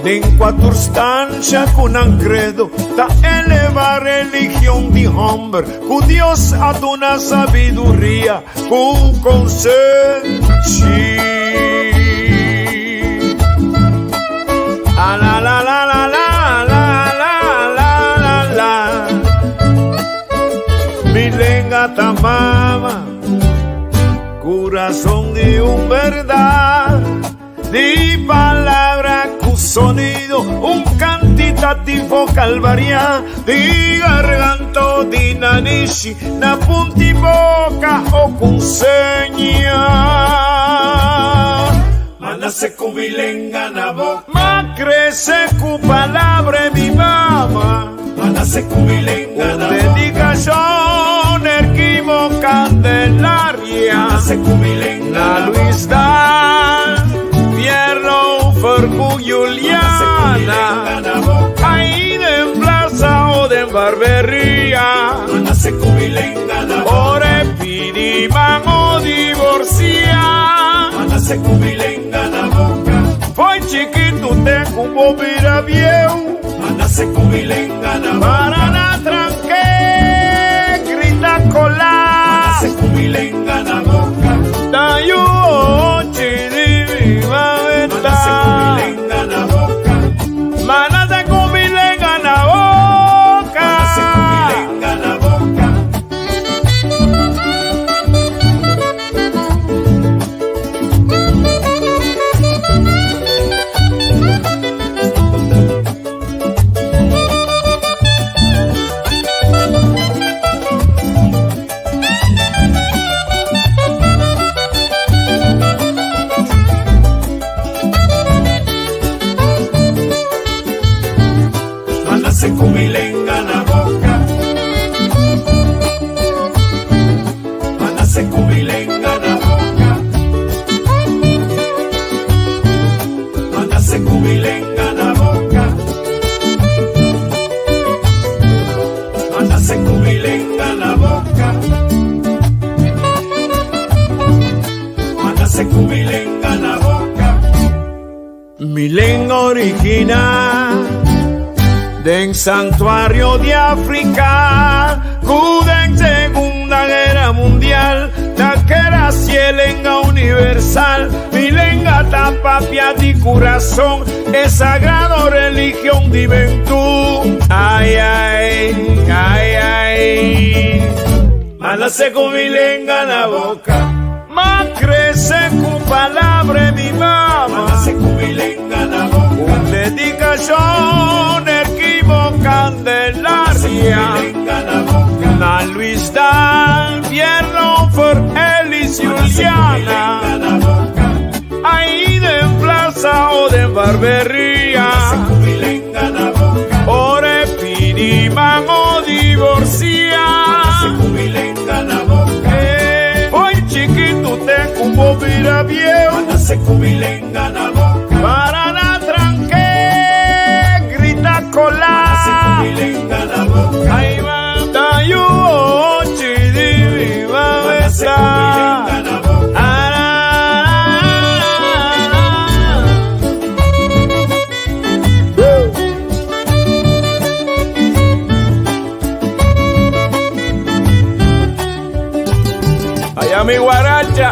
Den kua tur stansha ku nan kredo ta eleva religion di hòmber ku Dios a duna sabiduria ku konsenshi. A la la la la la la la la la la Mi lenga ta mama, kurason di un bèrdat. Di palabra ku sonido, un kantitativo kalvariá di garganto di nanishi na punti boka o ku seña. Ma nase ku mi lenga na boka. Ma krese ku palabra e mi mama. Ma nase ku mi lenga na boka. Un dedikashon erkimo Candelaria. Ma nase ku mi lenga na boka. Na Luis Dan, Pierno Fercu Juliana. Ahí den plaza o den barberia. Ma nase ku mi lenga na boka. Ora e pidi man o divorcia. Ma nase ku mi lenga na boka. Foi chikitu te ku bo bira bieu. Manase ku mi lenga na boka. Para na tranke, grita kola. Manase ku mi lenga na boka. Ta yu ochi di mi mameta. Manase ku mi lenga na boka. Manase ku mi lenga na boka. Manase ku mi lenga na boka. Manase ku mi lenga na boka. Manase ku mi lenga na boka. Manase ku mi lenga na boka. Manase ku mi lenga na boka. Manase ku mi lenga na boka. Mi lenga original den santuario di Africa ku den Segunda Guera Mundial ta kera si e lenga universal. Mi lenga. Ta papia di kurason, e sagrado religion di bentu. Ai ai, ai ai. M'a nase ku mi lenga na boka. M'a krese ku palabra di mi mama. M'a nase ku mi lenga na boka. Un dedikashon Erquibo Candelaria. Na Luis Daal, Pierno for Elis Juliana. Ahí den plaza o den barberia. Ora e pidi man o divorcia. Hoy chikitu te ku bo bira bieu. Para na tranke grita kola. Ay mata yu ochi di mi mameta. Allá mi guaracha.